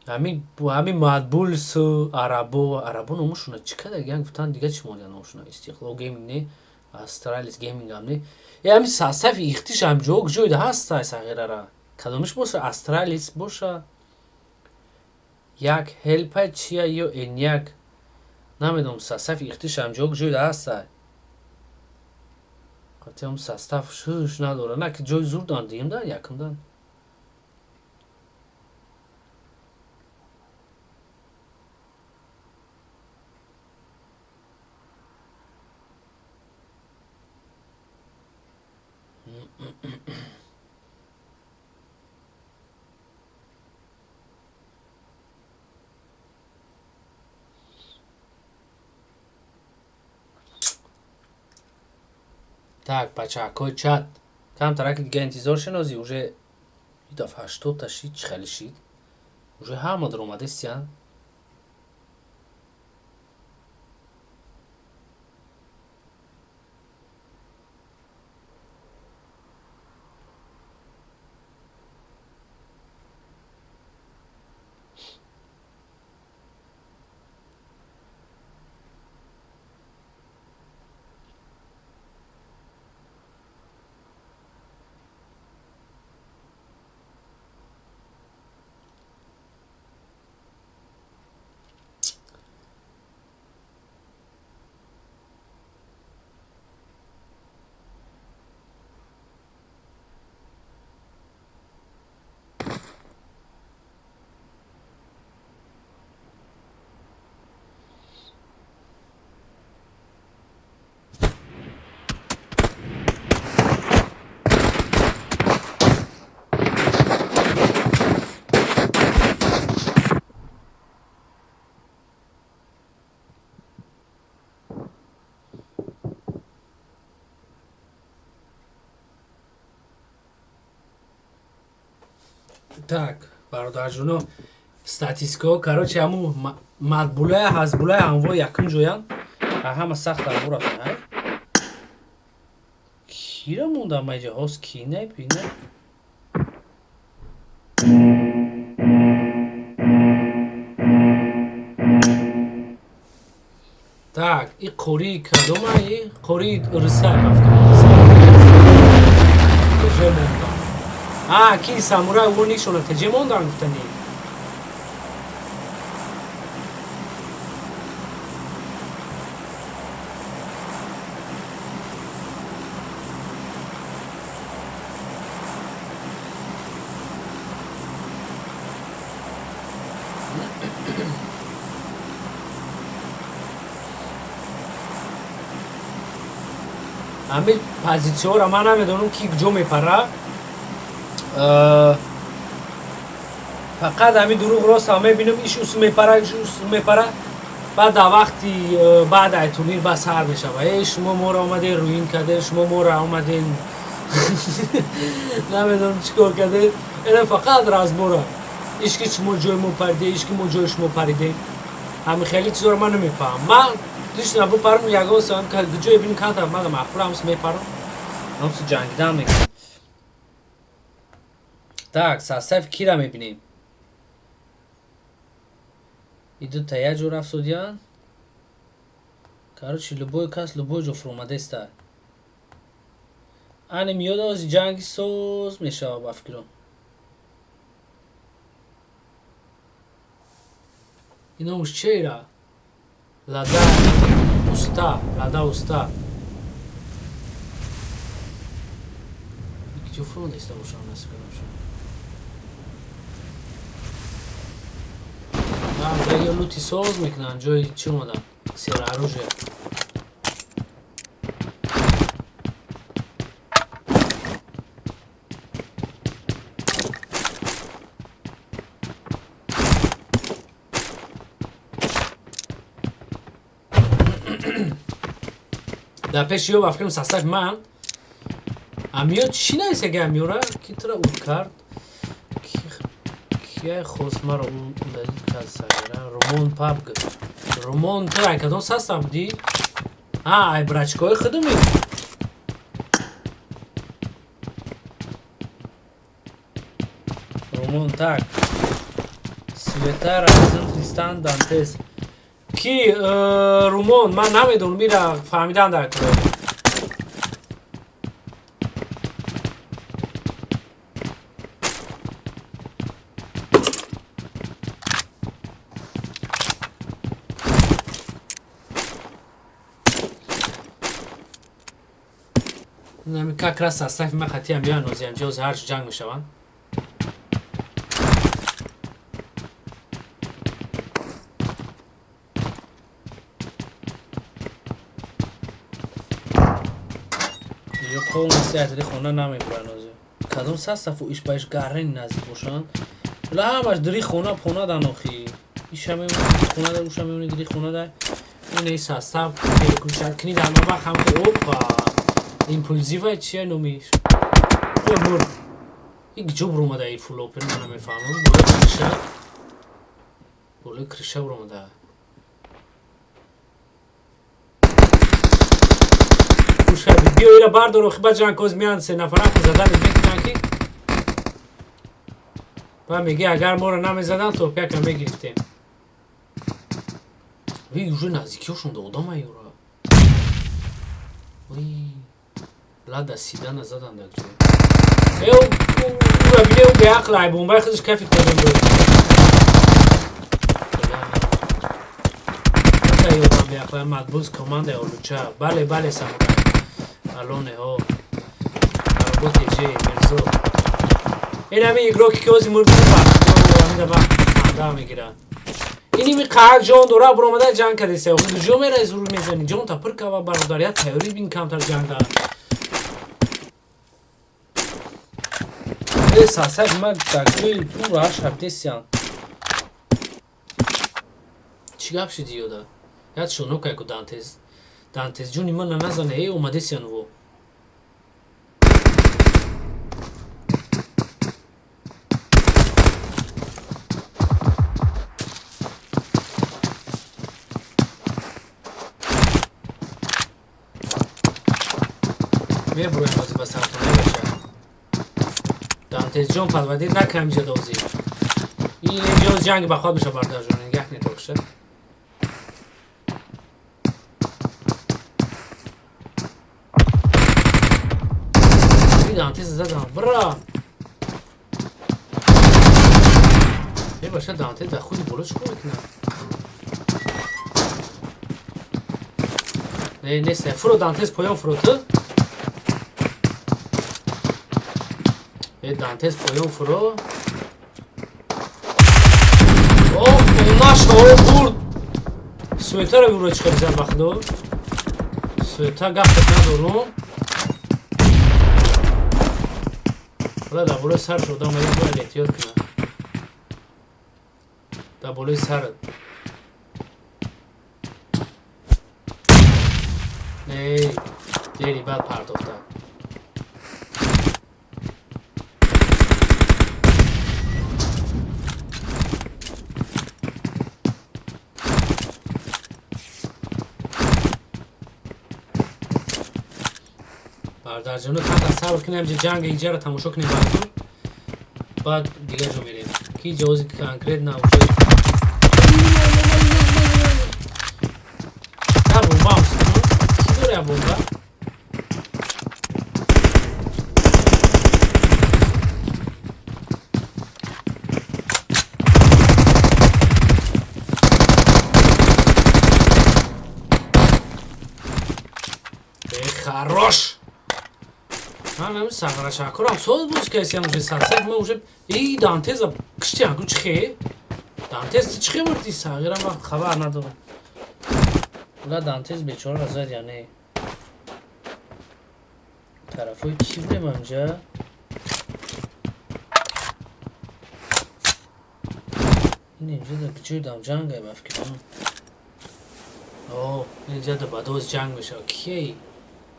Ҳамин Мадбулсу Арабо, Арабо номушуна чӣ кардагиян гуфтан дига чӣ мондиян номушуна? Истиқлол Гейминг не, Астралис Гейминг ҳам не. Э ҳамин састафи ихтиш ҳам ҷо ҷойда ҳаст ай сағирара. Кадомиш боша? Астралис боша? Як Хелпа чия ё Эняк? Намедонам, састафи ихтиш ҳам ҷо ҷойда ҳаст ай. Қатъиам состав шуш надора. На ки ҷои зурдан дуюмдан, якумдан. Так, бачаҳакҳои чат. Камтараки дига интизор шинози, уже и дафъа 80-та шид, чӣ хеле шид. Уже ҳама даромадестиян. Так, бародарҷоно, статистикаҳо, короче, ҳаму матбулая, ҳазбулая ҳамво якум ҷоянд. Ҳама сахт ҳамво рафтан, ай? Кира монда майҷа ҳоз ки не бина? Так, и қории кадома, и қории рыса рафтан. Теже монда. А, ки самурай во нишона теже мондан гуфтани. Ҳамин позитсияҳоро ман намедонам, ки ҷо мепара. Фақат ҳамин дурӯғ рост ҳам мебинам, иш ус мепара, иш ус мепара. Баъд дар вақти баъд ай турнир ба сар мешава. Э, шумо моро омаден рӯин карден, шумо моро омаден намедонам чӣ кор карден. Ина фақат разбора. Ишки шумо ҷои мо париде, ишки мо ҷои шумо паридем. Ҳамин хеле чизоро ман намефаҳмам. Ман лично бупарам ягон сам ҷое бинам канта ман маъқул ҳамс мепарам. Ҳамс ҷангидан мекунам. Так, состав кира мебинем? И дута як ҷо рафтодиянд. Короче, любой кас любой ҷо фуромадеста. Ане миёд ози ҷанги соз мешава ба фикрам. Иномуш чера? Лада уста, лада уста. Ҷо фуромадеста бошам, насиб кардам. Ё лути соз мекунанд, ҷои чӣ омадан? Сера оружие. Дар пеши ё ба фикрам состав ман амиё чӣ нависаги амиёра ки тура уд кард, кия хост маро удалить кард сагара Румон пабг. Румон, ту ай кадом состав будӣ? А, ай брачкои худуми. Румон, так. Света Райзен Тристан Дантес. Ки Румон, ман намедонам, ира фаҳмидан дар кор. Как раз состав ма хатиам биён озиам ҷоз ҳарчи ҷанг мешаванд. Ё полностью аз хона намебуранд озиам. Кадом составу иш ба иш гаррени наздик бошанд? Ла ҳамаш дри хона пона дан охи. Иша мемони хона да, уша мемони дри хона да. Ин состав переключать кни дар вақт ҳам опа. Импульсива чия номиш? О, мурд. И ҷо буромада и full open, ман намефаҳмам. Болои крыша. Болои крыша буромада. Кушади. Биё ира бардор, охи ба ҷанг коз меянд се нафара задан мекунанд ки. Ба меги агар моро намезадан, топяка мегирифтем. Ви уже наздикиҳошон до одама юра. Ой. Лада сидана задан дар ҷо. Э, ура бине, ӯ беақл ай бомбаи худаш кафи кардем буд. Ёдам беақл Мадбуз командаи Олуча. Бале, бале, самурай. Алоне ҳо. Работе же Мирзо. Ин ҳамин игроки ки ози мурд ҳамида ба ханда мегирад. Ини ми қаҳр ҷон дора буромада ҷанг кардеса. Ҷо мераи зур мезани. Ҷон та пир кава бародар, як тайёрӣ бин камтар ҷанг да. Э, сасак ма дар ҷои ту раҳ шабдесиян. Чӣ гап шиди ёда? Яд шоно кайку Дантез. Дантез ҷони ман назане, э омадесиян во. Меброем ози ба сартон бача. Дантез ҷон подводить накам инҷа дози. Ин инҷо ҷанг ба худ меша бардар ҷон, нигаҳ недошта. Дантез задам. Бра! Е баша Дантез дар худи боло чикор мекунад? Не, нест. Фуро Дантез поён фуро ту. Е Дантез поён фуро. О, наша, о, бурд. Суетаро буро чикор зад ба худо. Суета гапат надорум. Ҳола дар болои сарш одам бояд эҳтиёт кунад. Дар болои сарат. Не, дери баъд партофта. Бародарҷоно, камтар сабр кунем, инҷа ҷанги иҷаро тамошо кунем барзур. Баъд дигар ҷо мерем. Ки ҷавози конкретно уже. На бомба ҳам сутун. Ки дора я бомба? Э, хорош! Ман сағрашакурам соз боз касиям уже сасак ма уже и Дантеза киштиан ку чихе? Дантез ти чихе мурди сағира ма хабар надорам. Ула Дантез бечора зад я не. Тарафои ки будем инҷа? Ин инҷа да куҷои дам ҷангай ба фикрам. О, инҷа да бадоз ҷанг мешава. Кией?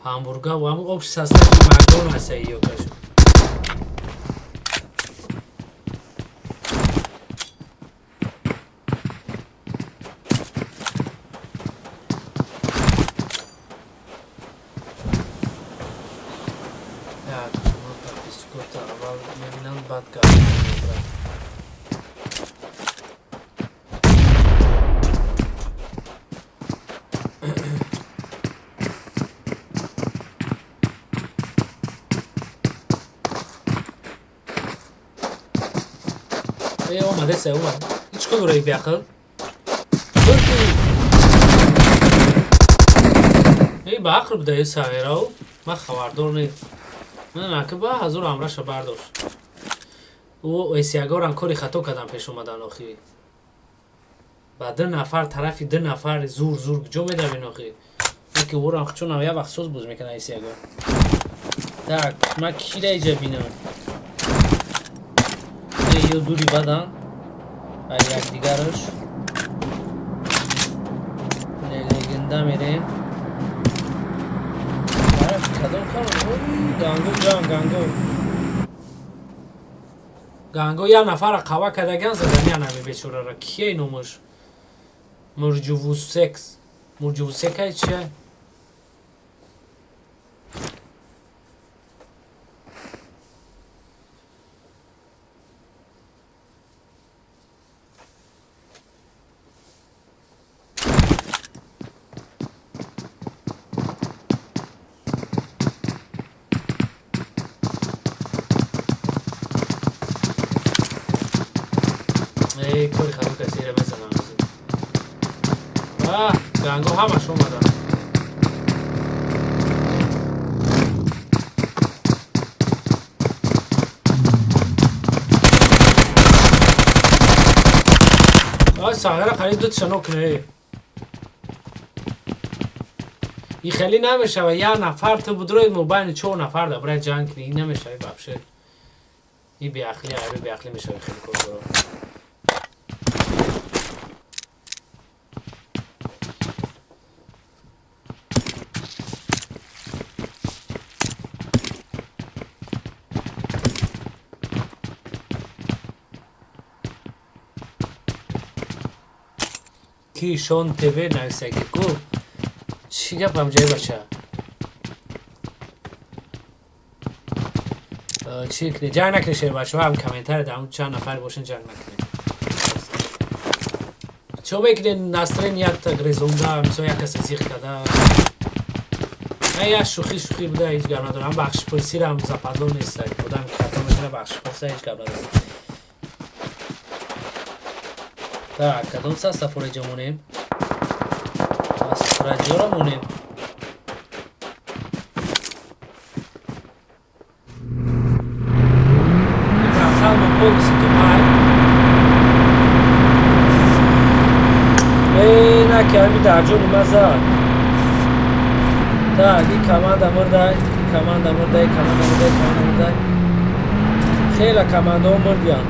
Ҳамбургер ва ҳамун общий состав Макдоналдс ёкаш. Так, шумо подписчикота аввал мебинанд, баъд гап мезанам, брат. Э, омадеса, омад. Ҳеҷ кор дора беақл? Э, ба ақл буда э сағирао. Ман хабардор не. Ман ака ба ҳазор амраша бардошт. Ӯ эсиягорам кори хато кардам пеш омадан охи. Ба ду нафар тарафи ду нафар зур зур ҷо медавен охи. Яке ӯрам чунам як вақт соз боз мекунад эсиягор. Так, ман кира иҷа бинам? Э, ё дури бадан. Ай якдигараш. Не, легенда мерем. Тарафи кадом кам? Ой, ганго ҷанг, ганго. Ганго як нафара қава кардаган задани ами бечорара. Кие номаш? Мурҷувусекс. Мурҷувусекай чия? Эй, кори хато касеро мезанам. А, ганго ҳамаш омадан. А, сағира қариб ду тишано кунэ. И хеле намешава, як нафар ту будрои мобайни чор нафар да брай ҷанг кунӣ, ин намешава вообще. И беақлӣ, айби беақлӣ мешава хеле кор дора. Кишон ТВ нависаги ку чӣ гапам ҷай бача? Чӣ кунӣ? Ҷанг накунӣ шер бачаҳо, ҳам комментарий дар чанд нафар бошен ҷанг накунед. Чо мекунед настроение якта грезонда, мисол як каса зиқ карда. На як шӯхӣ шӯхӣ буда, ҳеҷ гап надорам. Бахшпурсирам западло нест. Одам ки хато мекунад бахшпурса ҳеҷ гап надорам. Так, кадом састафора ҷо монем? Астраҷоро монем. Братан, полностью Дубай. Эй, на ки ами дар ҷони ма зад. Так, и команда мурдай, команда мурдай, команда мурдай, команда мурдай. Хела командаҳо мурдиянд.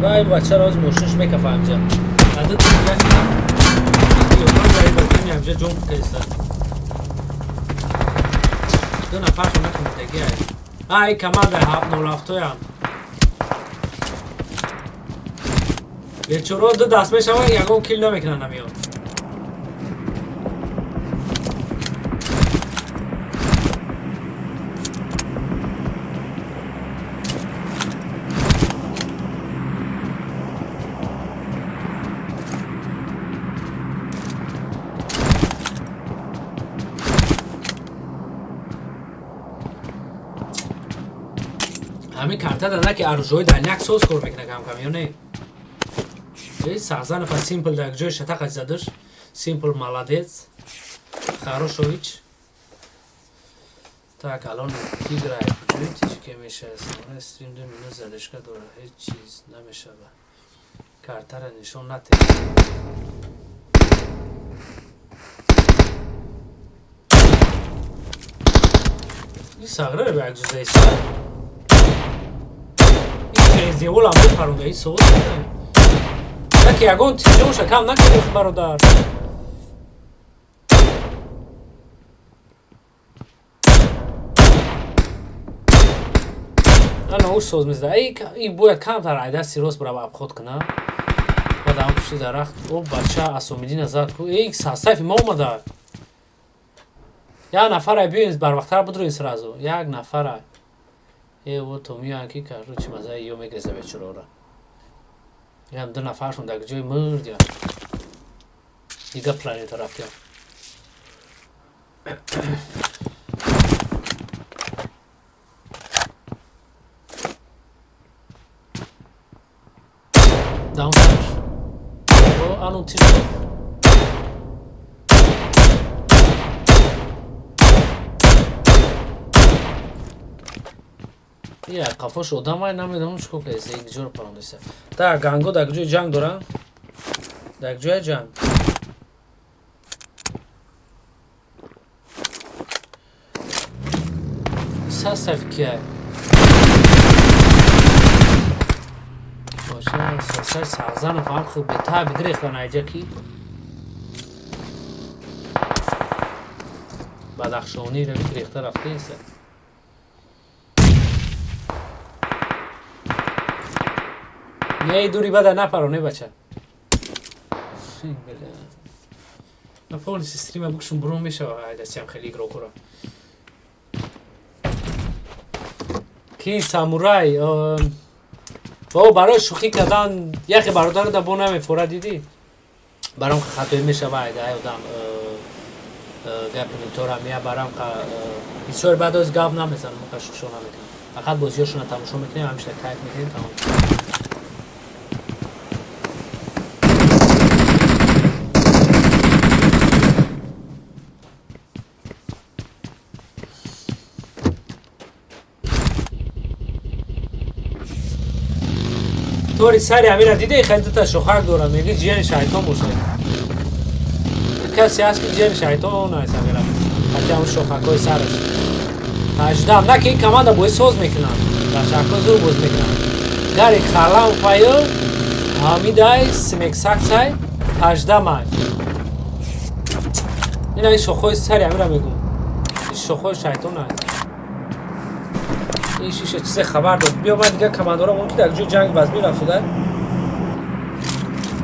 Вай бача роз мошинш мекафа ҳамҷа. Ада ҳамҷа ҷон каиста. Ду нафаршо накундаги ай. Ай команда нолафтоям. Бечоро ду даст мешаванд, ягон кил намекунанд амиён. Ҳамин карта дада ки аружои дар як соз кор мекунад камкам ё не? Сағзанов аз Симпл дар ҷои шатақа задаш. Симпл молодец. Хорошович. Так, алон тигра куҷои тичке мешавад? Стрим 2 минут задышка дорад. Ҳеҷ чиз намешавад. Картара нишон натед. Ин сағра ба як ҷуза иста. Ин через деволам мепаронда, ин соз. Яке ягон тиҷоша кам накардӣ бародар. Ана уш соз мезда. Ай бояд камтар ай дасти рост бирава обход куна. Баъд ам пушти дарахт. О бача Асомидина зад ку. Эй састафи ма омада. Як нафар ай биёин барвақттар будроин сразу. Як нафар ай. Э во то миёян ки короче маза ё мегреза бечорора. Ям ду нафаршон дар ҷои мурдян. Дига планета рафтян. Downstairs. О, ану тиш. Я қафош одам ай намедонам чӣ кор кардааст, як ҷоро парондааст. Так, ганго дар ҷои ҷанг дорам. Дар ҷои ҷанг. Састав кия? Боша, састав Сағзанов ҳам хуб бетаби гирехтан айҷа ки. Бадахшонӣ рави гирехта рафтеса. Не, дури бада напаро, не бача. На полностью стрима букшум бром мешава, айдасиам хеле игрокура. Ки самурай, бо барои шӯхӣ кардан яхе бародаро да бо намефора дидӣ? Баром хатоӣ мешава айда ай одам гапи нитора мея барам бисёр баъд оз гап намезанам, ка шӯхшо намекунам. Фақат бозиҳошона тамошо мекунем, ҳамеша кайф мекунем, тамом. Тори сари ҳамира диде хеле дута шохак дорам, меги ҷияни шайтон бошад. Касе ҳаст ки ҷияни шайтон аст ҳамира. Ҳатто ҳамун шохакҳои сараш. Ҳаждаҳ на ки ин команда бои соз мекунанд. Бачаҳако зур боз мекунанд. Гари Харлам пайо Ҳамидай Смексаксай 18 май. Ина ин шохҳои сари ҳамира мегум. Ин шохҳои шайтон аст. Ин шиша чизе хабар дод. Биё ман дигар командора мон ки дар ҷои ҷанг вазмӣ рафтуда.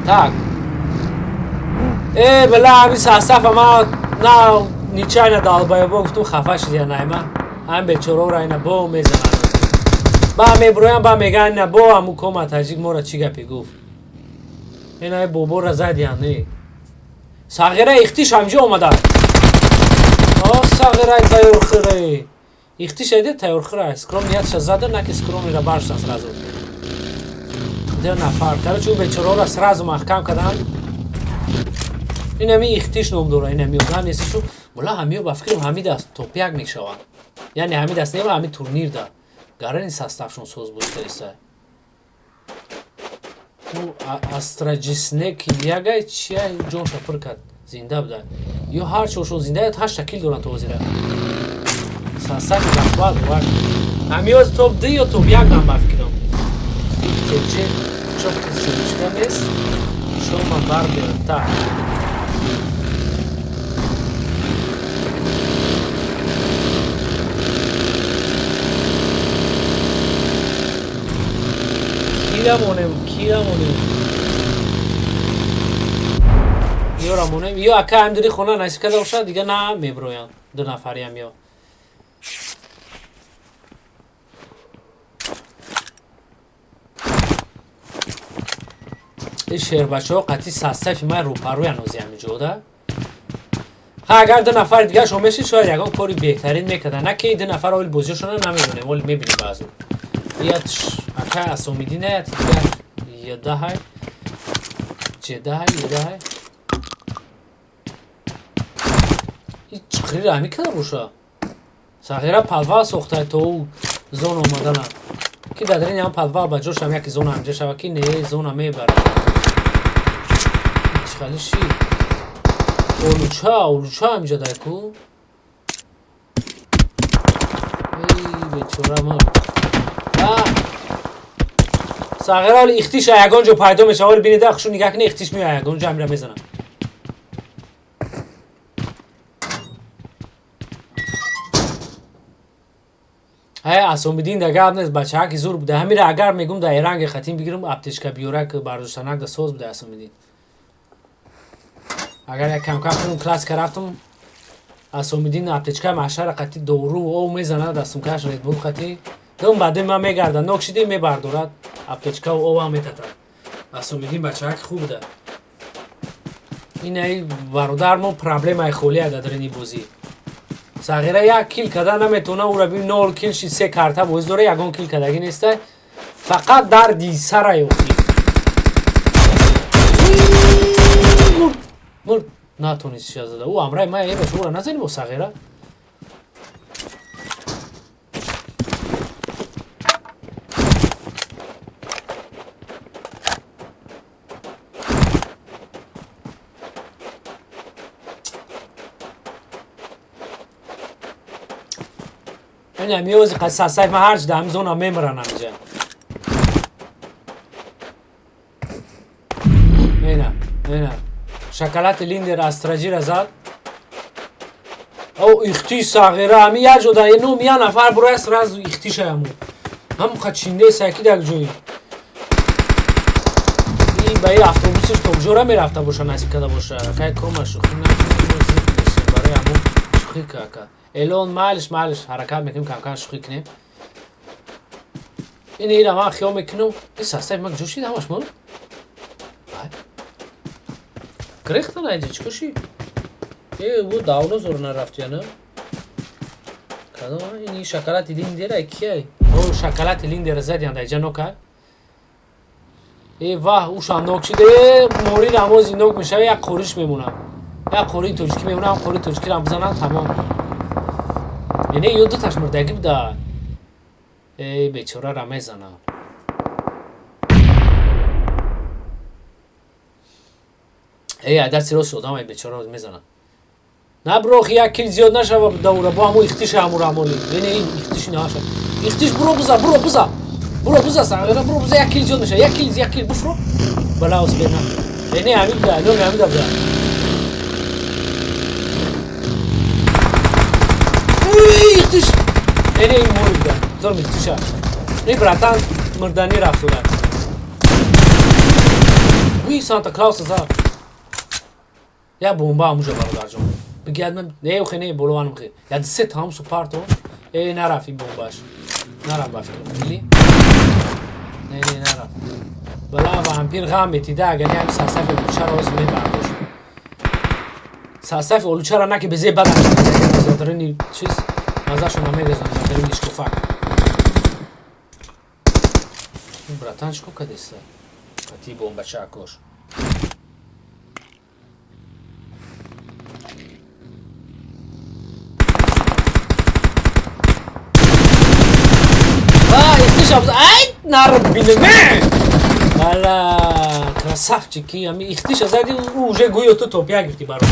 Так. Э, била ҳамин сасафа ма на нечаянно долбоёбо гуфтум хафа шид я найма. Ҳам бечораро ина бо мезананд. Ба меброям ба меган ина бо ҳаму кома таҷик мора чӣ гапе гуфт. Ина бобора задиян не. Сағира ихтиш ҳамҷо омада. О, сағираи тайёрхӯре. Ихтиш айде тайёрхӯра. Скром ниятша зада, на ки скромира баршта сразу. Ду нафар. Короче, ӯ бечораро сразу маҳкам карданд. Ин ҳами ихтиш ном дора, ин ҳами одам нестишу. Мула ҳамиё ба фикрам ҳами даст топ як мешаванд. Яъне ҳами даст нева ҳами турнир да. Гарани составшон соз буд иста. Ӯ Астраҷиснек ягай чия ҷонша пур кард. Зинда буда. Ё ҳар чоршон зинда ҳашта кил доранд то ҳозира. Сасаки захват бовар. Ҳамиёз топ ду ё топ як дам ба фикрам. Чече чоқ сиришта нест. Шома барбер та. Кира монем, кира монем. Ёра монем. Ё ака ҳамдири хона насиб карда бошад, дига на меброянд. Ду нафариам ё. Ин шербачаҳо қатъи састафи ман рӯпарӯян ози ҳамиҷода. Ха агар ду нафари дигаршон мешид, шояд ягон кори беҳтарин мекардан. На ки ду нафар оли бозиҳошона намедонем, оли мебинем баъзо. Ят ака Асомидин аят дигар ядаҳай. Ҷедаҳай, едаҳай. Ин чиқирира ҳамин када боша? Сағира подвал сохта то ӯ зона омадана. Ки дар ин ҳам подвал ба ҷошам яке зона ҳамҷа шава ки не зона мебарад. Чихали ши? Олуча, олуча ҳамҷа дай ку? Эй, бечора ма. Сағира оли ихтиш ягон ҷо пайдо мешава, оли бинида хушу нигаҳ кунӣ ихтиш меояд ягон ҷо ҳамира мезанад. Ҳай Асомидин да гап нест, бачаҳаки зур буда. Ҳамира агар мегум да эранге хатим бигирам, аптечка биёрак бардоштанак да соз буда Асомидин. Агар як камкам кунум классика рафтум, Асомидин аптечка маҳшара қати дору ов мезанад, дастумкаш Редбул қати. Дум баъдин ман мегардам, нок шиди мебардорад, аптечкаву овам метатад. Асомидин бачаҳаки хуб буда. Инаи бародар мо проблемаи холия дар ини бозӣ. Сағира як кил карда наметавона, ӯра бин нол кил шид, се карта бозӣ дора, ягон кил кардагӣ неста. Фақат дарди сара ёфтӣ. Мурд, мурд, натонист шия зада. Ӯ амраи ман ебаш ӯра назанӣ бо сағира. Ина миёзи қасасай ман ҳарч дар ҳамин зона мемирам ҳамиҷа. Ина, ина. Шоколад Линдер Астраҷира зад. О, ихти сағира, ами як ҷо да ном я нафар бура сразу ихтиша яму. Ҳам қачинде саки дар ҷои. И ба и автобусиш то ҷора мерафта боша, насиб када боша. Кай кома шӯхӣ накунем, мо зид мешем барои ҳамун шӯхӣ кака. Элон майлиш майлиш ҳаракат мекунем камкам шӯхӣ кунем. Ин ира ман хиёл мекунам, ин састаи ман ҷо шид ҳамаш мон? Грехта на инҷа чӣ коши? Э, бу давно зор нарафт я на? Кадом ин шоколад линдера кияй? О, шоколад линдера задиан дар инҷа нока. Э, ваҳ, ушам нок шид. Э, мори рамози нок мешава, як қориш мемонам. Як қори тоҷикӣ мемонам, қори тоҷикиро бизанам, тамом. Яъне ё дуташ мурдагӣ буда. Э, бечораро мезанам. Э, айдаси рост одам ай бечораро мезанам. На брох, як кил зиёд нашава даура, бо ҳамун ихтиши ҳамун рамони. Яъне ин ихтиши наша. Ихтиш буро биза, буро биза. Буро биза, сағира, буро биза, як кил зиёд мешава. Як кил, як кил буфро. Бала успена. Яъне ҳамин буда, номи ҳамин буда. Ихтиш. Яъне ин мори буда. Зор ихтиша. Ин братан мурдани рафт суда. Уи Санта Клаус за. Я бомба ҳамуҷа бародарҷон. Бигӯяд ман не охе не боло анам хе. Я се тамом супарто. Э нарафт ин бомбаш. Нарафт ба фикрам. Дили? Не не нарафт. Бала вампир ғам метида агар не ҳами сасафи олучаро ҳозир мебардошт. Сасафи олучаро на ки безе бадам дарини чиз мазашо намерезонад дарини шкофак. Братан чӣ кор кардеста? Қати бомбача акош. Ай, народ бинеме! Бала, красавчики, ами ихтиша зади, уже гӯё ту топия гирифти бародар.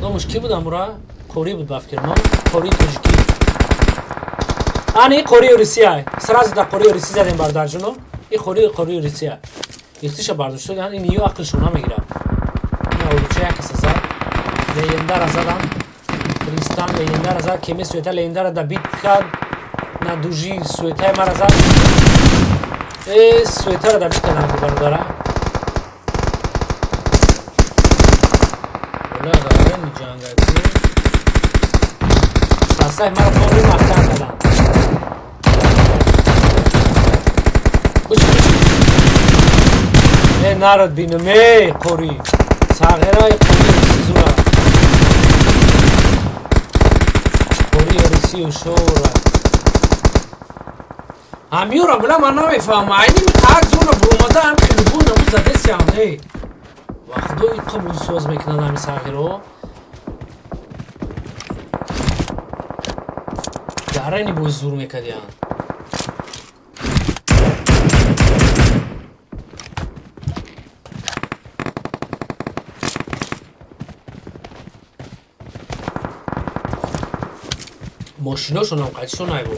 Номаш ки буд амура? Қори буд ба фикр, ном? Қори тоҷикӣ. Ани қори Русия. Сразу да қори Русия задем бародарҷоно. И қори қори Русия. Ихтиша бардошта, ин ё ақлшон намегирад. Ин олуча як каса зад. Легендара задам. Тристан легендара зад, кеме суета легендара да бит кард. На дужи суетаи мара зад. Э, суетаро да бит кардам бародара. Ола ғайра миҷангаки. Сасай мара полни маҳкам кардам. Бучи бучи. Э, народ бинам, э, қори. Сағираи қори сизура. Қори русию шора. Ҳамёра била ман намефаҳмам. Айни қак зона буромада ҳам хелбун наму задесиам, э. Ва худо ин қабул соз мекунад ҳами сағиро. Дарани боз зур мекардиан. Мошиношонам қайтишон айбо.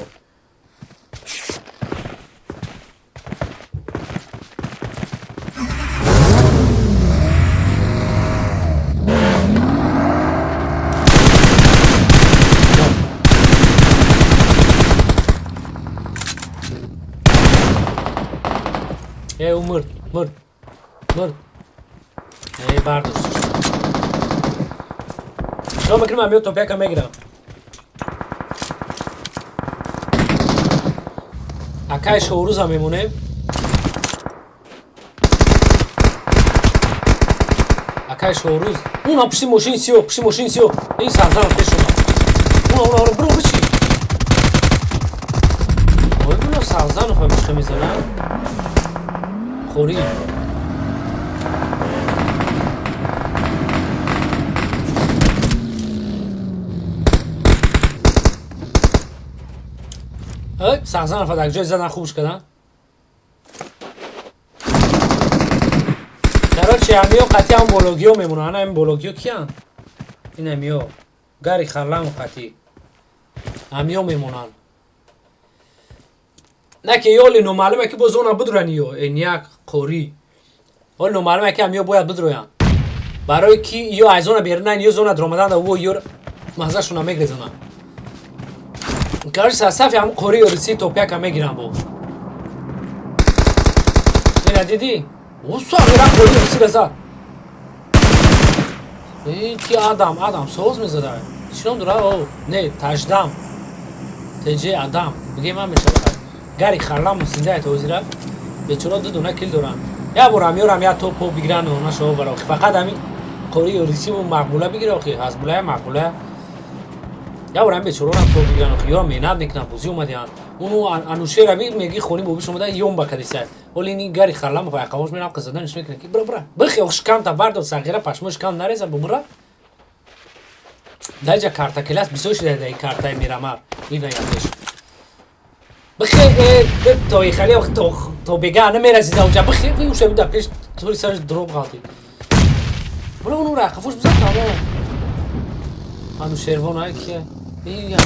Э, мурд, мурд, мурд. Э, бардошт. Шо мекунам, амиё топяка мегирам. Акай шоуруза мемонем. Акай шоуруз. Уна пушти мошини сиё, пушти мошини сиё. Ин сарзанам пеш омад. Уна, уна, уна, бро, бичи. Ой, буно сарзанов ҳам чиқа мезанам. Қори. Сарзанов дар ҷои задан хубш кардан. Короче, ҳамиё қатъи ҳам бологиё мемонанд. Ана ҳамин бологиё киянд? Ин ҳамиё. Гари Харламов қатъи. Ҳамиё мемонанд. На ки ёли номаълуме ки боз она бидуранд ё. Эняк, қорӣ. Ҳоли номаълуме ки ҳамиё бояд бидуроянд. Барои ки ё аз зона берунанд, ё зона даромаданд, ва ё Маззашона мегрезонам. Короче, сафи ҳам қори орисӣ топяка мегирам бо. Ина дидӣ? Усағира қори орисӣ резад. Ин ки Адам, Адам соз мезада. Чӣ ном дора? О, не, Таҷдам. ТЖ Адам. Бигем ман мешавад. Гари Харламов зинда ҳозира. Бечора ду дона кил доранд. Я борам ёрам я топо бигиран она шо баро. Фақат ҳамин қори орисиву мақбула бигира охи, ҳазбула мақбула. Я борам бечорорам топ бигиран охи, ёрам меҳнат мекунанд, бозӣ омадианд. Уну Анушера меги хони бобиш омада ём бакадиса. Оли ини Гари Харламов айқавош мерам қизаданиш мекунад ки бра бра. Бихи ох шикамта бардор сағира пашмо шикам нареза бубра. Даҷа карта келас бисёр шида даи картаи Мирамар. Ина ядеш. Бихи то ихали ох то бега намерасида унҷа бихи уша буда пеш тури сараш дроб ғалтид. Бра уну рақафош бизан тамом. Анушервон ай кия? Ин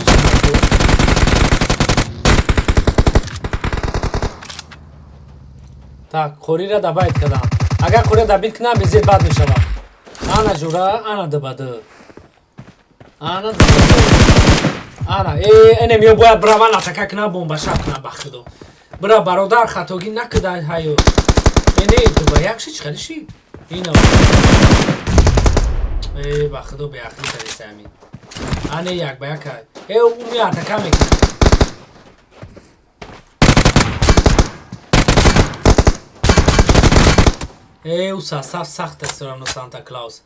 Так, қориро добавить кардам. Агар қориро добавить кунам, безед бад мешавад. Ана жура, ана дбад. Ана дбад. Ана, энем ё бояд браван атака кунам, бомба шаб кунам ба худо. Бра бародар хатогӣ накудай ҳаё. Эне дуба як ши чӣ хеле ши? Ина. Ба худо беақлӣ кардеса ҳамин. Ане як ба як. Уми атака мекунад. Ӯ састав сахт аст равно Санта Клаус.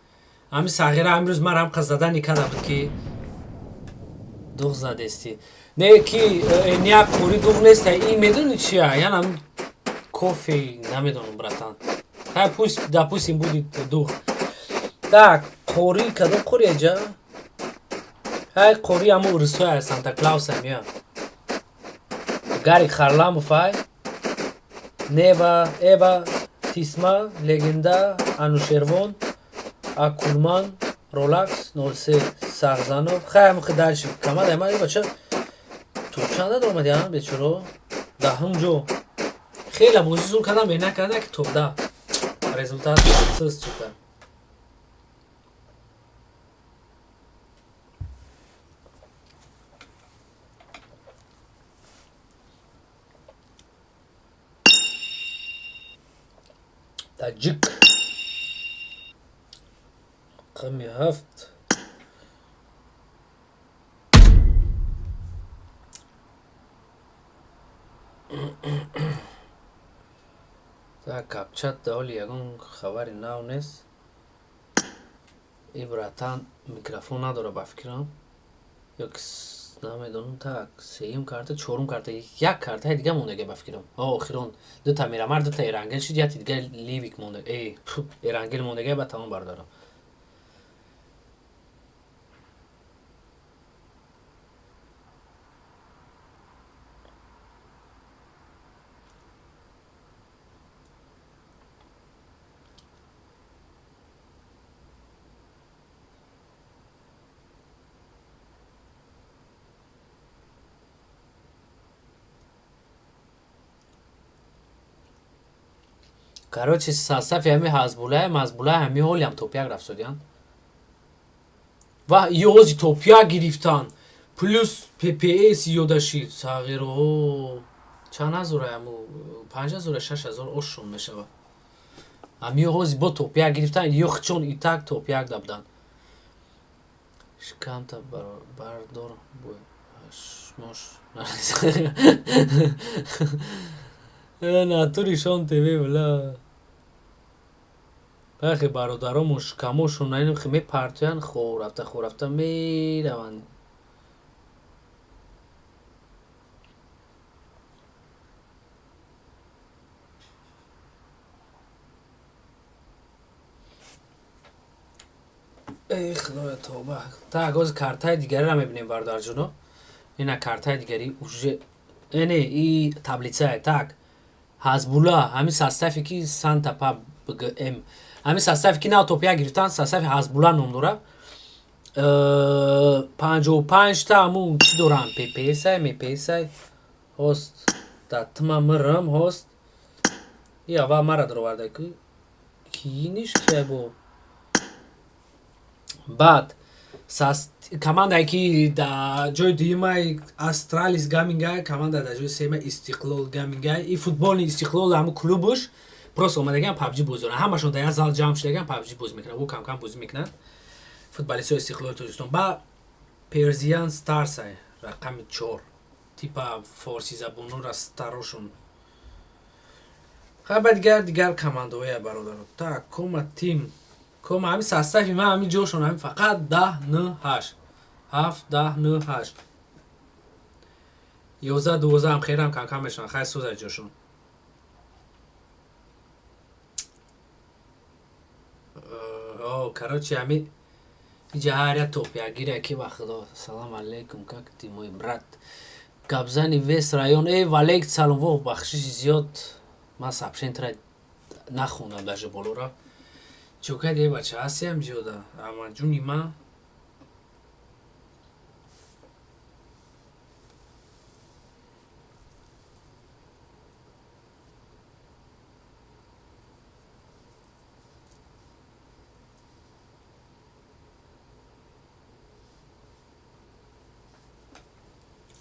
Ҳамин сағира имрӯз ман ҳам қаз задани карда буд ки дуғ задести. Не ки ня қори дуғ нест, ин медони чия? Яна кофе намедонам, братан. Хай пусть, допустим, будет дуғ. Так, қори кадом қори аҷа? Ҳай қори ҳамо урусҳоя Санта Клаус ам я. Гари Харламов ай. Нева, Эва, Тисма, Легенда, Анушервон, Акулман, Ролакс, 03, Сағзанов. Хай ҳам дальше. Камада ма бача. То чанда омади а бечоро? Даҳум ҷо. Хеле бозӣ зур кардам, меҳнат кардам ки топ да. Результат сус чита. Таҷик. Рақами ҳафт. Так, капчат ҳоли ягон хабари нав нест. И братан микрофон надора ба фикрам. Ё ки намедонам. Так, сеюм карта, чорум карта, як картаи дига мондаге ба фикрам. О, охирон дута Мирамар, дута Эрангел шуд, яти дига Ливик монда. Эй, Эрангел мондаге ба тамом бардорам. Короче, состав ҳами ҳазбулая, мазбулая ҳами ҳолиам топ як рафтодиянд. Ва ёзи топ як гирифтан. Плюс ППС ёдашид. Сағиро. Чанд ҳазора ҳаму 5000 6000 ошон мешава. Ҳами ҳози бо топ як гирифтан, ё чон и так топ як да будан. Шикамта бардор бой. Мош. Натури шон ТВ бла. Бахе бародаромон шикамошон наинем хе мепартоянд, хор рафта хор рафта мераванд. Эй худоя тавба. Так, оз картаи дигариро мебинем бародарҷоно. Ина картаи дигари уже эне и таблицае. Так, Ҳазбула ҳамин составе ки Санта Па БГМ. Ҳамин составе ки нав топ 1 гирифтан, состави Ҳазбула ном дора. 55 та ҳамун чӣ доранд? ППС, МПС, ҳост да тма мрм ҳост. И аввал мара дароварда ки киниш ки бо. Баъд Командае ки дар ҷои дуюмай Астралис Гамингай, команда дар ҷои сеюмай Истиқлол Гамингай. И футболни Истиқлол ҳамун клубуш просто омадагиан PUBG бозӣ доранд. Ҳамашон дар як зал ҷамъ шудагиан PUBG бозӣ мекунанд. Ӯ кам-кам бозӣ мекунанд. Футболистҳои Истиқлоли Тоҷикистон. Ба Перзиян Старсай рақами 4. Типа форсизабонора старошон. Хай, ба дигар командаҳоя, бародаро. Так, кома тим. Кома ҳамин состави ман, ҳамин ҷошон ҳамин фақат 10 9 8. 7 10 9 8. 11 12 ҳам херам кам-кам мешаванд. Хай, сӯзай ҷошон. О, короче, ҳамин иҷа ҳар як топягире ки, ба худо. Салом алейкум, как ты, мой брат? Гапзани вес район. Эй, валейк салом, во, бахшиши зиёд. Ман сообщение ра нахондам даже болора. Чо кади, бача, ҳастиам зиёда. Ама ҷуни ман.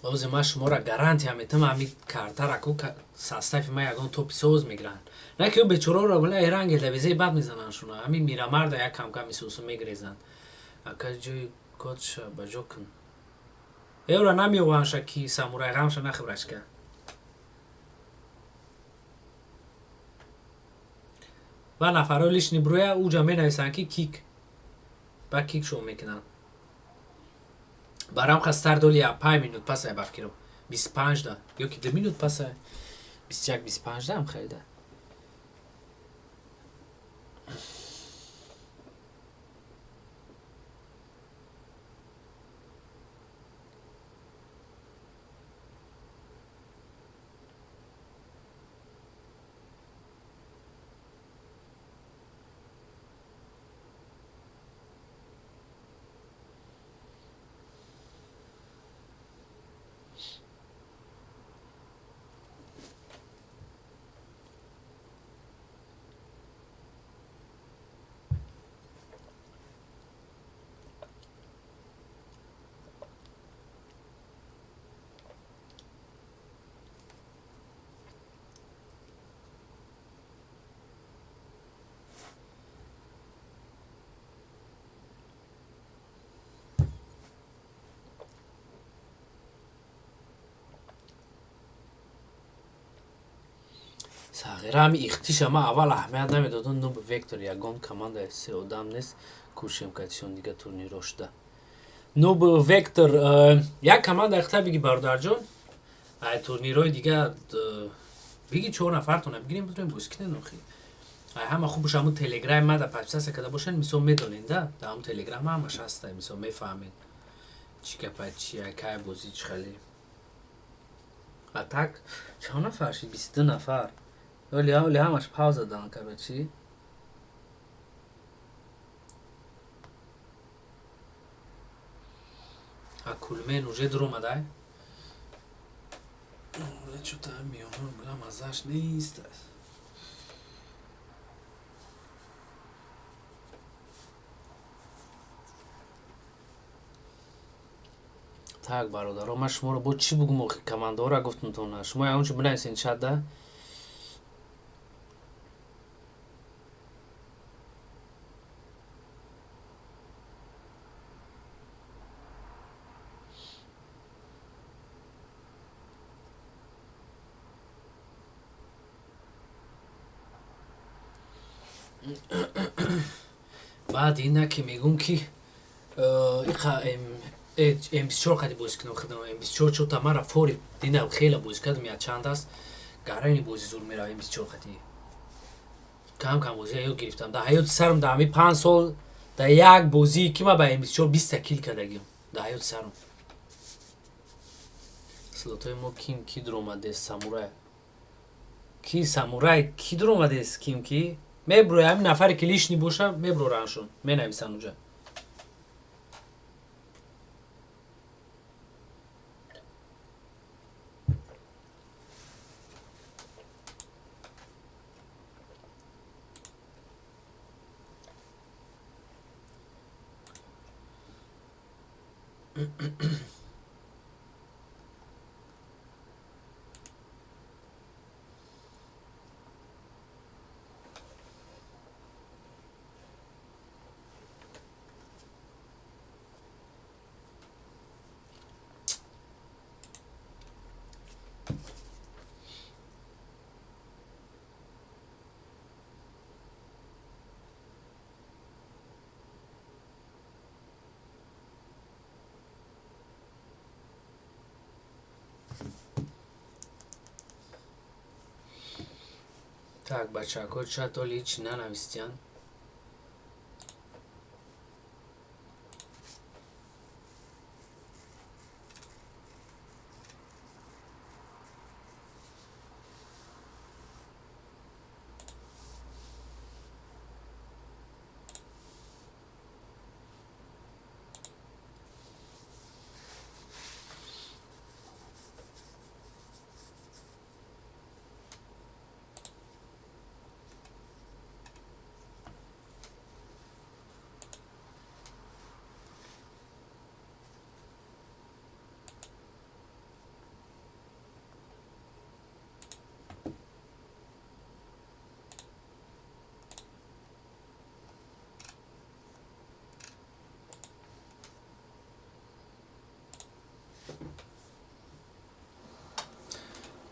Бозе ман шуморо гарантия метам, ҳамин картара ку состави ман ягон топи соз мегиранд. На ки ӯ бечораро била эрангел везаи бад мезананд шуна. Ҳамин мирамарда як кам-кам исусу мегрезанд. Ака, ҷои кодша ба ҷо кун. Эвра намеёванша ки самурай ғамша нахӯрашка. Ва нафарҳои лишний броя уҷа менависанд ки кик. Ба кик шо мекунанд. Барам хастар доли я 5 минут пасай, ба фикром. 25 да ё ки 2 минут пасай. 21 25 да ам харида. Сағира, ҳами ихтиша ман аввал аҳамият намедодам. Нуб Вектор ягон командаи се одам нест, кӯшем катишон дига турниро шуда. Нуб Вектор як команда ихта биги, бародарҷон. Ай турнирҳои дига биги, чор нафартона бигирем, битонем бозӣ кунем охи. Ай ҳама хуб боша, ҳамун телеграми мада подписаться карда бошанд, мисол медонед да, дар ҳамун телеграм ҳамаш ҳаста, мисол мефаҳмед чӣ гапа, чи кай бозӣ, чӣ хеле. А так чанд нафар шид? 22 нафар. Оли оли ҳамаш пауза дан, короче. А кулмен уже дуромадай. Чё-то миёна била маззаш нест. Так, бародаро, ман шуморо бо чӣ бугум охи, командаҳоро гуфтумтона. Шумо ягон чӣ бинависен чат да? Баъд ина ки мегӯм ки иқа М24 қади бозӣ кунам худам. М24 чота мара фори дина хеле бозӣ кардам, я чанд аст. Гарани бозӣ зур мерава М24 қади. Кам кам бозӣ ёд гирифтам. Дар ҳаёти сарам, дар ҳамин 5 сол, дар як бозӣ ки ман ба М24 20 кил кардагим. Дар ҳаёти сарам. Слотои мо ким ки дуромадест, самурай. Ки самурай ки дуромадест, ким ки? Меброя ҳамин нафаре ки лишний боша, меброраншон, менависанд уҷа. Так, бачако, чат оли ҳеч нанавистиянд.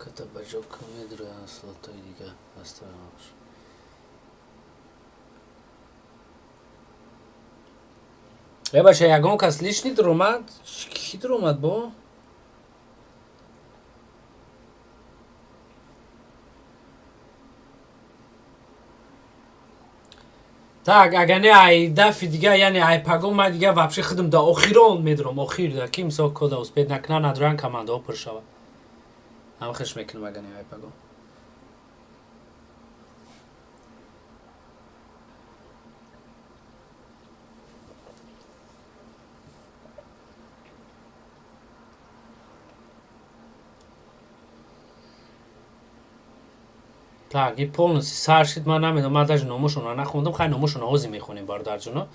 Ката ба ҷо медроянд слотои дига ҳастааш. Э, бача, ягон кас лишний дуромад? Кӣ дуромад бо? Так, агар не, ай дафи дига, яъне ай паго ма дига вообще худам да охирон медурам, охир да ки мисол кода успеть накна, надуран, командаҳо пур шавад. Ҳама хеш мекунам, агар не, ай паго. Так, и полностью сар шид, ман намедонам, ман даже номошонро нахондам, хай номошонро ҳозир мехонем, бародарҷоно.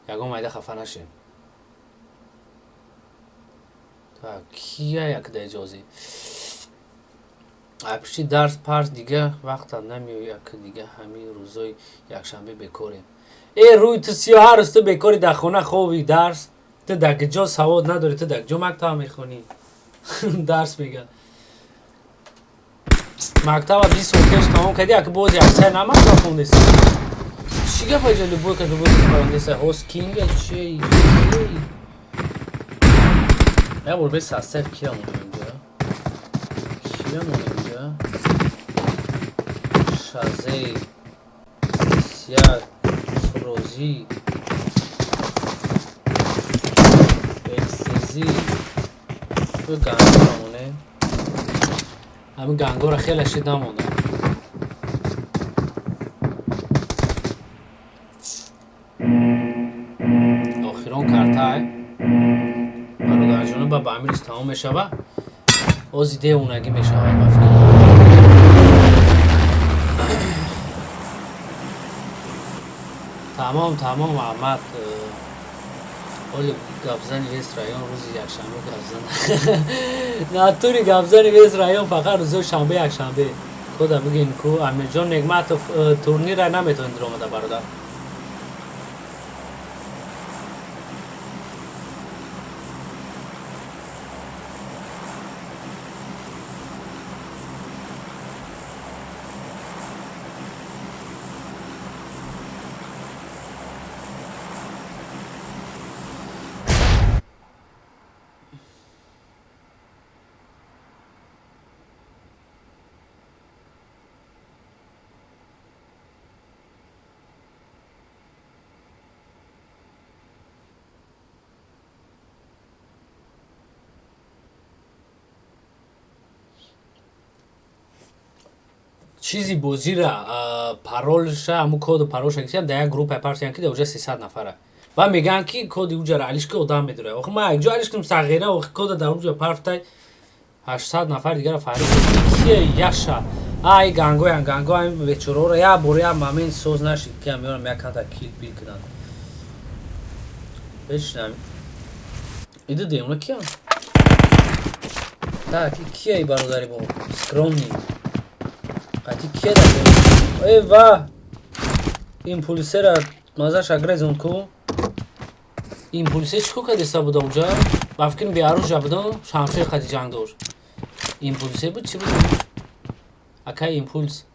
Ягон майда хафа нашем. Так, кия як да иҷозӣ? Ай пишти дарс парс дига вақта намеои, як дига ҳамин рӯзои якшанбе бекорем. Э, рӯи ту сиё, ҳар рӯз ту бекори, дар хона хови, дарс. Ту дар ҷо савод надорӣ, ту дар ҷо мактаб мехонӣ? Дарс мега. Мактаба 20 сол пеш тамом кардӣ, як боз яксай на мактаб хондеси. Чӣ гап аҷа, любой ка любой хондеса, ҳоз кинга чи? Я бор бес састев кира монем инҷа? Кира монем инҷа? Шазей, Сяк, Розӣ, Экстези, ганго монем. Ҳамин гангора хеле шид намонда. Охирон картай бародарҷоно, ба ҳамин рӯз тамом мешава. Ози девонагӣ мешавад, ба фикр. Тамом, тамом, Аҳмад. Оли гапзани весь район рӯзи якшанбе гапзан. Натури гапзани весь район фақат рӯзои шанбе, якшанбе. Кода бигин ку, Амирҷон Негматов, турнира наметавонед омада, бародар. Чизи бозира, паролша, ҳамун коду паролша гирифтам, дар як группа партиян, ки дар уҷа 300 нафара. Ва мегӯянд, ки коди уҷара алиш ки, одам медорад. Охи ман якҷо алиш кунам, сағира, охи кода дар уҷа парфтай, 800 нафар дигара фарид. Кие яша? Ай гангоян, ганго ами бечораро як бор як момент соз нашид, ки ам ёрам як канта кил бил кунанд. Бешинам. Иду девона киян? Так, кия и бародари мо? Скромный. Қати кия да? Э ва! Импульсера мазаша грезон ку? Импульсе чӣ ко кадеста буда унҷа? Ба фикрам беаружа будам, шамшер қати ҷанг дошт. Импульсе буд, чӣ буд? Акай импульс.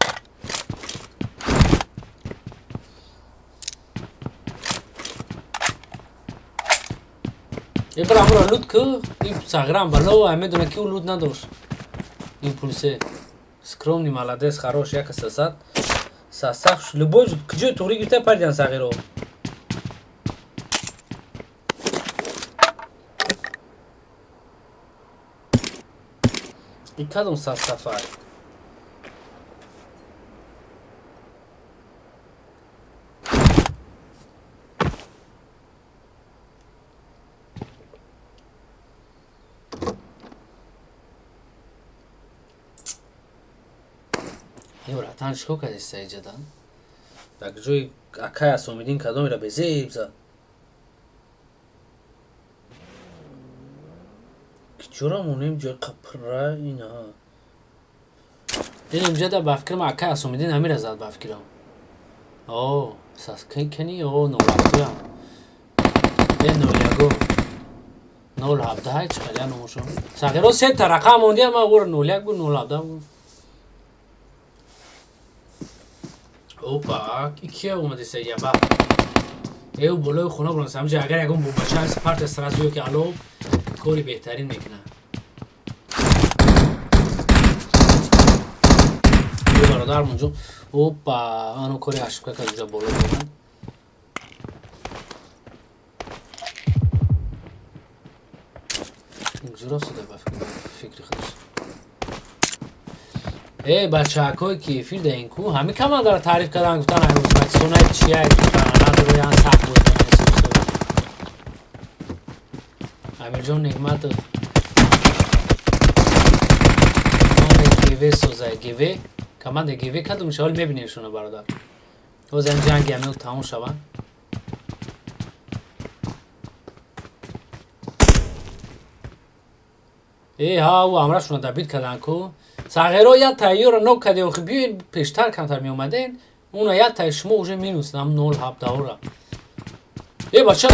Ибра амро лут ку, ин сағирам бало, ай медона ки ӯ лут надошт. Импульсе. Скромный, молодец, хорош, яка сасад. Сасах, любой куҷои туғри гирифта паридан сағиро. И кадом састафай? Э братан, чӣ кор кардиста иҷадан? Дар ҷои акай Асомиддин кадомеро безеб зад? Чура монем ҷои қапра ина. Ин инҷа ба фикрам акай Асомиддин ҳамира зад ба фикрам. О, саскай кани о нолафтуям. Э нолягу. Нол ҳабдаҳ чӣ қадар номошо. Сағиро се та рақам мондиам, ман ӯро нол як буд, нол ҳабдаҳ буд. Опа, кия омадиса яба? Э болои хона буран самҷа агар ягон бомбача ҳаст парта сразу ё ки ало кори беҳтарин мекунад. Ё бародар мунҷо, опа, ану кори ошибка кард уҷа боло буран. Ҷура шуда ба фикри худаш. Э бачаҳакое ки эфир даин ку, ҳамин командаро таъриф кардан гуфтан ай Ӯзбекистонай чия надороян сахт буд. Амирҷон Неъматов номи ГВ созай ГВ команда ГВ кадом меша ҳол мебинем шуно бародар. Ҳозир ҳам ҷанги ҳамин тамом шаванд. Э ҳа ӯ ҳамрашона добить кардан ку. Сағиро як тайёра нок каде охи биёед пештар камтар меомаден. Уна як тай шумо уже минус нам 0.17-ра. Э бача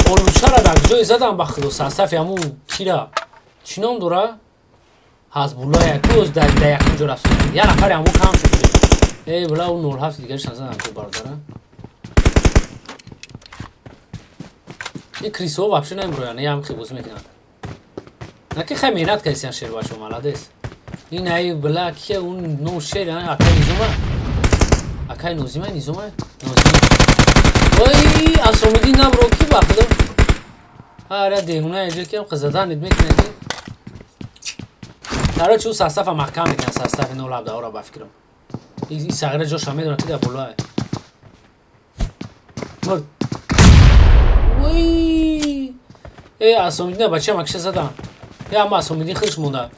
олучара дар ҷое задам ба худо сарсафи ҳамун кира. Чӣ ном дора? Ҳазбуллоя ку дар якум ҷо рафт. Як нафари ҳамун кам шуд. Э била ӯ 0.7 дигарашон задам ку бародара. Ин крисо вообще намеброян, ям хе бозӣ мекунанд. На ки хай меҳнат кардисиан шербачо, молодец. Ин ай била кия он но шер акай низома. Акай Нозима, Низома, Нозима. Ой, Асомиддин набро ки ба худо. Ара деҳуна эҷо киам қизаданид мекунад ки. Короче, ӯ састафа маҳкам мекунад, састафи 0.17-ро ба фикрам. Ин сағира ҷоша медонад ки дар болоа. Мурд. Ой! Э, Асомиддина бача макша задам. Я ама Асомиддин худаш монда.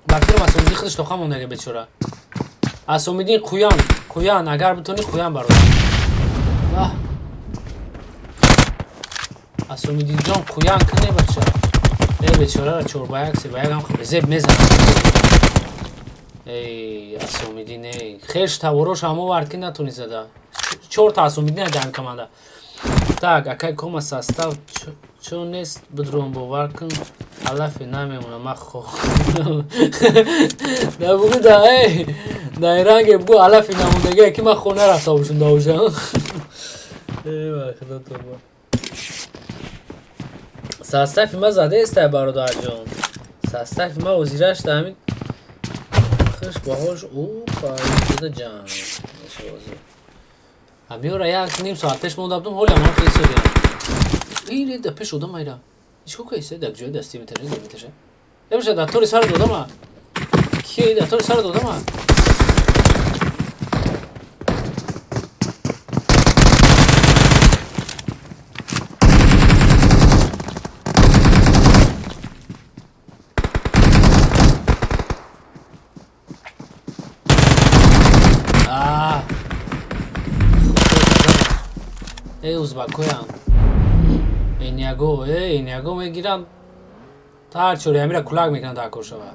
Ба фикрам Асомиддин худаш тоха мондаги бечора. Асомиддин қуян, қуян, агар битони қуян бародар. Ваҳ. Асомиддинҷон қуян кне бача. Э бечораро 4-1 3-1 ҳам безеб мезанад. Эй Асомиддин, эй хеш таворош ҳам овард ки натони зада. Чорта Асомиддин дар команда. Так, акай кома состав чо нест бидрон бовар кун алафе намемонам ман хо. Да бугу да эй да ранге бугу алафе намондагия ки ман хона рафта бошум да ошам. Эй ба худо тоба. Состави ма задеста бародарҷон. Состави ма озираш да ҳамин хуш баҳош опа зада ҷанг. Мешавози. Ҳамиёра як ним соат пеш монда будум, ҳоле ҳамон хел истодиам. Ире да пеш одам айра. Чӣ кор кардиста дар ҷои дасти меташа, дар меташа. Ябаша дар тори сар додама. Ки дар тори сар додама? А. Эй узбакоям. Эняго, эняго мегиранд. Ҳар чори амира кулак мекунанд дар кор шава.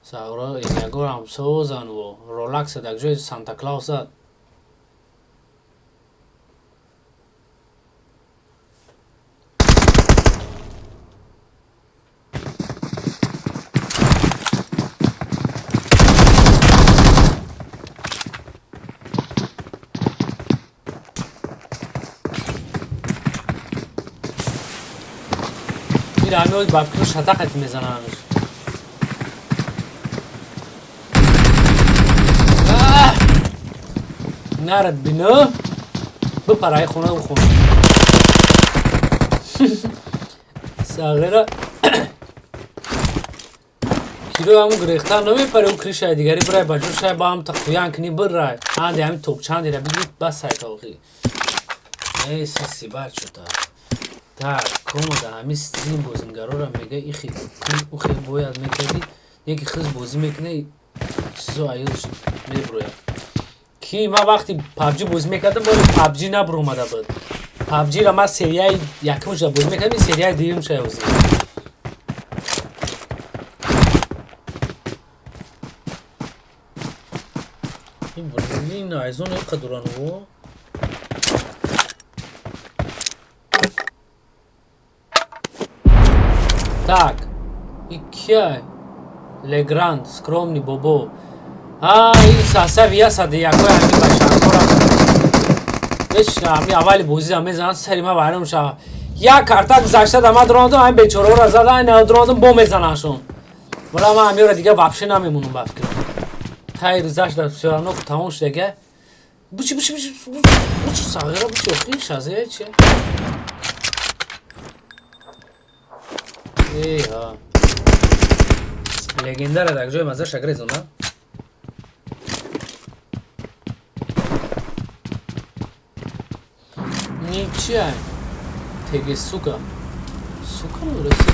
Сағро эняго ҳам созан во. Ролакса дар ҷои Санта Клаус зад. Ин ҳамин ба фикру шатақат мезанамш. Нарад бино бипарай хона бихона. Сағира киро ҳамун гирехта намепари, у кришаи дигари бирай ба ҷо шай ба ҳам тақвиян кини бирай. Анди ҳамин топчандира бигир бас сайтоқи. Эй сиси бачота. Так, комода ҳамин стрим бозингарора мега ихи ухи бояд мекардӣ, неки хиз бозӣ мекунӣ, чизо аёдаш меброяд. Ки ман вақти PUBG бозӣ мекардам, боли PUBG набуромада буд. PUBG-ра ман серияи якумша бозӣ мекардам, серияи дуюмша бозӣ. Ин айзон иқадурану. Так, и кия? Легранд, скромный бобо. А, и сасави я саде якой ами бачанкора. Ҳеч ами аввали бозӣ мезанад, сари ма вайрон шава. Як карта гузашта да ма дрондум, ами бечораҳоро зада, ай дрондум бо мезанашон. Вала ман амиёра дига вообще намемонам ба фикрам. Хайр зашда всё равно тамом шудага. Бучи бучи бучи бучи сағира бучи охи шазе чи? Эй, ха. Легендара дар ҷои маза шагрезона. Ничия. Теге сука. Сука нурesi.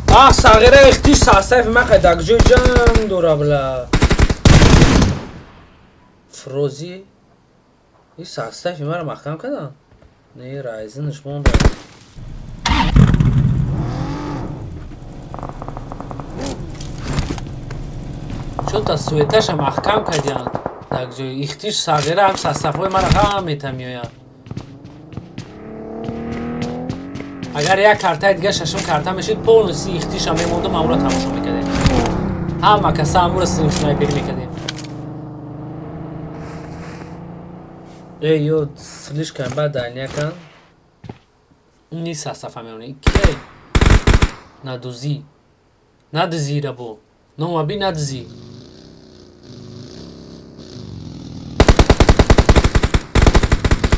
Ах, сағира ихтиш сасайф мақай дар ҷои ҷанг дора бла. Фрози. И сасайфи мара маҳкам кадан? Не, райзинш монда. Чун та суеташа маҳкам кардиянд. Дар ҷои ихтиш сағира ҳам сасафҳои мара ҳам метамиёянд. Агар як картаи дига шашум карта мешид, полностью ихтиша мемондум, ҳамуро тамошо мекардем. Ҳама каса ҳамуро снайперӣ мекардем. Эй, ё слишком бад дальнякан. Ни сасафа меони. Ки? Надузӣ. Надузӣ рабо. Номаби надузӣ.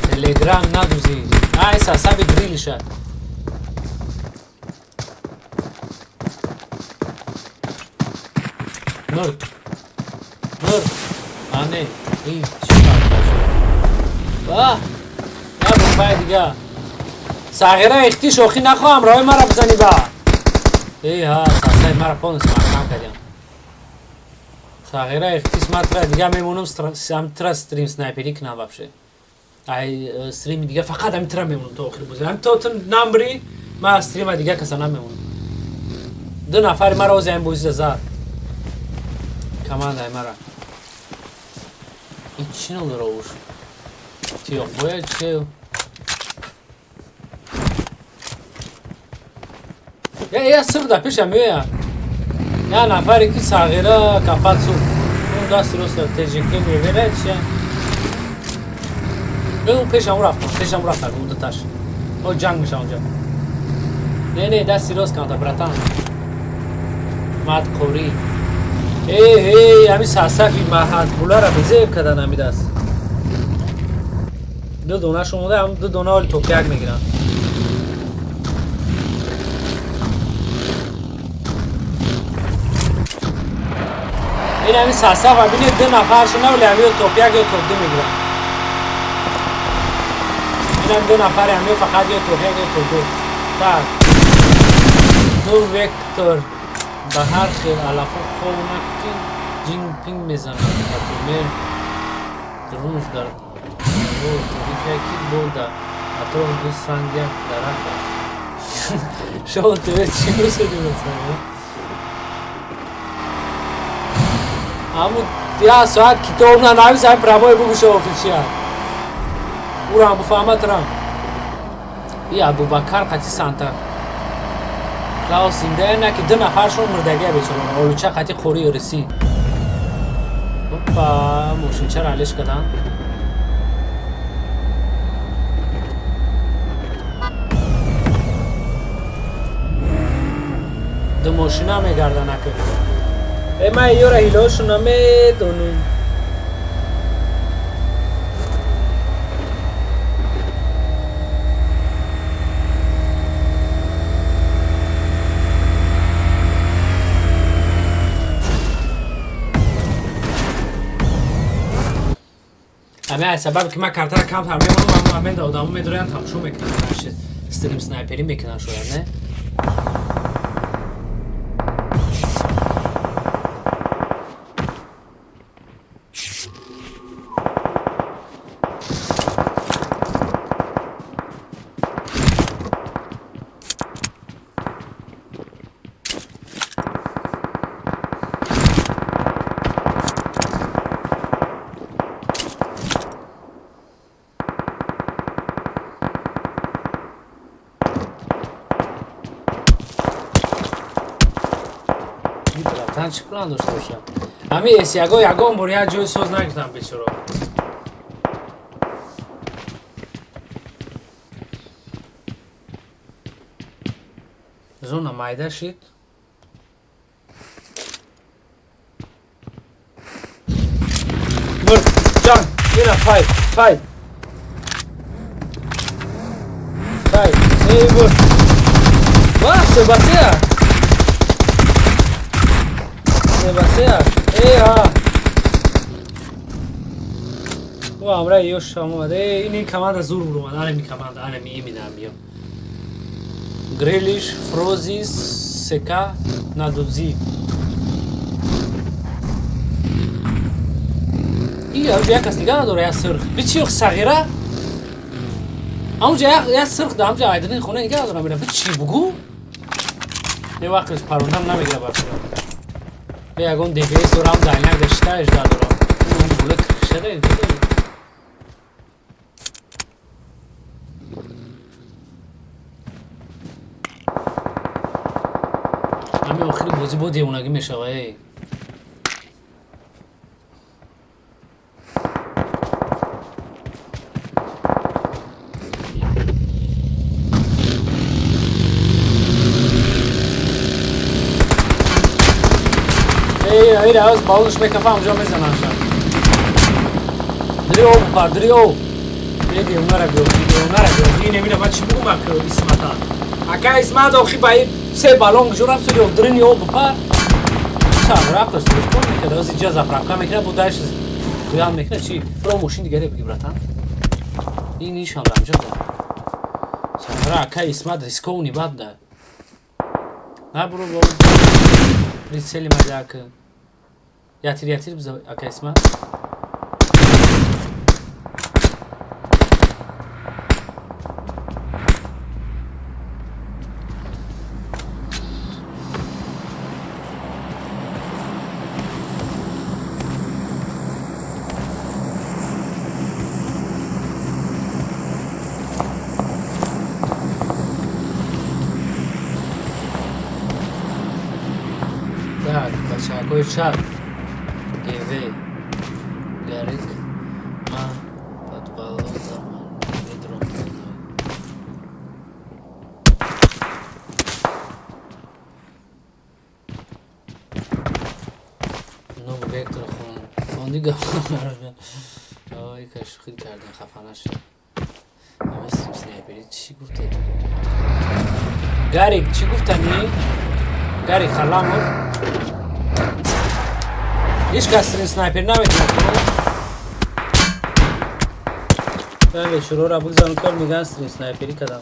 Телеграм надузӣ. Ай сасаби грилиша. Мурд. Мурд. А не, и чӣ ба? Я бомбаи дига. Сағира ихтиш охи нахоҳам роҳи мара бизанӣ ба. Эй ҳа, сасаи мара полностью маҳкам кардям. Сағира ихтис ман тра дига мемонам ам тра стрим снайперӣ кунам вообще. Ай стрими дига фақат ами тра мемонам то охири бозӣ. Ами то ту намбри ман стрима дига каса намемонам. Ду нафари мара ози ами бозида зад. Командаи мара. И чӣ надора уш? Тиёқбоя чи? Я я сир да пеша меоя. Я нафаре ки сағира капат суд. Он дасти роста ТЖК меверад чи? Ӯ пешам рафтам, пешам рафтам, ӯ дуташ. О ҷанг меша онҷа. Не, не, дасти рост канта, братан. Мад қорӣ. Эй, эй, ҳамин сасафи маҳазбулара безеб кардан ҳами даст. Ду дона шумода, ҳам ду дона оли топ як мегиранд. Ин ҳамин сасафа бинед, ду нафар шуна, вале ҳамин ё топ як ё топ ду мегиранд. Ин ҳам ду нафари ҳамин фақат ё топ як ё топ ду. Так. Ду вектор ба ҳар хел алафо хов накунӣ, ҷинпинг мезанад. Например, рӯз дар торикае ки бо дар Атрофи ду санг як дарахт аст. Шоу ТВ чӣ гӯшади масалан? Ҳамун як соат китоб нанавис, ҳамин прямой бугӯ шоохи чия. Урам буфаҳмад рам. И Абубакар қати Санта Клаус зинда на ки ду нафаршон мурдагия бечорон. Олуча қати қори рисӣ. Опа, мошинчаро алиш карданд. Ду мошина мегардан ака. Э ман ёра ҳилоашон намедонам. Ҳамин сабабе ки ман картара камтар мемонам, ҳамин одамо медоранд, тамошо мекунанд, стрим снайперӣ мекунанд шояд, не? Братан чӣ план дошта бошад? Ҳамин эсяго ягон бор як ҷои соз нагирифтам бечоро. Зона майда шид. Мурд, ҷан, ина файт, файт. Файт, эй мурд. Ва, себасея. Себасея. Эй, ҳа. Ӯ ҳамраи ёш омад. Эй, ин команда зур буромад. Анами команда, анами имина биё. Грелиш, Фрозис, Сека, Надудзи. И як кас дига надора, як сирх. Бичи ох сағира? Амҷа як сирх да амҷа айдини хона нига надора мера. Бичи бугу? Не вақташ парондам намегира баршуда. Бе ягон ДБС дорам, дальняк да шитаеш дадора. Он була кришада. Ҳамин охири бозӣ бо девонагӣ мешава, эй. Эй, эй, аз балонш мекафа, ҳамҷо мезанам ша. Дри об пар, дри об. Эй, девонара биё, девонара биё. Ин эмина ма чӣ бугум ак Исмата. Ака Исмат охи ба се балон гужо рафт сури дрини об пар. Сагра кас рӯз кор мекард, аз иҷа заправка мекард, бо дальше туян мекард, чи бро мошин дигаре биги братан. Ин ишам рамҷо да. Сагра ака Исмат рисковни бад да. На бро бо прицели мадак. Ятир ятир биза ака Исмат. Так, бачакои чап. ГВ. Гарик. Ма подвало заман. Ведром. Ну, вектор хон. Хонди гап. Ой, каш шӯхӣ кардем, хафа нашед. Ҳама снайпери чӣ гуфтед? Гарик, чӣ гуфтанӣ? Гарик Халамов. Ҳеҷ кас стрим снайпер наметавонад. Ман бечораро бигзарам кор меган стрим снайперӣ кардам.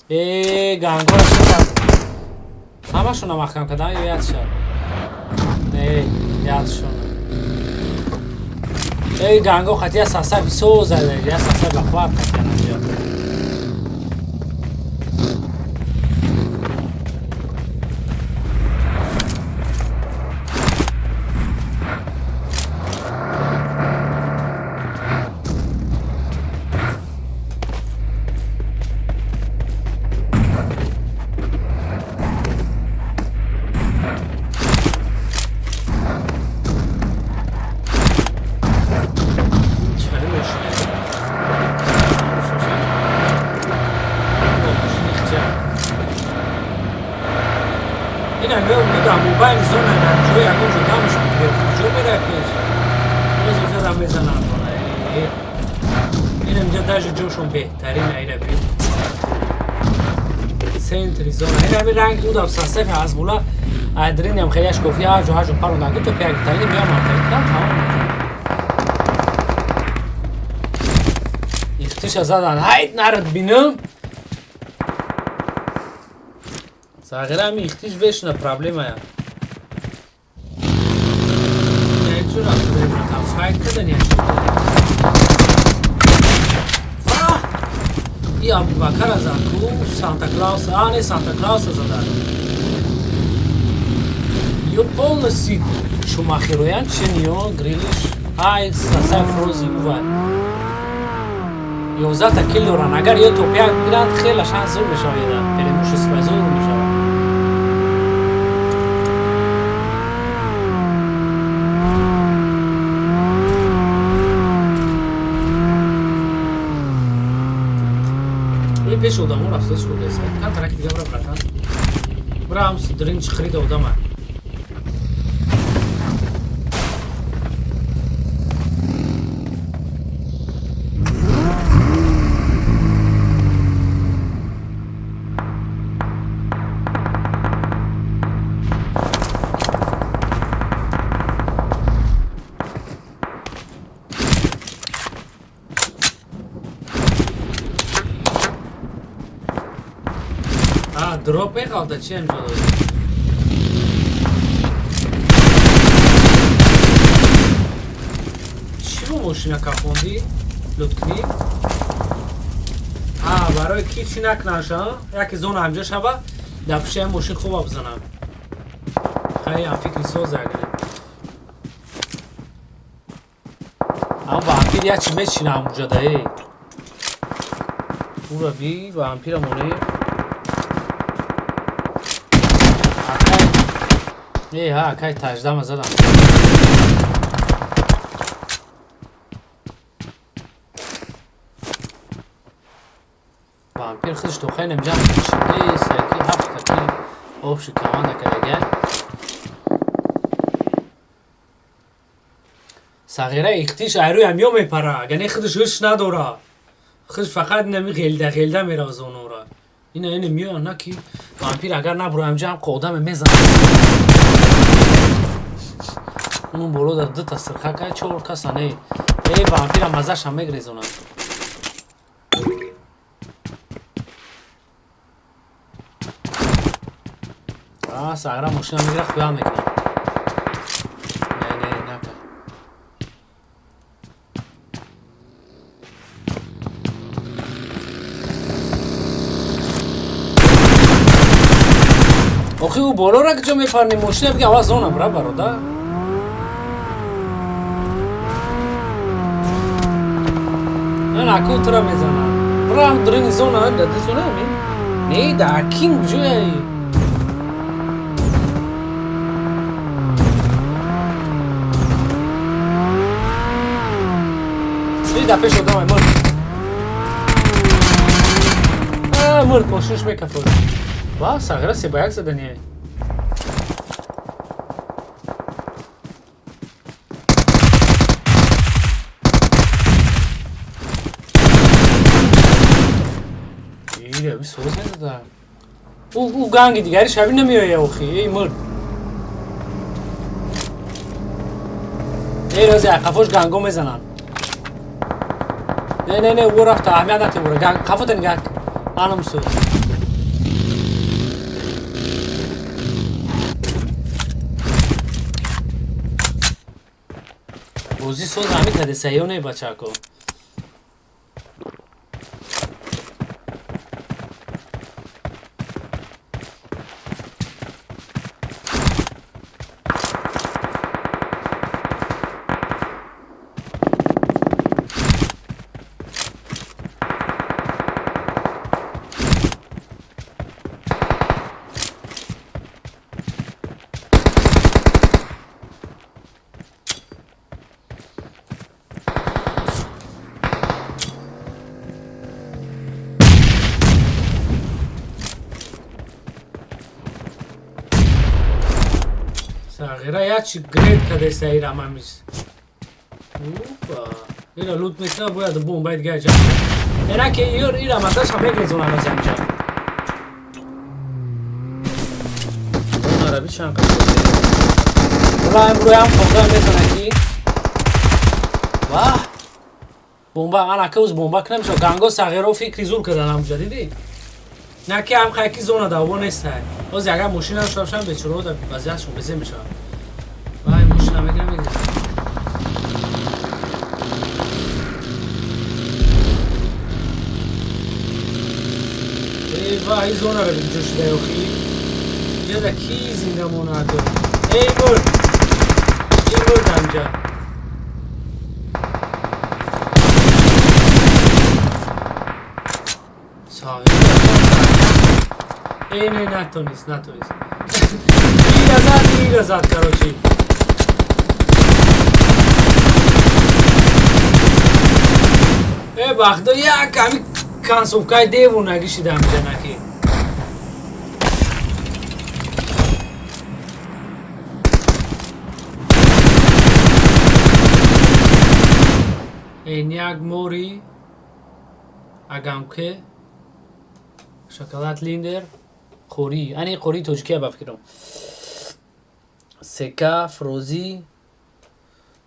Э, гангора шудам. Ҳамашона маҳкам кардам ё ядша? Не, ядшона. Эй, ганго хати я саса бисо зада, я саса бахват хати анҷа. Ина мео дар мобайни зона, дар ҷои ягон ҷо дамаш бигирем. Куҷо мерай пеш? Боз инҷа дам мезананд. Ин инҷа даже ҷошон беҳтарин, айра бин. Центри зона. Ин ҳамин ранг удав сасеф аз була айдринам хеляш кофи ҳар ҷо ҳар ҷо паронда гу то пиягитарини меам ҳам тамом. Ихтиша задан. Ҳайд нарад бинам. Сағира ҳами ихтиш вешна проблемая. Чӣ рафта файт кардани и Абубакара зад ку Санта Клауса, а не Санта Клауса задан. Ё полностью Шумахероян чениё Грилиш, ай сасай фрози ува. 11 та кил доранд. Агар ё топ як бигиранд, хеле шанс зур мешавад, преимущество зур мешавад. Пеш одамо рафта чӣ кардааст? Кан тараки дига бра, братан. Бра, ҳам дрин хирида одама. Дроп меғалта, чи ҳамҷо додӣ? Чӣ бо мошина кафондӣ? Луткнӣ? А, барои ки чӣ накунаша? Яке зона ҳамҷо шава, дар пушти ҳам мошин хуба бизанам. Хай, ам фикри соза агне. Ам вампир як чӣ мечина ҳамуҷа да э. Ура би вампира моне. Э, ҳа, кай таҷдама задам. Вампир худш то хайнам ҷамъ шидес, яки ҳафта ки общий команда кардага. Сағира ихтиш айрӯи ҳамё мепара, агар не худш ҳуш надора. Худш фақат нами ғелда ғелда мерава зонора. Ина ина меоян на ки вампир агар набуро ҳамҷа ҳам одаме мезанад. Унун боло дар дута сирха кай чор каса не. Э, вампира мазаша мегрезонад. А, сағира мошина мегира, хуя мекунад. Не, не, нака. Охи ӯ болора куҷо мепарни мошина бига аввал зона бра, бародар. На ку тура мезанад. Бра ҳам дурини зона, да ди зона ми? Не, да акин куҷояи? Да пеш одамай мурд. А, мурд, мошинаш мекафод. Ва, сағира се ба як задание. Ире, би соз мезада. Ӯ ганги дигари шаби намеоя охи, эй мурд. Эй рози қафош ганго мезананд. Не, не, не, ӯ рафта, аҳамият натӣ бура. Ганг қафота нигаҳ. Анам суд. Бозӣ соз ҳамин каде саё не бачако. Сағира ячи гред кадеса ира мамис. Опа. Ира лут мекна бояд бомбаи дига ҷа. Ера ки ир ира мазаша мегрезона назамҷа. Араби чанд қадр. Раим рӯям фоқра мезана ки. Ваҳ. Бомба ана куз бомба кунам шо ганго сағиро фикри зур кардан ҳамҷа дидӣ? На ки ҳам хайки зона даво нестай. Ҳозир агар мошина шавшам бечораҳо дар вазъиятшон безе мешавад. Вай мошина мегирам мегирам. Эй вай зона ро ҷо шуда охи. Иҷа ки зинда монад? Эй мурд. Ин мурд ҳамҷа. Эй, не, натонист, натонист. Ира зад, ира зад, короче. Э, бахдо як ами консовкаи девонагӣ шида ҳамҷа наки. Эняк мори агамке шоколад линдер қорӣ ани қории тоҷикия ба фикрам сека фрозӣ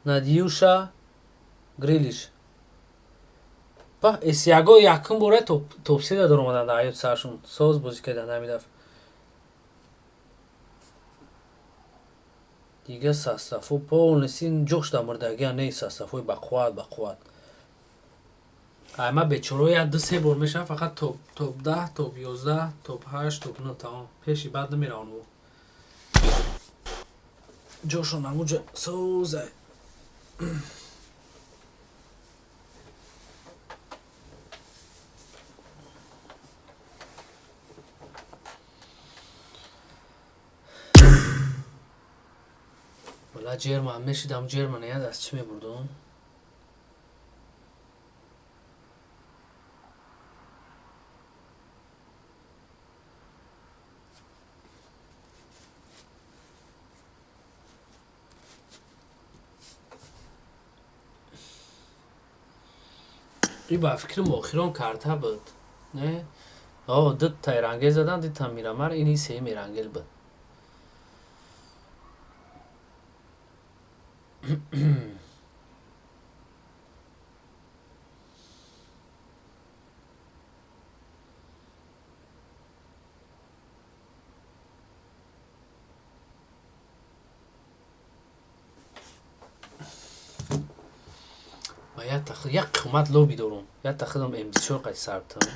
надюша грилиш ба эсяго якум бора топседа даромадан дар ҳаёти саршон соз бозӣ кардан ҳамин дафъ дига састафо полностью ҷош дар мурдагия не састафои бақувват бақувват. Ай ма бечоро як ду се бор мешавам фақат топ 10, топ 11, топ 8, топ 9 тамом. Пеши баъд намеравам во. Ҷошон ҳамуҷа созай. Вала ҷерман мешидам ҷерман яд аз чӣ мебурдум? И ба фикрам охирон карта буд. Не? О, дута Эрангел задан, дута Мирамар, ини сеюм Эрангел буд. Як қимат лоби дорум. Якта худам М24 қати сар битам.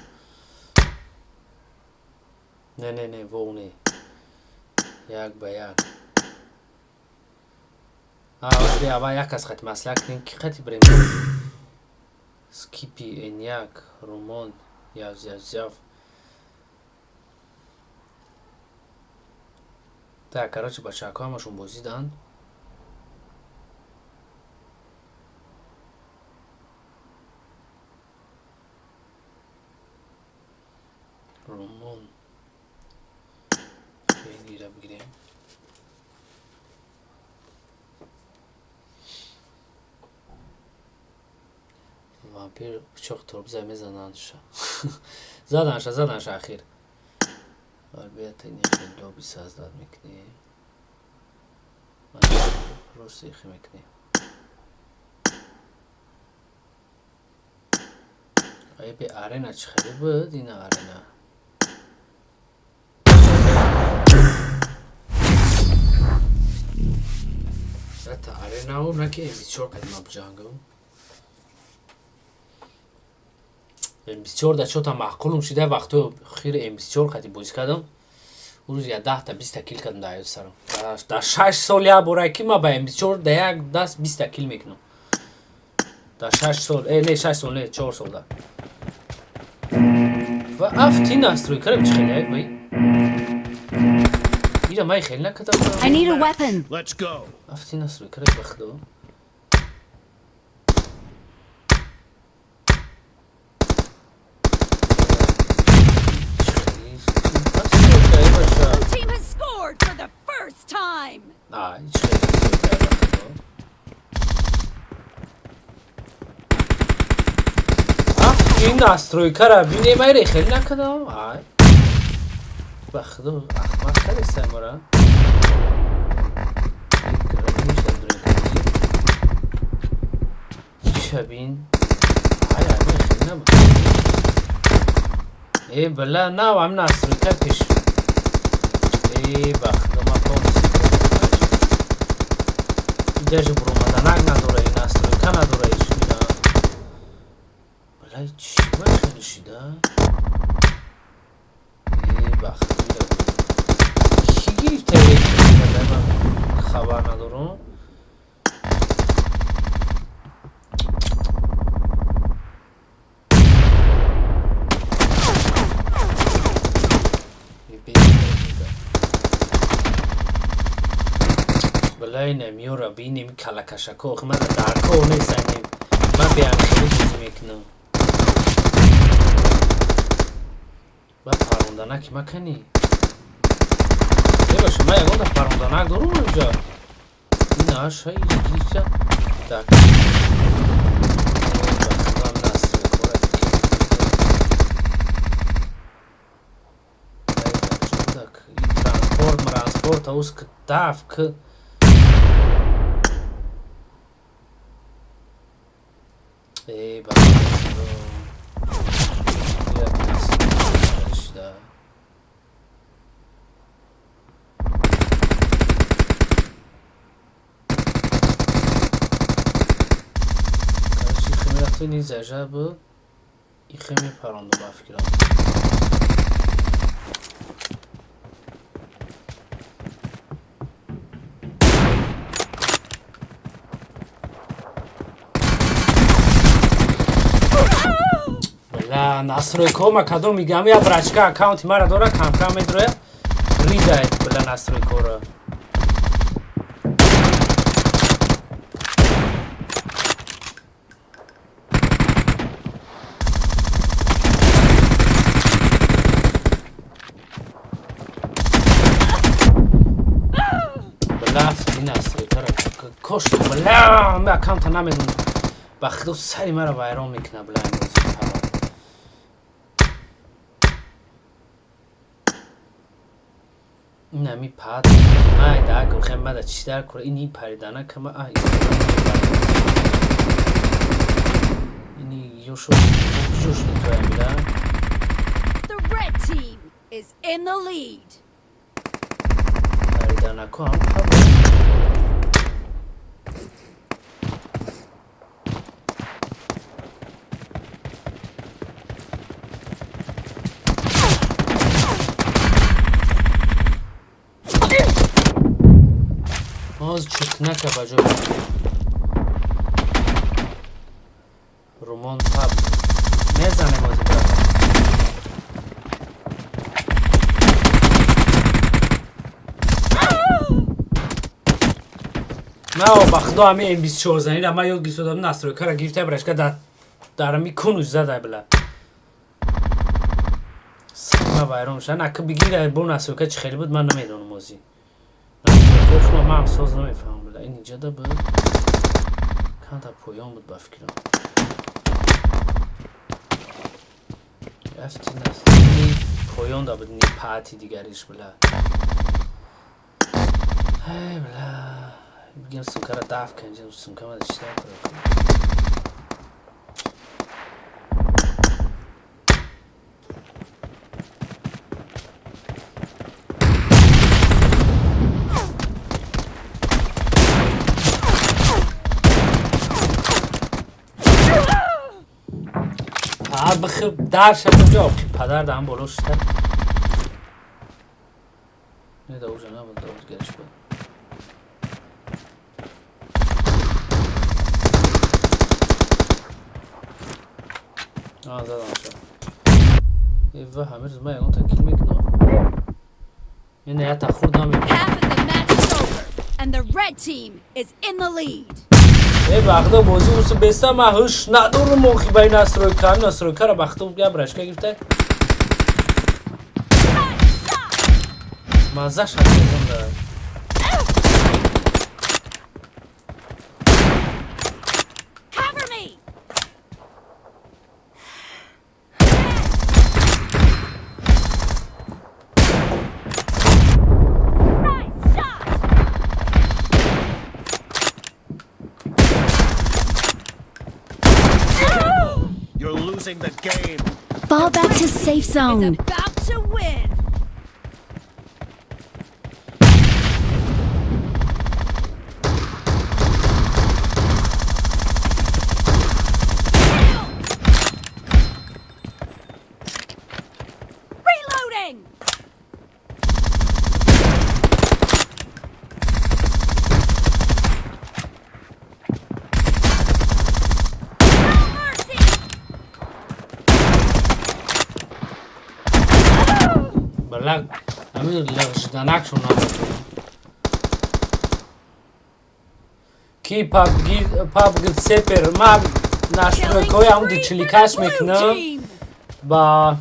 Не, не, не, вов не. Як ба як. Ава як аз қати маслиҳат кунем ки қати бирем. Скипи, Эняк, Румон, яв, яв, яв. Так, короче, бачаҳако ҳамашон бозиданд. Румон. Ира бигирем. Вампир пичоқ торбза мезанандша. Заданша, заданша ахир. Албатта ин хел лоби создат мекунем. Просто ихи мекунем. Ай бе арена чӣ хеле буд? Ина арена. Ята аренао наки М24 қадима биҷангам. М24 да чота маъқулум шида вақтҳои охири М24 қади бозӣ кардам. Ӯ рӯз я 10та 20та кил кардам дар ҳаёти сарам. Дар 6 сол як бора ки ман ба М24 да як даст 20та кил мекунам. Дар 6 сол, не 6 сол, не 4 сол да. Ва афти настройка ро чӣ хеле вай. Ира май хеле накардам.
I need a weapon.
Let's go.
Афти настройка ро бахдо.
Blue team has scored for the first time.
А, ҳеч хеле настройка ба худо. Ин настройкара бинем, айре хеле накардам. Ай. Ба худо ахмақ кардестай мора. Шабин. Ай, ай, хеле набуд. Э, бала, на, ам настройка пеш. Э, ба худо ма полностью даже буромаданак надора, ин настройка надора иш ина. Бала, чӣ ба хеле шида? Э, ба худо. Кӣ гирифта ман хабар надорам. Балай намёра бинем калакашако, охи ман дар кор нестам. Ман беамхелӣ бозӣ мекунам. Ба паронданаки маканӣ. Бебаша, ман ягон паронданак дорум инҷа. Ина шай гирифта. Так. Транспорт, транспорт, аус к даф к Эй, ба худо. Короче, ихе мерафту ни зажа буд, ихе мепаронду ба фикрам. Бла, настройкаҳо ма кадом мигам, я брачка аккаунти мара дора, кам-кам медрояд, ридает, бла, настройкаҳоро. Бла, ин настройкаро кош, бла, ме аккаунта намедонам. Ба худо сари мара вайрон мекунад, бла, имрӯз. Инами пад май да гухем мада чӣ дар кора ини паридана кама а ини ёшо ҷош нитоямира.
The red team is in the lead.
Париданако ҳам хабар. Боз чукнака ба ҷой румон паб мезанем ози брат. Ма ба худо ҳами М24 занира ма ёд гирифтодам, настройкара гирифта брашка дар ами кунуш задай, била. Ма вайрон шуда. Нака бигира бо настройка чӣ хеле буд, ман намедонам ози. Настройка ман ҳам соз намефаҳмам, била. Ин иҷода буд. Канта поён буд ба фикрам. Рафти настройки поён да буд, ни паати дигариш, била. Ай, била. Бигем сумкара даф кунем, сумка мада чӣ дар кора. Бихи дар шакл ҷо падар даҳам боло шуда. Не да уже набуд, да узгариш буд. А, задам шо. Ва ҳамирз ма ягон та кил мекунам. Ина я та хурд намекунам.
Half of the match is over, and the red team is in the lead.
Э, ба худо бозӣ усу беста ма ҳуш надорум охи ба ин настройка, настройкаро ба худо я брашка гирифта. Маззаш ҳамезонда.
Losing the game.
Fall back to safe zone.
About to win. Reloading.
Балак, ами лағжиданакшон намекунам. Ки пабг сепер ма настройкаҳои ҳамун дучиликаш мекунам ба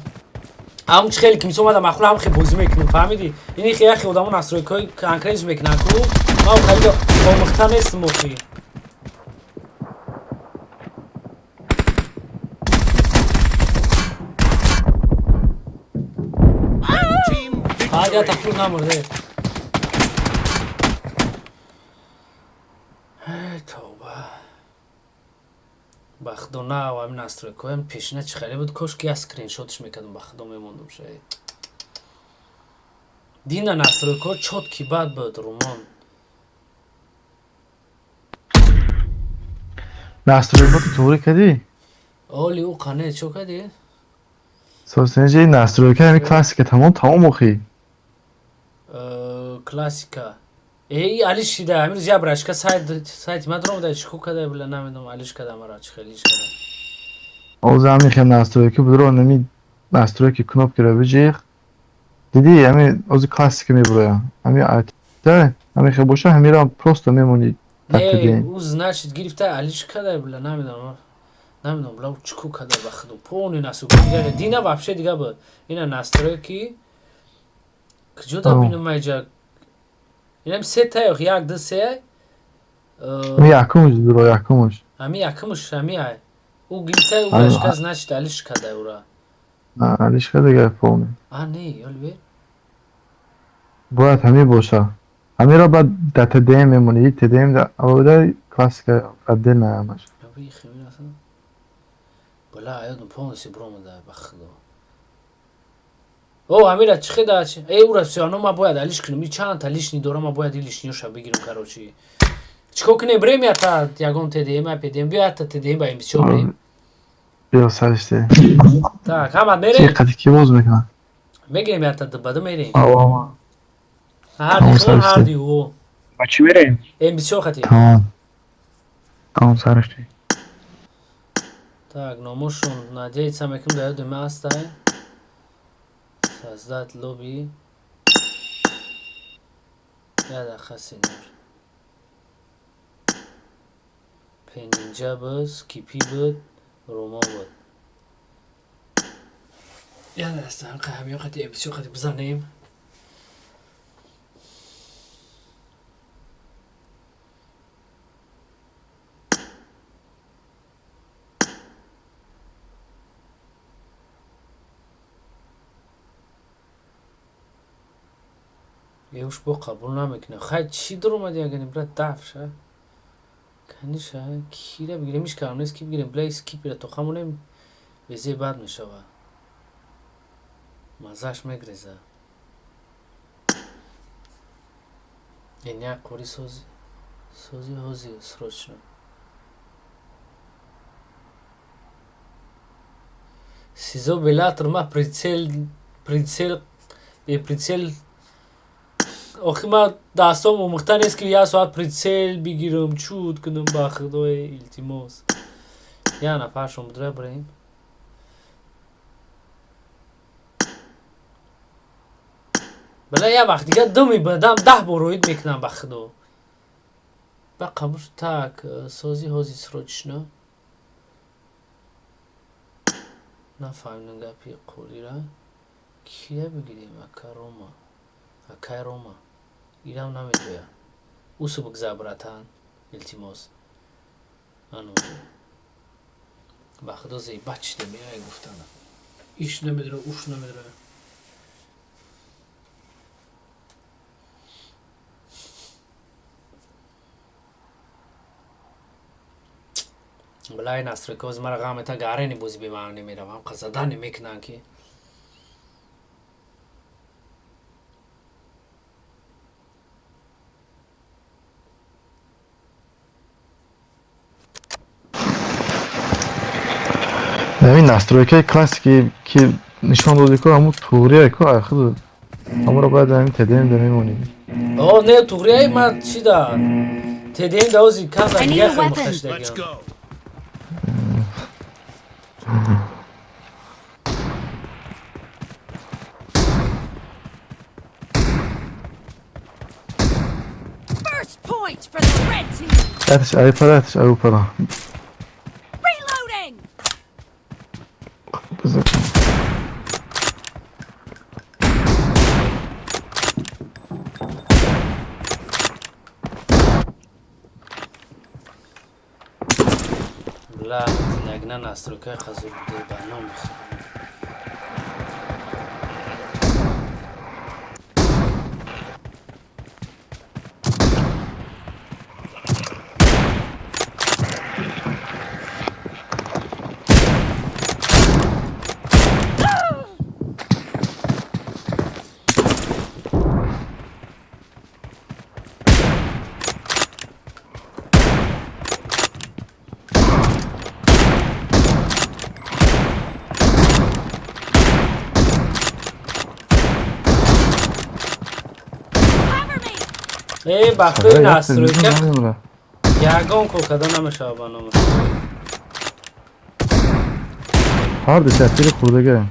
ҳамун чи хеле ки мисол мада махул ҳам хе бозӣ мекунам, фаҳмидӣ? Ини хе яхе одамо настройкаҳои конкретш мекунанд ку ман хеле омӯхта нестам охи. Фақат я тафлук намурде. Тавба. Ба худо на ҳамин настройкаҳоям пешина чӣ хеле буд, кош ки як скриншотш мекардам, ба худо мемондум шояд. Дина настройкаҳо чётки бад буд, Румон.
Настройкаро туғри кардӣ?
Оли ӯ қане чо кардӣ?
Сосенҷи настройка ҳами классика тамом тамом охи.
Классика. Эй, алиш шида, ҳамин рӯз як брашка сайти ма даромада, чӣ ку када била намедонам, алиш када мара, чӣ хеле иш када.
Оз ҳами хел настройка будро, нами настройки кнопкаро биҷиқ. Дидӣ, ҳами ози классика мебуроя. Ҳами айта, ҳами хел боша, ҳамира просто мемонӣ.
Не, ӯ значит гирифта алиш када била намедонам. Намедонам, била чӣ ку када ба худо. Полный настройка. Дина вообще дига буд. Ина настройки куҷо да бинам майҷа? Инам се таёх, як, ду, се.
Ами якумуш дуро, якумуш.
Ами якумуш, ами ай. Ӯ гирифта, ӯ брашка значит алиш када ура.
Алиш када гап полный.
А, не, ёл бе.
Бояд ҳамин боша. Ҳаминро баъд дар ТДМ мемонӣ, ТДМ дар алоҳида классика отдельно ҳамаш.
Бала, аёдам полностью бромада ба худо. О, ҳамира чӣ хеда? Э, ура всё равно ма бояд алиш кунам. И чандта лишний дорам, ма бояд и лишниёша бигирам, короче. Чӣ кор кунем? Брем ята ягон ТДМ, ПДМ, биё ята ТДМ ба МСЧ брем.
Биё сариште.
Так, ҳама мерем.
Чӣ қади ки боз мекунад?
Мегирем ята баду мерем.
Ава.
Ҳарди хун, ҳарди ӯ.
Ба чӣ мерем?
МСЧ хати.
Тамом.
Тамом сариште.
Так, номошон, надеяться мекунам дар ёди ма ҳастай. Создать лобби. Я дақиқа, сеньор. Пенинҷа буд, скипи буд, Рома буд. Я дастам ҳамин хати МСЧ хати бизанем. Еуш бо қабул намекунам. Хай чӣ даромади ягани брат дафша? Каниша кира бигирем, иш кардам нест ки бигирем, била скипира то хамонем везе бад мешава. Маззаш мегреза. Ин як қори сози сози ҳози срочно. Сизо белатор ма прицел прицел бе прицел охи ма дастом омӯхта нест ки як соат прицел бигирам, чуд кунам ба худои илтимос. Як нафаршон будра бирем. Бала як вақт дига ду мебадам 10 бор роид мекунам ба худо. Ба қабул так сози ҳози срочно. Нафаҳмидам гапи қорира. Кия бигирем ака Рома? Акай Рома. Ирам намедоя. Усу бигзар братан. Илтимос. Ану. Ба худо зебат шида меяй гуфтана. Иш намедора, уш намедора. Билай настройка мара ғам мета гарени бози бемаъни меравам, қазадани мекунанд ки.
Ҳамин настройкаи классики ки нишон додӣ ку, ҳамун туғрия ку, худ ҳамонро бояд ҳамин ТДМ да мемонӣ.
О, не, туғрияи ма чи да? ТДМ да ози канда
I need
дига
a
хел
weapon.
мухташдагиам.
First point for the red team.
Яташ ай пара, яташ ай пара.
Reloading.
Бла, нагна настройкаи қазур буде ба ном. Э, бахтои настройка ягон кор карда намешавад ба номи.
Ҳар ду тасвири хурдага.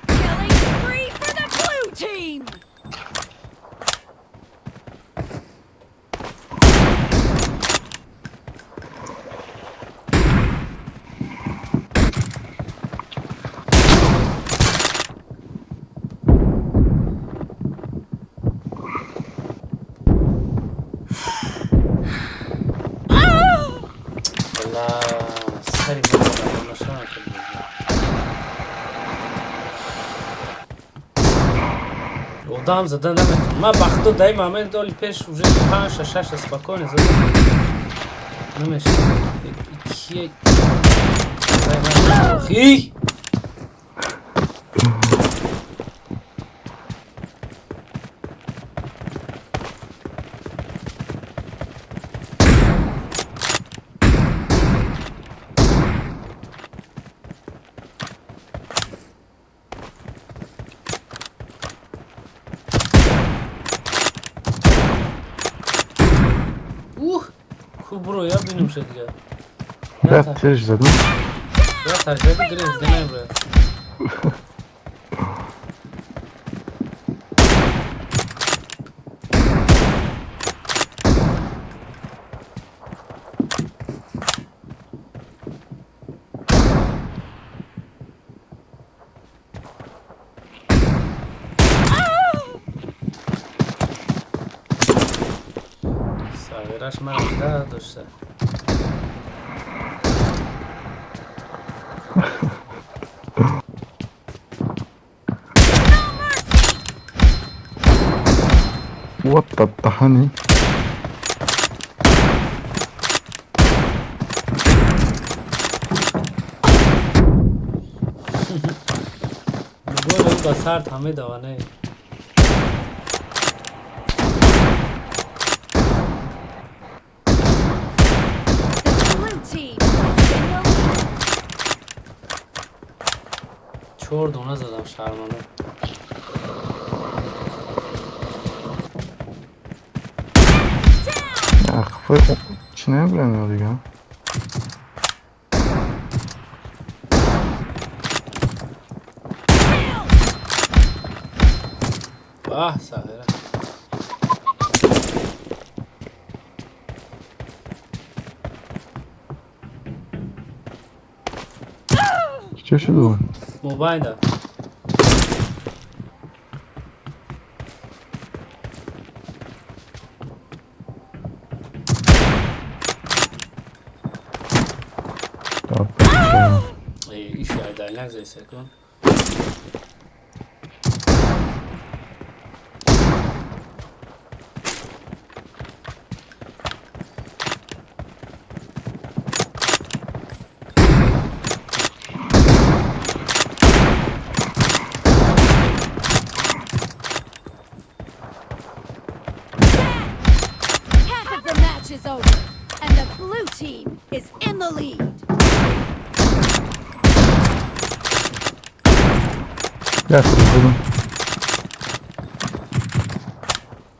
Killing spree for the blue team.
Бла, сари ман нашавад. Одам зада наметавонам. Ман ба худо дар ин момент оли пеш уже панҷта шашта спокойно зада намешавад. Кие? Хи! Ух! Хуб бро, я бинем ша дига.
Як тирш задам.
Я таҷриба гирифт, намебра. Сағираш мара дошта.
What the honey?
Гол ба сар ҳаме даване.
The blue team is in the lead.
Чор дона задам шарманда.
Қафои чӣ намебурам ё дига?
Баҳ, сағира.
Чӣ шуд?
Мобайнда. Дальняк зайсекун.
Half of the match is over, and the blue team is in the lead.
Як будем.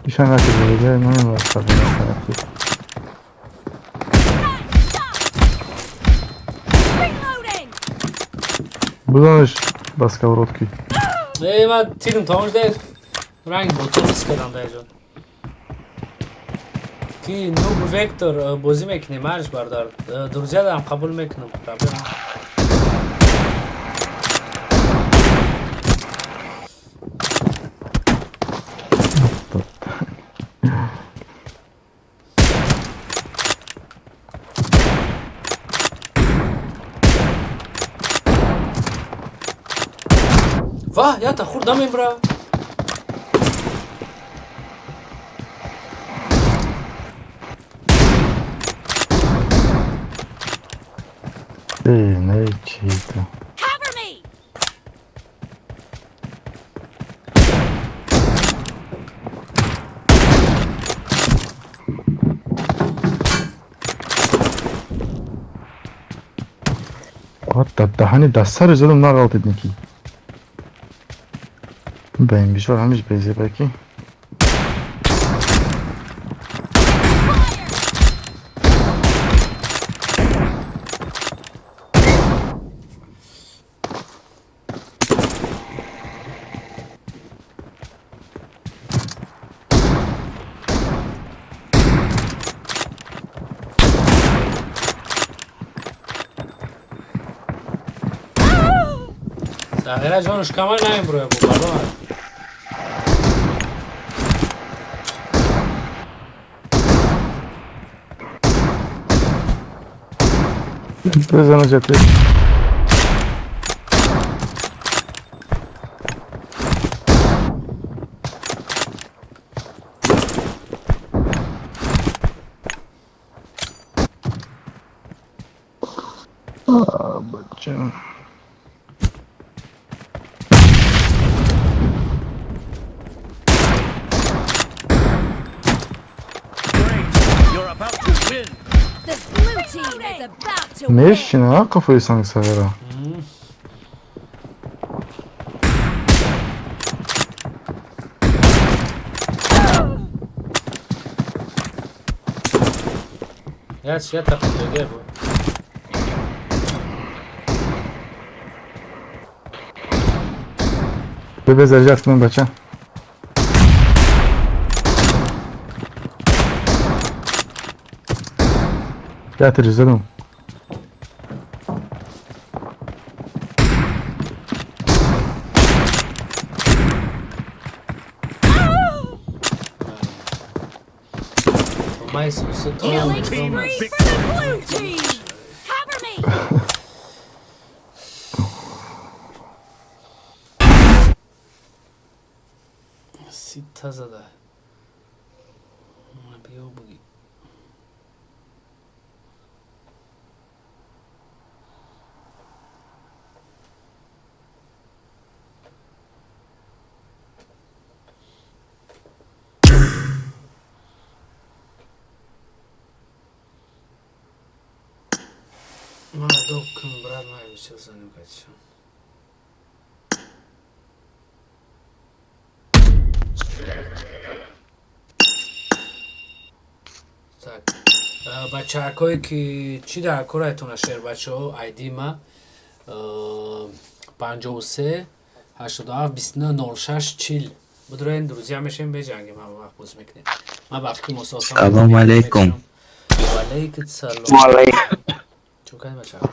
Ишан накарда, намемонад.
Reloading!
Будонаш ба сковородки.
Эй, ман тирм тамом шуда, ранг ботор рис кардам дар ҷо. Ки нуб вектор бозӣ мекунем, арш бардар. Друзья қабул мекунам. Проблема. Ваҳ, ята хурдам имра.
Эй, не чита.
Cover me!
Вот даҳани дастари задам нағалтид ники. Ба ин бишор ҳамиш безебаки.
Сағира ҷонуш камар намебуроя бу бардомад.
Бизана ҷати. А, бача.
You're about to win.
The blue team is about to win.
Мешина қафои санг сағира.
Я ята хурдагия бу.
Бебе заряд кунам бача. Ятир задам.
Майс
Killing spree for the blue team! Cover me!
Сита зада. Биё буги. Мара доб кун, брат, ман бисёр заним катишам. Так. Бачаҳакое ки чӣ дар корайтона шербачаҳо, айди ма 53 87 29 06 40 будроен, друзья мешем, беҷангем, ҳама вақт боз мекунем. Ман ба фикри мусосан.
Салом алейкум.
Ва алейкум салом. Чун кардем, бачаҳо?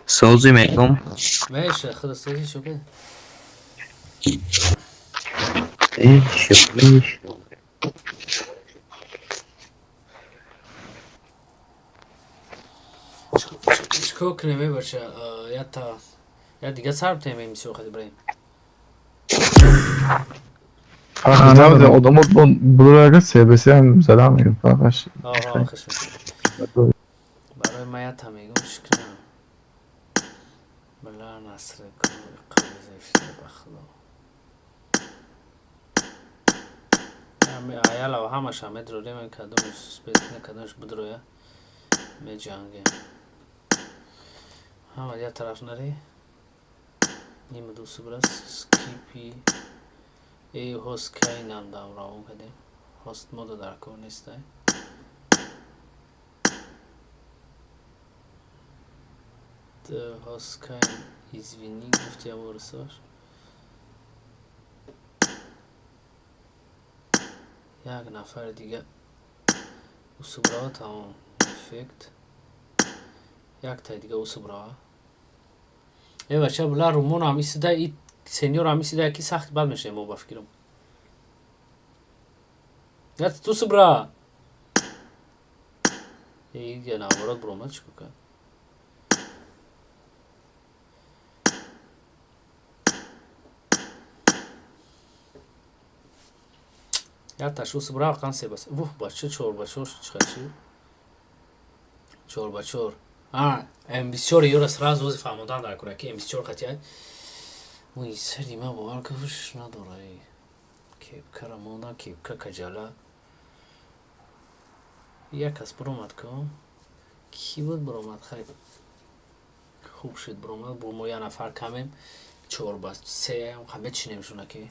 Сози мекум.
Меша, худа сози шо кардем?
Меша, меша.
Чикор кунем, э бача? Ята я дига сар битем МСО хади бирем.
Фарқи набуд, одамо будурага СБС ҳам задам мегӯ, фарқаш.
Оҳо, хуш. Барои ма ята мегӯм шикнам. Била Наср қабизефшида ба худо. Аяла ҳамаша медрорем, кадомш успеть кунад, кадомш бидроя. Меҷангем. Ҳама як тараф нари. Нима дусубра скипи э хост кай нам дам равон кардем. Хост мода дар кор нестай. Хост кай извини гуфти аворисош. Як нафари дига усубрава тамом. Эффект. Яктай дига усубрава. Э бача була румон ҳам исида и сеньор ҳам исида ки сахт бад мешавем мо ба фикрам. Я ту субра. Э наоборот буромад чико кард? Яташ усубра қан себас. Вух бача чор ба чор чиқачи? 4 ба 4. А, М24 ёра сразу ози фаҳмодан дар кора ки М24 қатия. Ой, сари ма бовар куш надора. Кепкара мондан, кепка каҷала. Як кас буромад ку. Ки буд буромад? Хай. Хуб шуд буромад. Бо мо як нафар камем. 4 ба 3 ҳам мечинем шуна ки.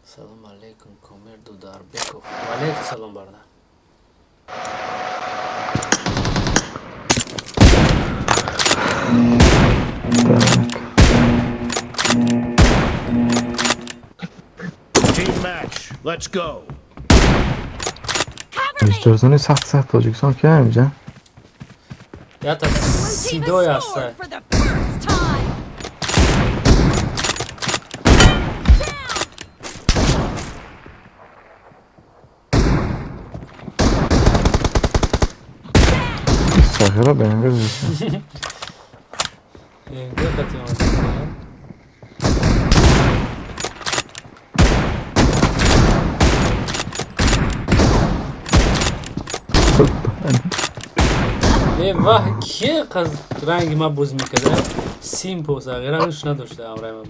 Салом алейкум, Комир Дударбеков. Ва алейкум салом, бародар.
Так.
Team match. Let's go.
Иштирзони сахт сахт Тоҷикистон ки инҷа?
Ята
Blue team has
сидой
scored
ҳаста.
for the first time.
Сағира БМВ зиста.
МГ қати омад. Э ваҳ, кие қаз ранги ма боз мекарда? Симпо сағира ҳуш надошта ҳамраи ма.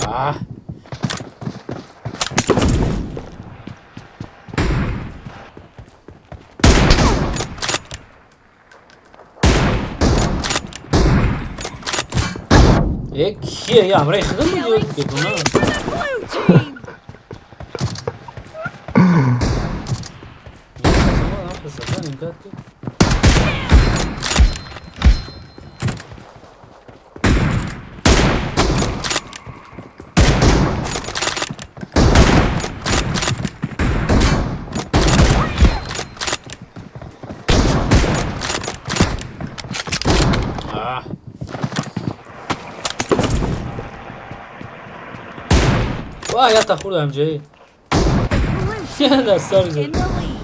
А. Э кие я ҳамраи худам буд ё
Killing
бегуна?
spree for the blue team.
А. Ва, ята хӯрдам ҷои.
Blue team
Дар сар
is
зад.
in the lead.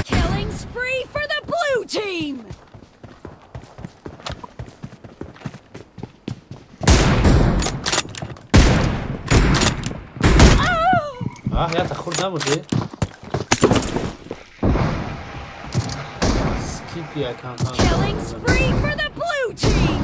Killing spree for the blue team.
А, ята хӯрд набуд, э? Скип якам.
Killing spree for the blue team.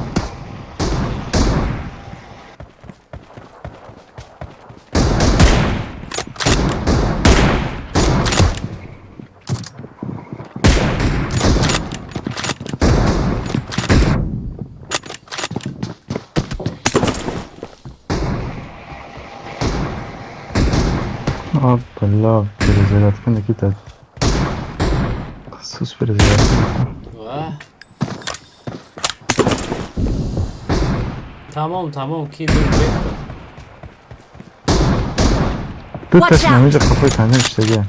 Бля, перезарядка, Никита. Сус перезарядка.
Ва. Тамом, тамом, ки ду
Ду таш намиҷа қафои танир иштага.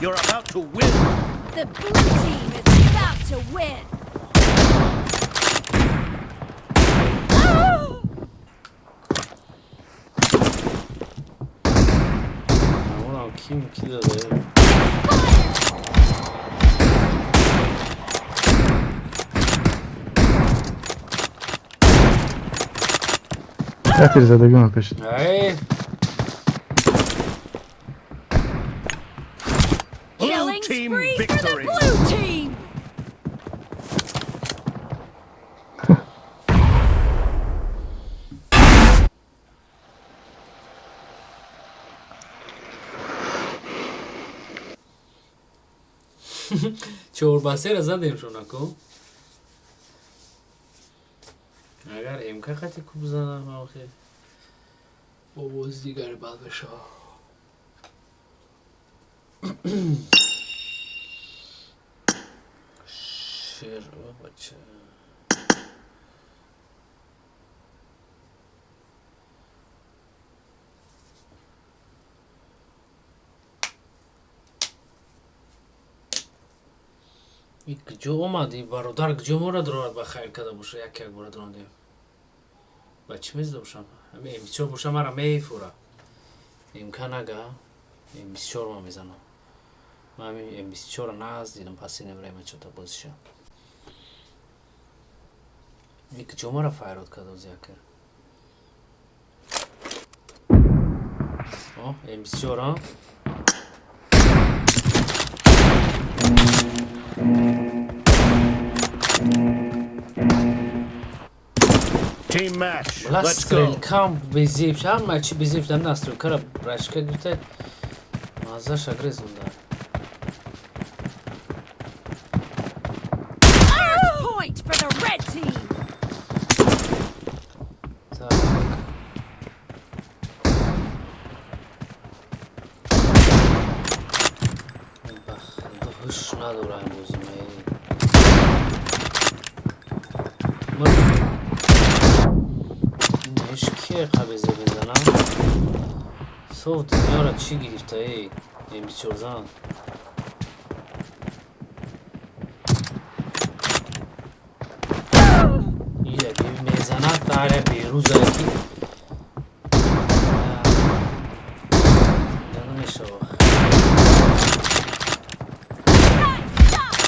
You're about to win.
The blue team is about to win.
Намонам ким ки дада.
Як тир задагӣ ман пешит.
Ай,
Blue
Killing
team
spree for the
victory.
blue team.
Чорбасера задем шонако. Агар МК хати куб занам охе. Овоз дигар бад беша. Шер бача. И куҷо омадӣ, бародар, куҷо мора дорад ба хайр када боша, як як бора дорондем. Ба чӣ мезда бошам? Ҳами М4 боша мара мефура. МК нага, М24 ма мезанам. Ман ҳами М24 наз дидам последнее время чё-то бозиша. И куҷо мара файрод када ози яка? О, М24, а?
Team match.
Бла
Let's go.
стрелкам безеб, ҳама чи безеб шудам настройкара брашка гирифта маззаша грезонда.
First point for the red team.
Так. Ба худо ҳуш надорам бозимаи. Инаш кие қабезе мезанам? Соф дунёра чӣ гирифта эй? М24 зан. Ира мезанад даря берӯза ки да намешава.
Nice shot.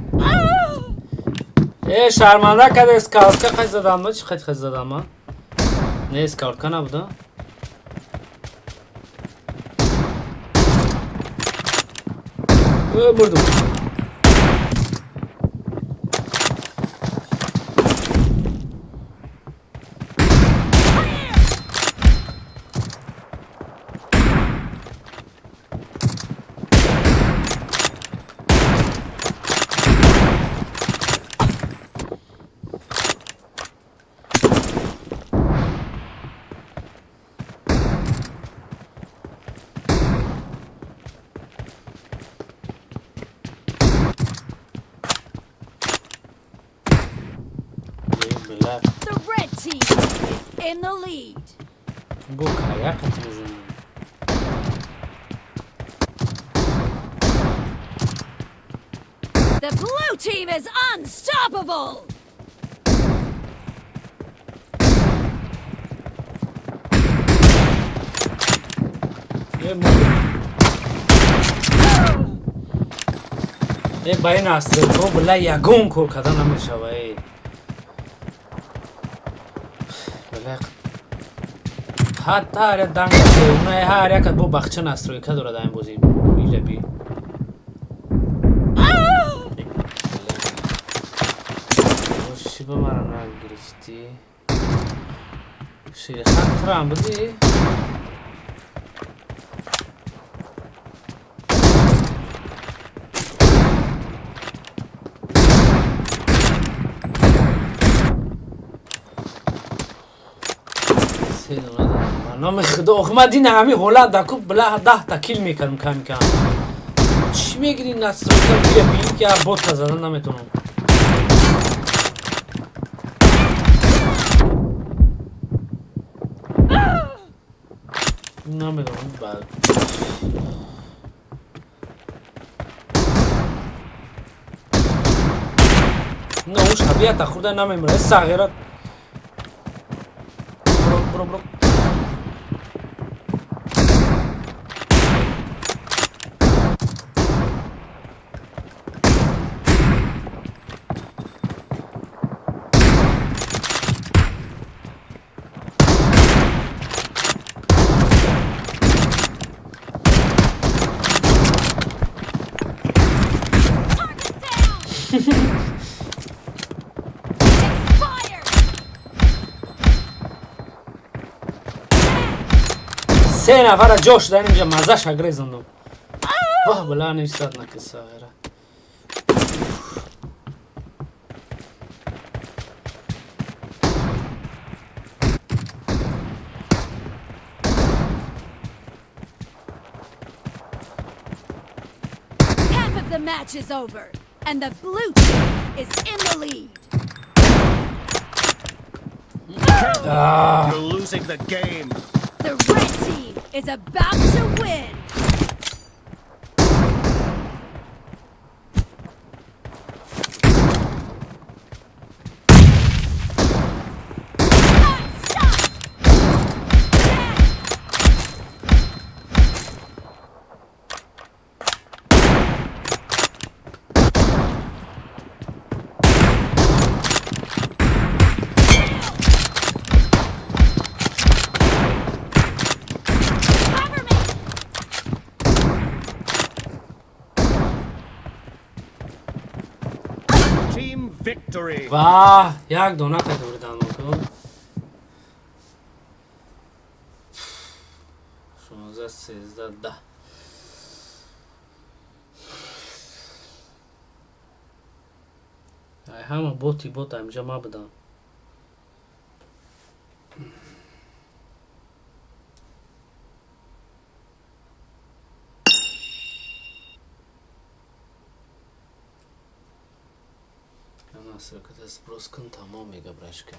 Down.
Э, шарманда када скаутка қай задам ма? Чӣ қай қай задам ма? Не, скаутка набуда? Э, мурдум. Била.
The red team is in the lead.
Бо кая қати мезанам.
team is unstoppable.
Э, ба ин астрелко била ягон кор карда намешава. Э, била ҳатта ҳар як данг ҳар якат бо бахча настройка дорад ин бозӣ илаби. Чӣ ба мара нагирифтӣ? Шерихан турам будӣ? Номи худо, охи ман дина ҳами ҳолат даку била 10-та кил мекардам кам кам. Чӣ мегири настройка бия бин ки бота зада наметавонам. Намедонам баъд. На уш табиата хурда намемира. Сағира. Бро, бро, бро. Се нафара ҷо шуда инҷа мазаша грезондум. Воҳ, била нисад наки сағира.
Half of the match is over, and the blue team is in the lead.
You're losing the game.
The red team is about to win.
Team victory.
Ваҳ, як дона қайда бурдан. 16, 13, 10. Ай ҳама боти бот амҷа ма будам. Настройката сброс кун, тамом мега брашка.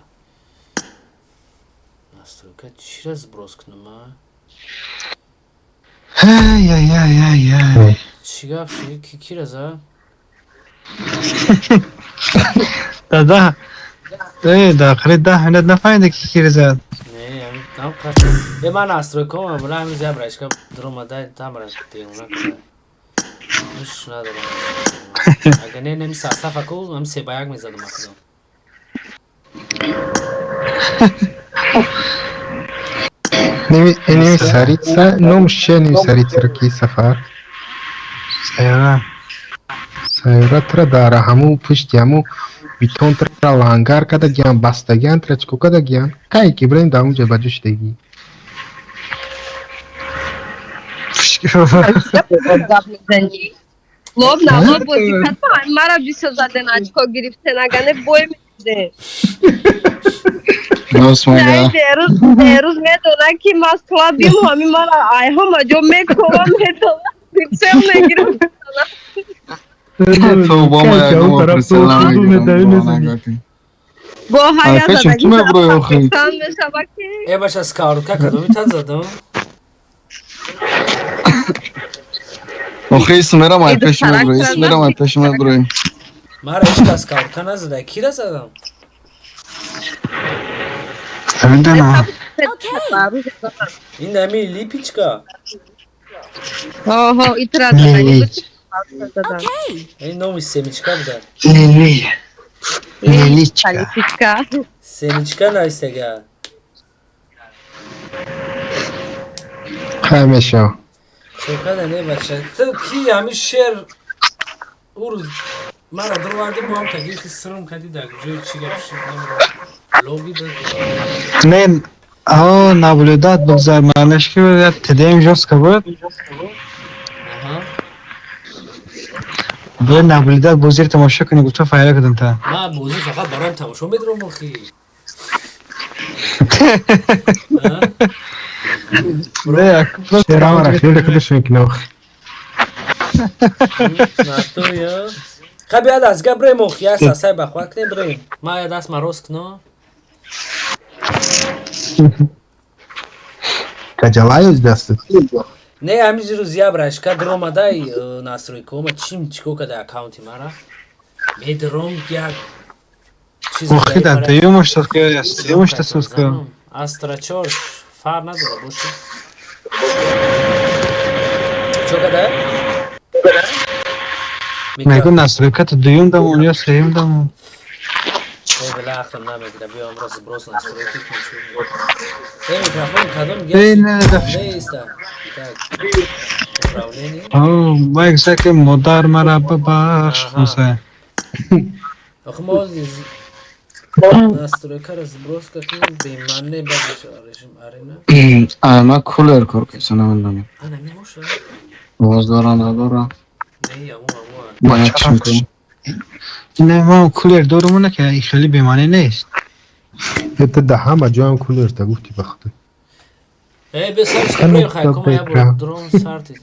Настройка чира сброс кунам?
Ай ай ай ай ай.
Чӣ гап шуд? Ки кира за?
Дада. Э, да охири 10 минут нафаҳмида ки кира зад.
Не, там е ман настройкаам била ҳамин зя брашка дуромада там брашка девона куда. Иш надорам. Агар не неми састафа ку ҳам 3 ба 1 мезадам ахудо.
Неми неми сарица, номш чия неми сарица ки сафар?
Сайёра.
Сайёра тра дар ҳаму пушти ҳаму бетон тра лангар кардагиан, бастагиан тра чико кардагиан? Кай ки бирем дар онҷа ба ҷо шудагӣ.
Гап мезанӣ, лоб на лоб бозӣ кард, мара бисёр заден, очко гирифтен, ага не бой медидем.
Рост мега.
Берӯз медона ки Москва бим, ҳами мара ай ҳама ҷо мекова, медона, прицел мегирам.
То бо ма ягон прицел намегирам.
Бо ҳая
Пешим ту меброи охи.
Мешава ки
Э, баша скаурка кадоми та задам?
Охи исмерам ай пеши меброи, исмерам ай пеши меброи.
Мара ҳеҷ кас каврка назада. Кира задам?
Намедонам.
Ин ами липичка.
Оҳо, итра задани.
Ин номи семичка буда.
Лили. Лиличка.
Липичка.
Семичка нависага.
Хай мешав.
Чокада не бача. Ту ки ами шер урӯз мара дурварди бо ҳам тагирти сирм кади дар ҷои чӣ гап шуд намедонам. Лоби дод.
Не, о, наблюдать бигзар маънаш ки як ТДМ жёстко буд.
Аҳа.
Бояд наблюдать бозиро тамошо кунӣ, гуфта файра кардам та.
Ман бозӣ фақат бароям тамошо медорам охи.
Не, як просто
Шерамара хеле худаш мекунад охи.
Натуя. Хай биёд аз гап бирем охи, як сасай бахват кунем бирем. Ман я даст мароз кунам.
Каҷалаёз дастат.
Не, ҳамин рӯз я брашка дуромадай настройкаома чим чико када аккаунти мара. Медром як чиз
Охи да дуюмаш соска, я сеюмаш та соска.
Астра 4 фар надора боши. Чо када?
Мегӯ настройката дуюм дамон ё сеюм дамон.
Э, била ақлам намегира, биё амро сброс настройки кун. Э, микрофон кадом
Э, не, да.
Неиста. Так. Управление.
О, ма як ки модар мара бибахш хоса.
Охи мо настройкаро сброс кунем, бемаъне бад мешавад режим арена.
Ама кулер кор кеса намедонам.
Ана мемоша?
Овоз дора надора.
Не, аму аму.
Бояд чӣ кунам?
Не, ма кулер дорум на ки хеле бемаъне нест.
Это да ҳама ҷоям кулер та гуфти ба худо.
Э, бе сар шта бирем хай, кома я бор дрон сарти.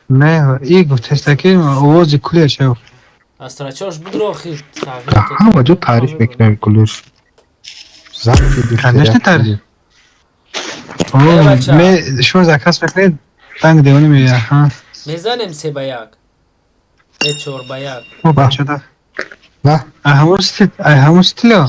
Не, и гуфтеста ки овози кулер шав.
Астра 4 будро охи тағйир
Да ҳама ҷо таъриф мекунам кулер.
Конечно таъриф. О, ме шумо заказ мекунед, танг девони меояд, ҳа.
Мезанем 3 ба 1. Э, 4 ба 1.
О, бача да. Ай ҳамон стил, ай ҳамон стило.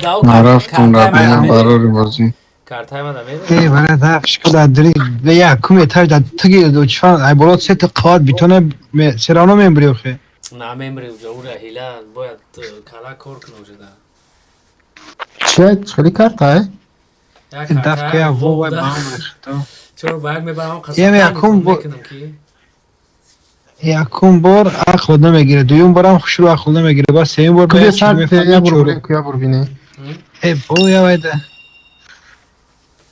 Дау
Нарафтум рабиям барори бозӣ.
Картаи мада медонӣ?
Э, бара да, фишко да дри, я кум этаж да тиги до чфан, ай боло се та қават битоне ме серано мембри охе.
На мембри уҷа ура ҳила бояд кала кор кунам уҷа да.
Че, хеле карта, э?
Як
Даф ка
картаи
я во вай
да.
ба ҳам рехто.
4 ба 1 мебарам
Ем
қасам
якум бо
мекунам ки.
Якум бор ақл намегирад, дуюм борам хушрӯ ақл намегирад, баъд сеюм бор
Куя
бояд чӣ
сар
мефаҳмӣ
я бур
чорум.
бинем, куя бур бинем.
Э, бо я вайда.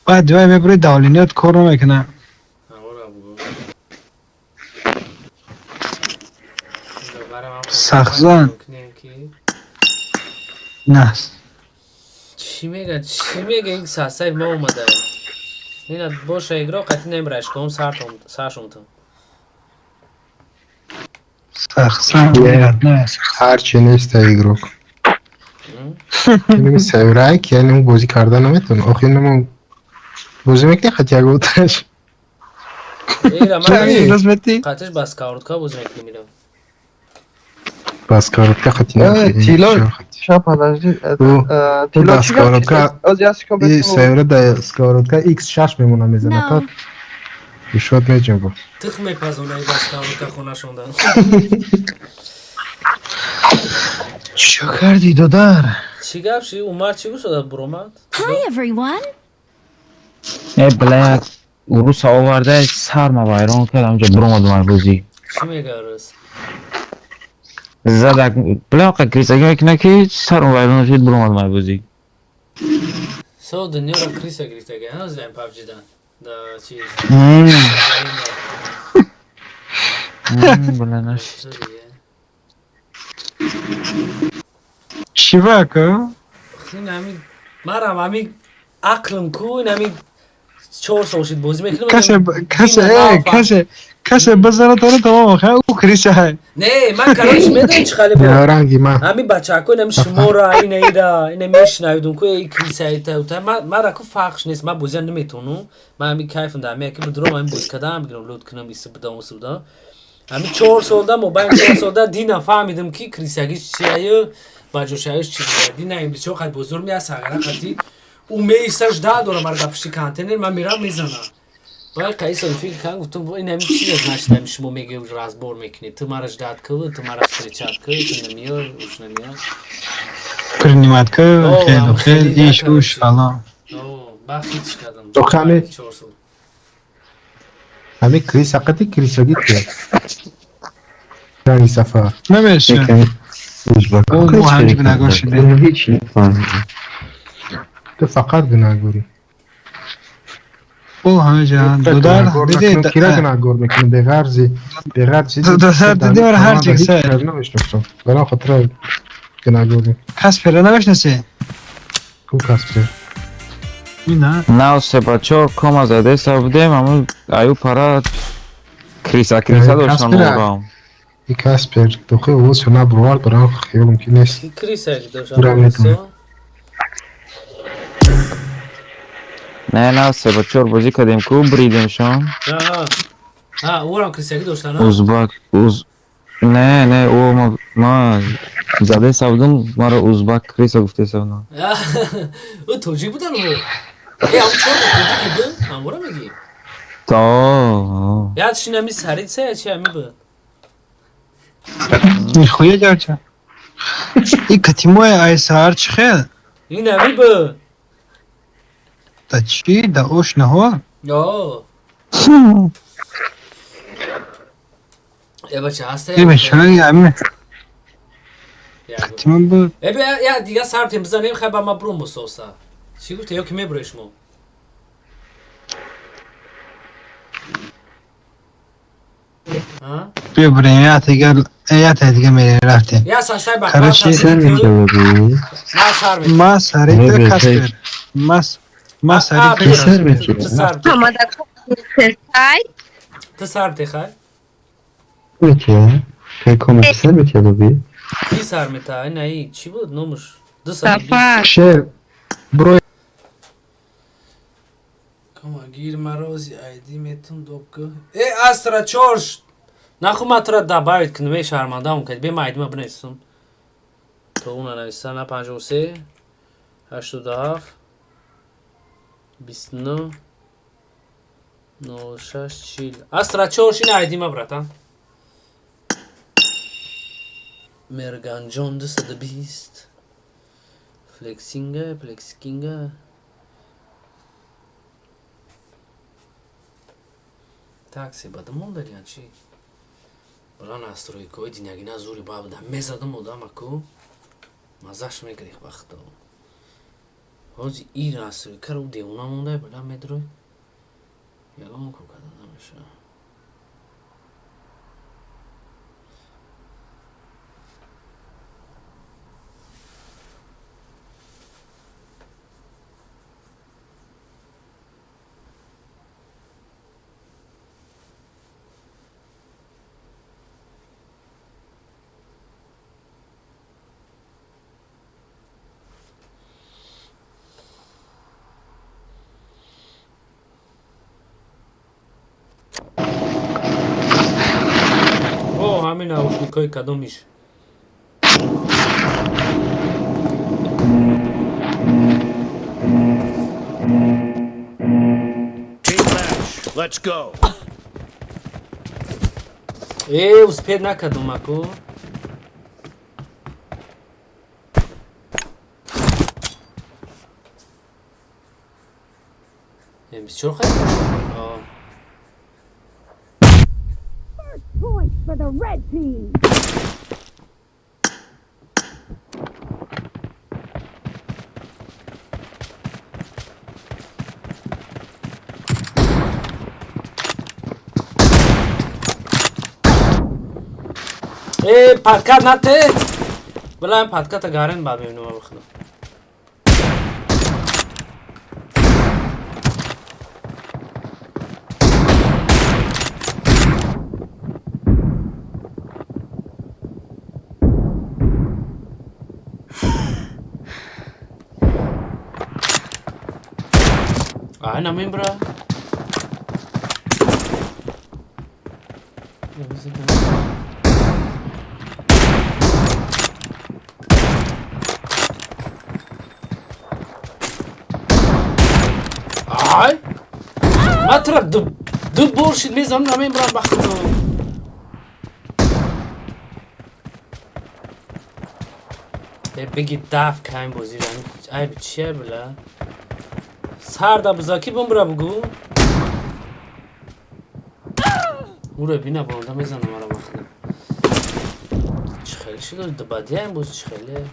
Баъд вай мебури давленият кор намекунад.
Ора бугу. Барам
Сахзан.
кунем ки.
На.
Чӣ мега, чӣ мега ин сасай ма омада. Ина боша игро қати немраш ком сартом саршумтам.
Сахзан, не.
Ҳарчи неста игрок. Инами севрай ки яъне бозӣ карда наметавон. Охи инамон бозӣ мекунӣ хати як оташ.
Ира
Чами,
ман
размети?
қатиш бас кауртка бозӣ мекунем ира.
Бас коротка хати
Э, Тило, ща, подожди. Тило,
Да,
чӣ гап
сковородка.
чиз? Оз я секунду
И
бетум.
севра да сковородка X6 мемона мезана
No.
та. Ишот меҷунбо.
Тих мепазонаи бас кауртка хонашонда.
Чӣ кардӣ, додар?
Чӣ гап ши? Умар чӣ гуфт буромад?
Hi, everyone.
Э, бля, як уруса оварда, сарма вайрон кард, ҳамҷо буромадум аз бозӣ.
Чӣ мега рӯз?
Задак, бля, оқа крисаги мекуна ки сарм вайрон шуд, буромадум аз бозӣ.
Со дунёро криса гирифтага, ҳа, займ PUBG да. Да чиз.
Бля, наш.
Чӣ ба ка?
Ин ҳами марам ҳами ақлм ку ин ҳами 4 сол шид бозӣ мекунам.
Касе касе э касе касе базара тора тамом ха ӯ криса ҳай.
Не, ман короче медонӣ чӣ хали бо.
Ранги ман.
Ҳами бачаҳако инами шумора ина ира ина мешунавидум ку эй криса ита ута мара ку фарқш нест, ман бозиам наметавонум. Ман ҳами кайфм дар меяки будурам ҳами бозӣ кардам бигирам лут кунам иси будам уси будам. Ҳами 4 солда, мобайн 4 солда дина фаҳмидим, ки крисагиш чияю баҷошавиш чи буда. Дина имбисёр қад бозор мея сагара қати ӯ меисташ да дора мара дар пушти контейнер, ман мерам, мезанам. Баъд қаисо фикр кардам, гуфтам, ин ҳами чиз значит, ҳами шумо меги, разбор мекунед, ту мара ждать кӣ, ту мара встречать кӣ, ту намеёй, уш намеёй.
Принимать кӣ,
О,
хел
ам
хел
хеле
иш
да,
уш фалон.
О, баъд хитш кардам.
Охе
4 сол.
Ҳами криса қати крисагӣ кия? Ранги сафар.
Намеша. Мо ҳамин гунаҳгор шудем.
Ҳеч нафаҳмидам.
Ту фақат гунаҳгорӣ.
О, ҳамин ҷа додар диди.
Кира гунаҳгор мекунӣ беғарзи беғарзи.
Додар диди, ора ҳар чи сар.
Намешносам. Барам хотира гунаҳгорӣ.
Каспера намешнаси?
Ку Каспер?
Ина.
Нав себа чор кома задеса будем, аму аю пара криса криса доштан
Каспера.
орам.
И Каспер дохи овозшо набурвард, барам хиёлам ки нест.
Ки крисаги дошт?
Ура метавонад.
Не, нав себа чор бозӣ кардем ку, бридемшон.
Аҳа, ӯрам крисаги доштана?
Узбак уз не, не, ӯ ма задеса будум, маро узбак криса гуфтеса будам.
Ӯ тоҷик будан ӯ? Э, ҳам чорта тоҷики бу, ҳамора мегӣ?
То.
Яд шин ҳами сарица я чи ҳами буд?
Нихуя ҷарча. И катимоя ай саҳар чӣ хел?
Ин ҳами бу.
Да чӣ? Да ош наҳор?
О. Э, бача, ҳаста.
И бечора ами катимо буд.
Э, я дига сартем бизанем, хай, ба ма брум бусоса. Чӣ гуфте, ё ки мебуред шумо? А?
Биё бурем, я дига мерем, рафтем.
Я сасай ба.
Короче,
Ма сар мекунам.
Ма сарита Каспер. Ма сарита.
Ту сар.
Ҳамада сай.
Ту сар техай? Ки сар мета? Ина и чӣ буд номаш? 220.
Сафар.
Шер бро.
Кома гир марози айди метун допка. Э, Астра чорш. Наху ма тура добавить кунем, э, шармандам кад. Бе ма айдима бинависам. То уна нависа на 53 87 29 06 40. Астра чорш, ина айдима, братан. Мерганҷон 220. Флексинга, плексикинга. Такси бада мондариан чи? Бара настройкаҳои динагина зури бабда мезадам одамаку маззаш мегирифт вақто. Ҳози и настройкаро девона мондай бала медрой. Ягон кор карда намешавад. О, ҳамин наушникҳои кадомиш?
Team match. Let's go.
Э, успеть накардум аку. Э, 24 хай? О.
First point for the red team.
Э, подкат нате. Била подката гарен бад мебинам бахудо. Ай, намин бра. Ай! Ма тура ду бор шид мезанам, намебарам ба худо. Беги даф кайм бозира. Ай чия била? Сарда бузаки бумбра бугу. Ура бина бонда мезанам ара вақт. Чӣ хеле шид бадиям боз чӣ хеле.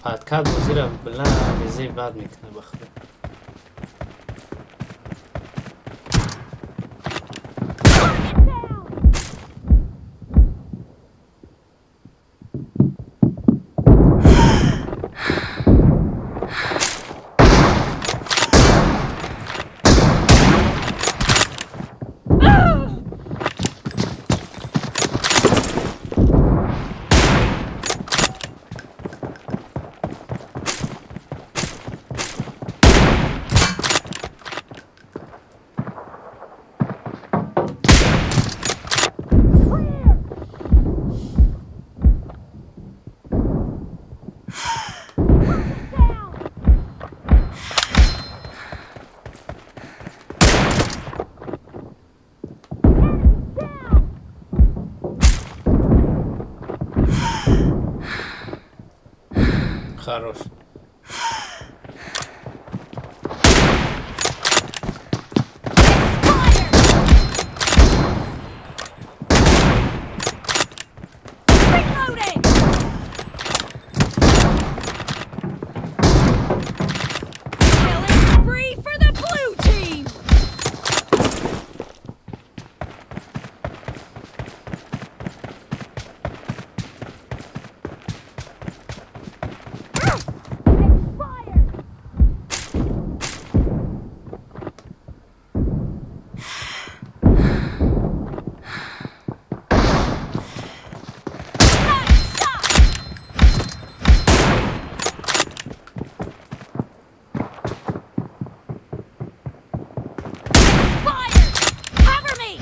Подкат бозира била безе бад мекунад ба худо. Хорош.
Killing spree for the blue team. Cover me.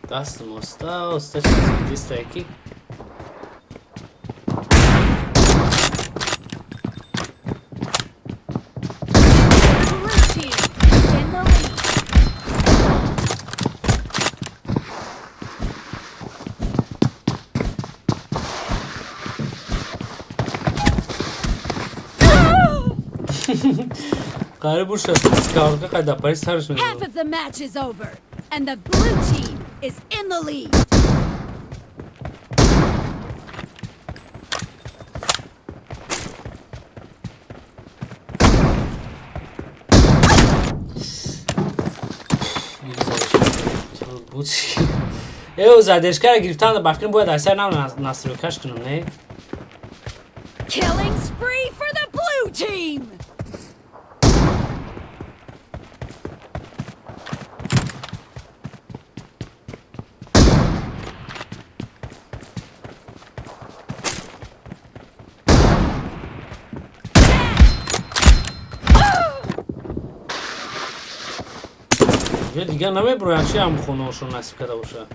Дастам оста, оста чиз диста ки.
Blue team is in the lead.
Қариб буша скаурка қайда пари сарш
Half
мезанам.
of the match is over, and the blue team is in the lead.
Буд. Э, задержкара гирифтан ба фикрам бояд аз сар нав настройкаш кунам, не?
Killing spree for the blue team.
Я дигар намеброям, чи ҳам хонаошон насиб карда боша.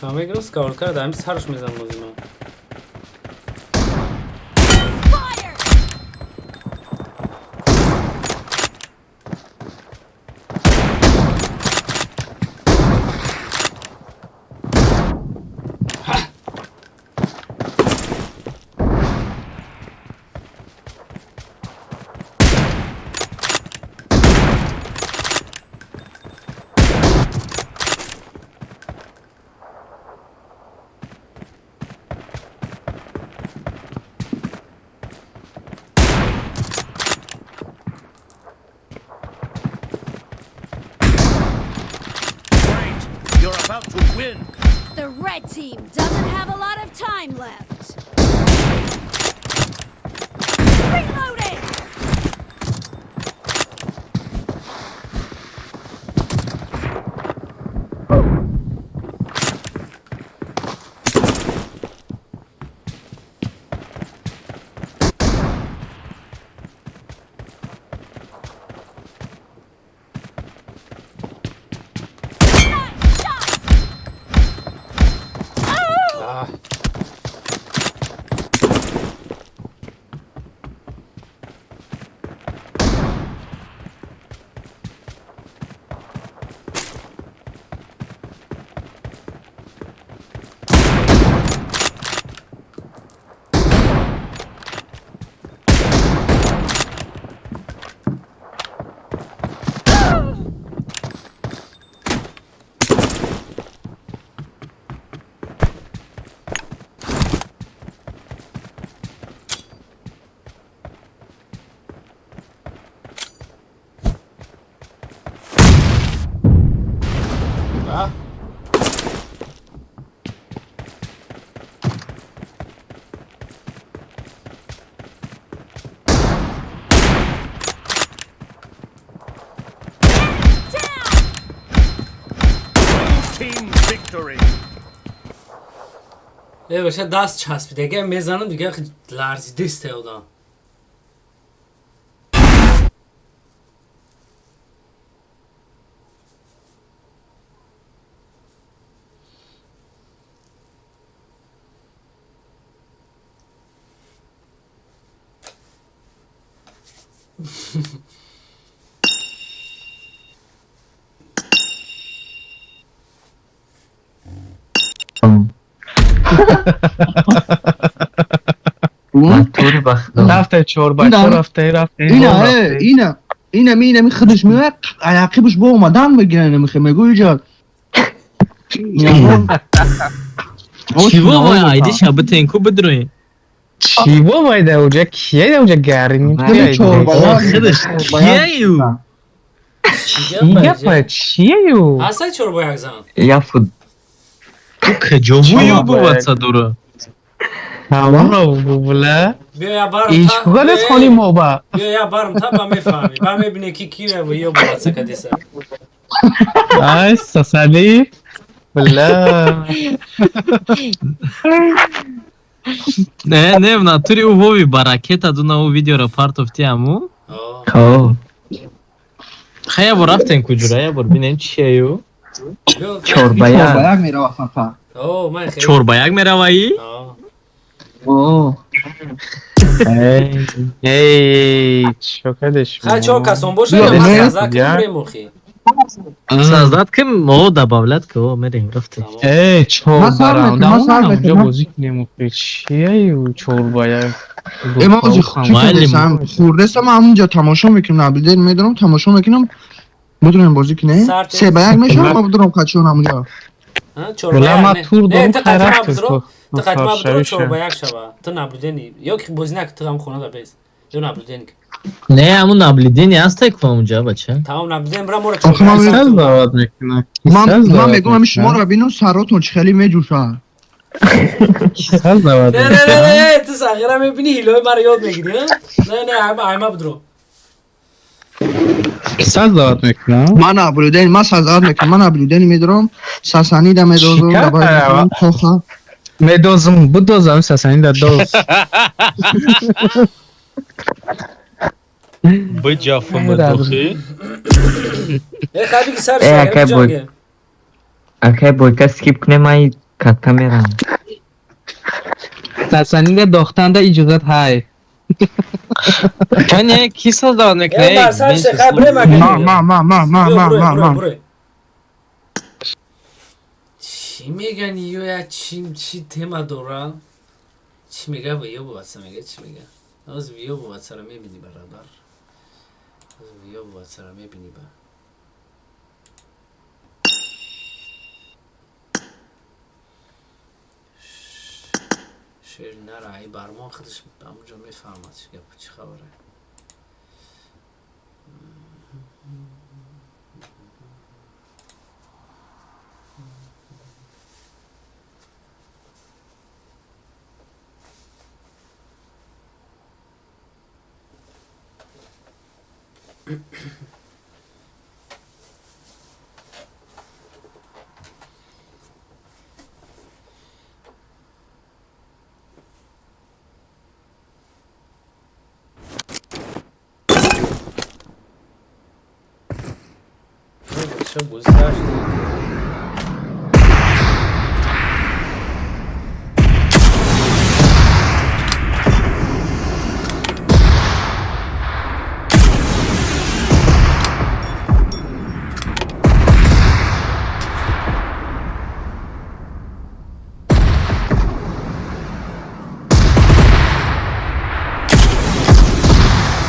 Пушка мегирам, сковородка дар ҳами сарш мезанам бозима.
Great. You're about to win.
The red team doesn't have a lot of time left. Reloading!
Ah. А?
Blue team victory.
Э, баша даст часпид. Ага мезанам дига ларзидист одам.
Рафте чор ба чор рафте рафте.
Ина ина ина ми ина ми худаш меояд, ақибаш бо омадан мегирад, ина михе мегӯ иҷа.
Чӣ вай айдиша битен ку бидроин.
Чӣ вай да уҷа кия да уҷа гарми
худаш кияю?
Гапа чию?
Ҳастай чор ба як зан.
Я фут.
Ту каҷо бую бувад садура?
Ҳамонро бубла.
Биё я барм.
Ишғолат хони мо ба.
Биё я барм та ба мефаҳмӣ. Ба мебинӣ ки кира ва ё бувад сакадиса.
Ай сасали. Бла.
Не, не, в натури ӯ вови ба ракета дуна ӯ видеоро партофти аму.
Хо.
Хай я бор рафтем куҷура, я бор бинем чияю.
Чор ба як.
Мерава фафа.
О, ман хеле.
Чор ба як мераваи?
О.
Эй, эй, чо кардеш?
Хай чор касон боша, ман сазда кунем охи.
Создать ким? О, добавлять ки, о, мерем, рафтем.
Эй, чор баранда, онҷо бозӣ кунем охи. Чияю чор ба як?
Э, ман ози хурдесам, ҳамунҷо тамошо мекунам, наблюдение медорам, тамошо мекунам. Будурем бозӣ кунем? Се ба як мешавам, ма будурам қачон ҳамунҷо.
Чор ба як. Не, ту қатма будро, ту қатма будро чор ба як шава. Ту наблюдение. Ё ки бозӣ нак, ту ҳам хона да бес. Ё наблюдение.
Не, ҳамун наблюдение ҳастай ку ҳамунҷа, бача.
Тамом наблюдение бира моро чор ба як.
Даъват мекунад.
Ман мегӯям ҳами шуморо бинам саротон чӣ хеле меҷӯшад.
Не, не, не, не, ту сағира мебинӣ ҳилои маро ёд мегирӣ, не, не, айма будро.
Кисаз даъват мекунам?
Ман наблюдение, ман сазават мекунам, ман наблюдение медорам, сасанида медозам, коха.
Медозам, будозам, сасанида доз.
Биҷафам дохи.
Э, хаби ки сар
Э, акай бой. Акай бойка скип кунем, ай
Катка мерам.
Сасанида дохтанда иҷозат ҳай.
Кане ки создават мекунад?
Э, бар сар шеха, бре магар.
Ма ма ма ма ма ма ма ма.
Чӣ меган ё я чӣ чӣ тема дора? Чӣ мега ба ё боватса мега чӣ мега? Оз ё боватсара мебини бародар. Оз ё боватсара мебини ба. Шер нара ай бармон худаш ҳамонҷо мефаҳмад чӣ гап чӣ хабаре. Бача гузашт.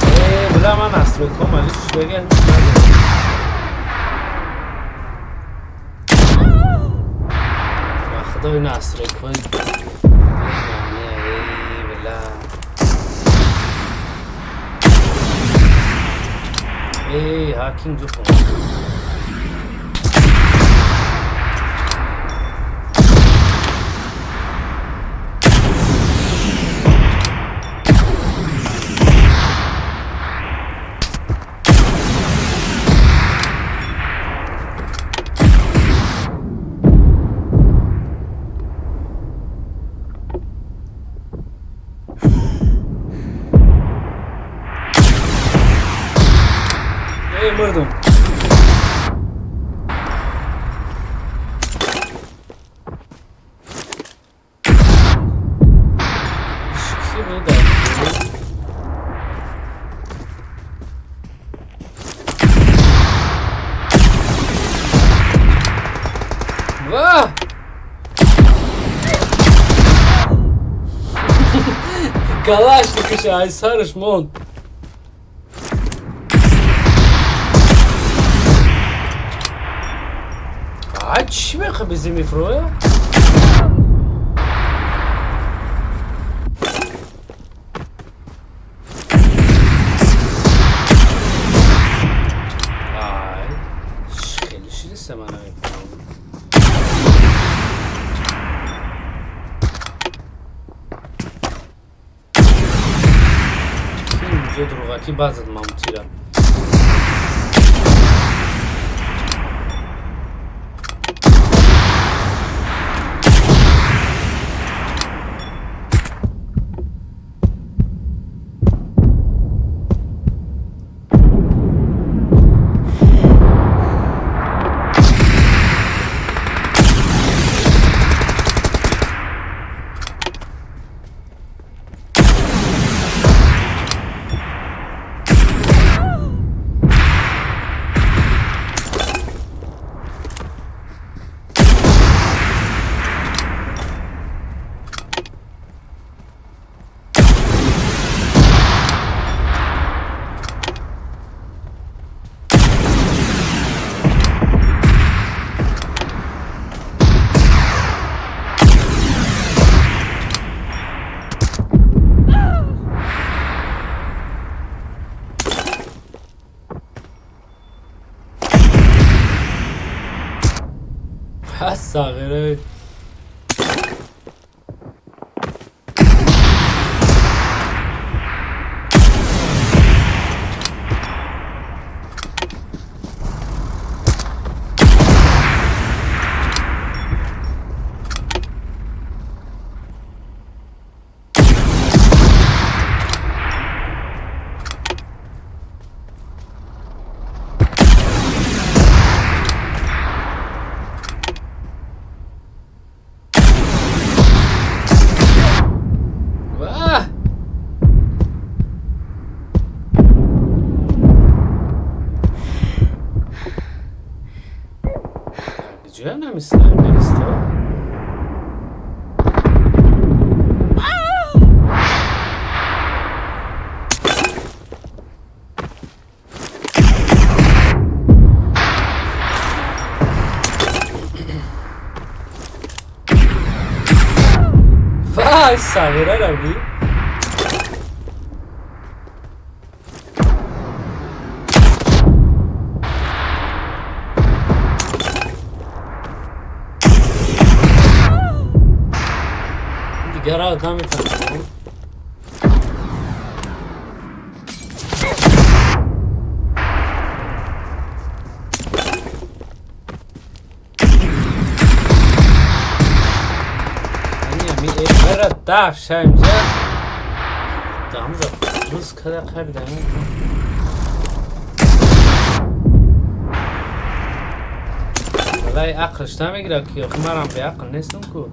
Э, бля, ман настройка малиш шудага. Ба худои настройкаи бемаъни, эй, бля. Эй, ҳакинг ҷуфон. Эй, мурдум. Чӣ буда? Ва! Калашникаш ай сараш монд. Ай чӣ мехоҳ бизи мефурӯя? Ай, хеле шидиста ман намефаҳмам. Ки инҷо дурӯғакӣ базад мамутира. Сағире. Ҷоя нами снайперисто? Вай, сағира раби. Дигара наметавонам. Даф шамҷа дамжа рӯз када қабида. Валай, ақлш намегирад, ки охи марам беақл нестам ку.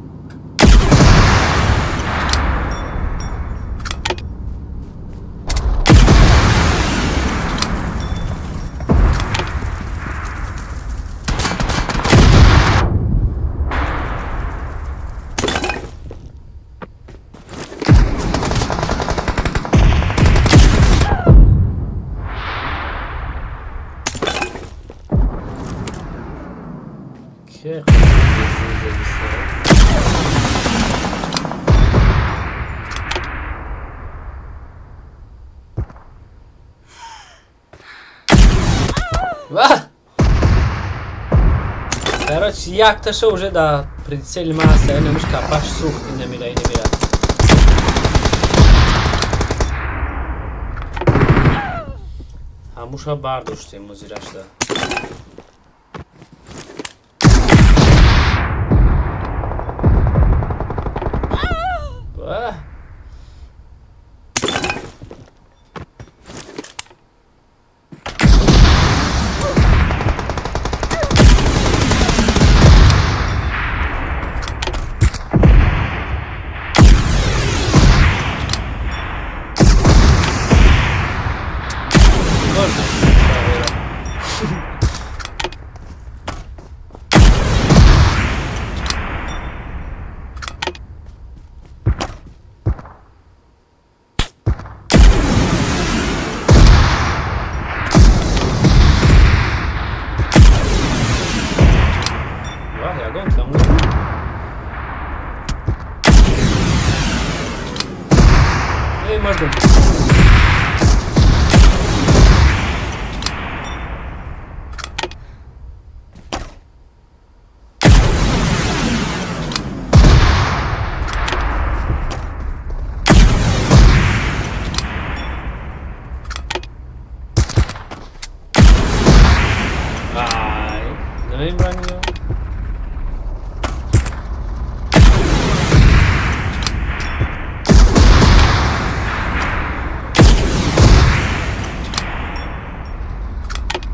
Короче, якташа уже да прицели ма аста, инамиш капаш сухт, инамира, инамира. Ҳамуша бардоштем музирашда. Мардум. Ай, намебранё.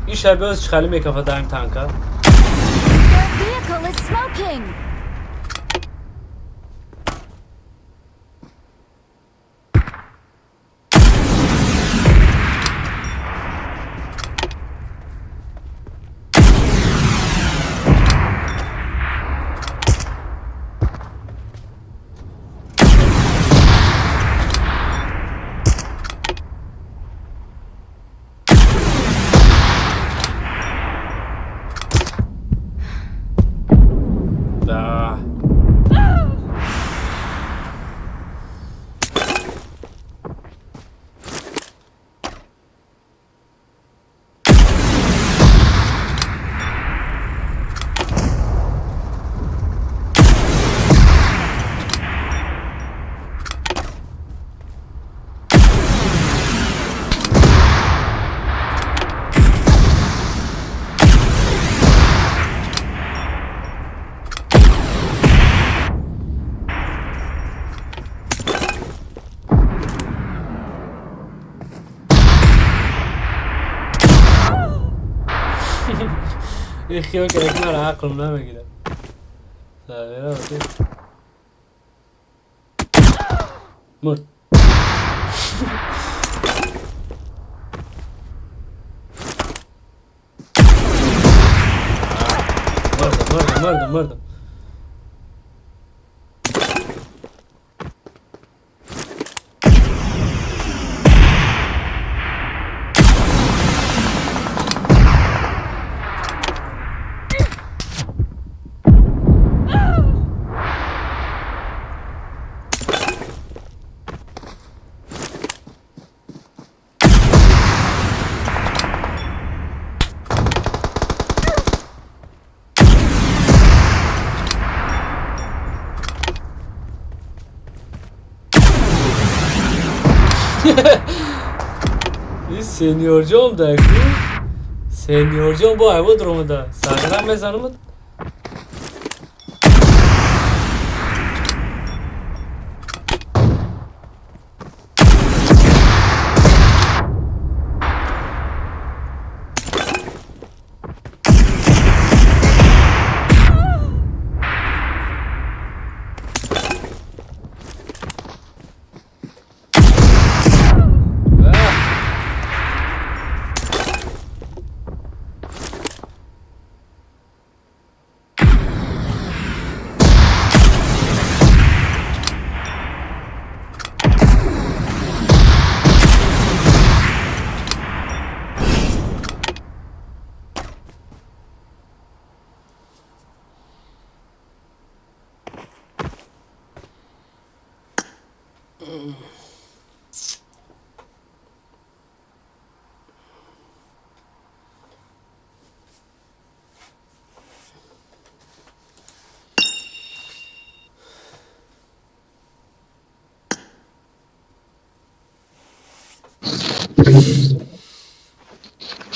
Ин шабёз чӣ хеле мекафа даим танка.
Their vehicle is smoking.
Да. Хиёл карда, ки мара ақлм намегирад. Мурд. Мардам, мардам, мардам, мардам. Сеньорҷон даку, сеньорҷон бо айво дуромада сагра мезанам.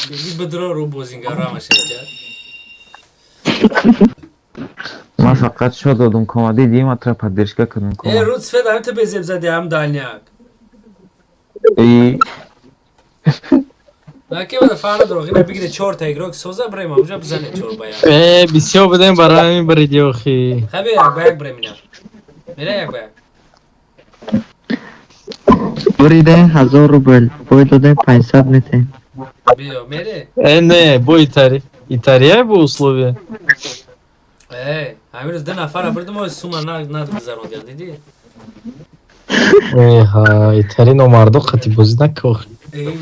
Беги бадро ру бозингара машаҷа.
Ман фақат шо додум кома, дидӣ, ма тра поддержка кардам кома.
Э, руд свет ҳам ту безеб зади ҳам дальняк.
И
Наки бада фара дро гина бигире чор та игрок соза брем амжа бизане чор ба як.
Э, бисёр будем барои ҳамин бриди охи.
Хаби як ба як брем ина. Мера як ба як.
Буридаем 1000 рубл, бой додаем 500 метем.
Биё, мере.
Э, не, бо Италия. Италия бо условия.
Э, ҳамин рӯз ду нафара бурдум, ой сума на надгузарондиям, дидӣ?
Э, ҳа, Италия номардо қати бозӣ накӣ охи.
Э,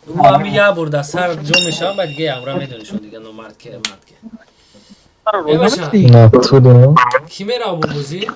ӯ ҳами як бор дар сар ҷо мешавам, баъд дига амра медонишон дига номард ке, мард ке. Э, баша.
На, ту донам.
Ки мерав бо бозӣ?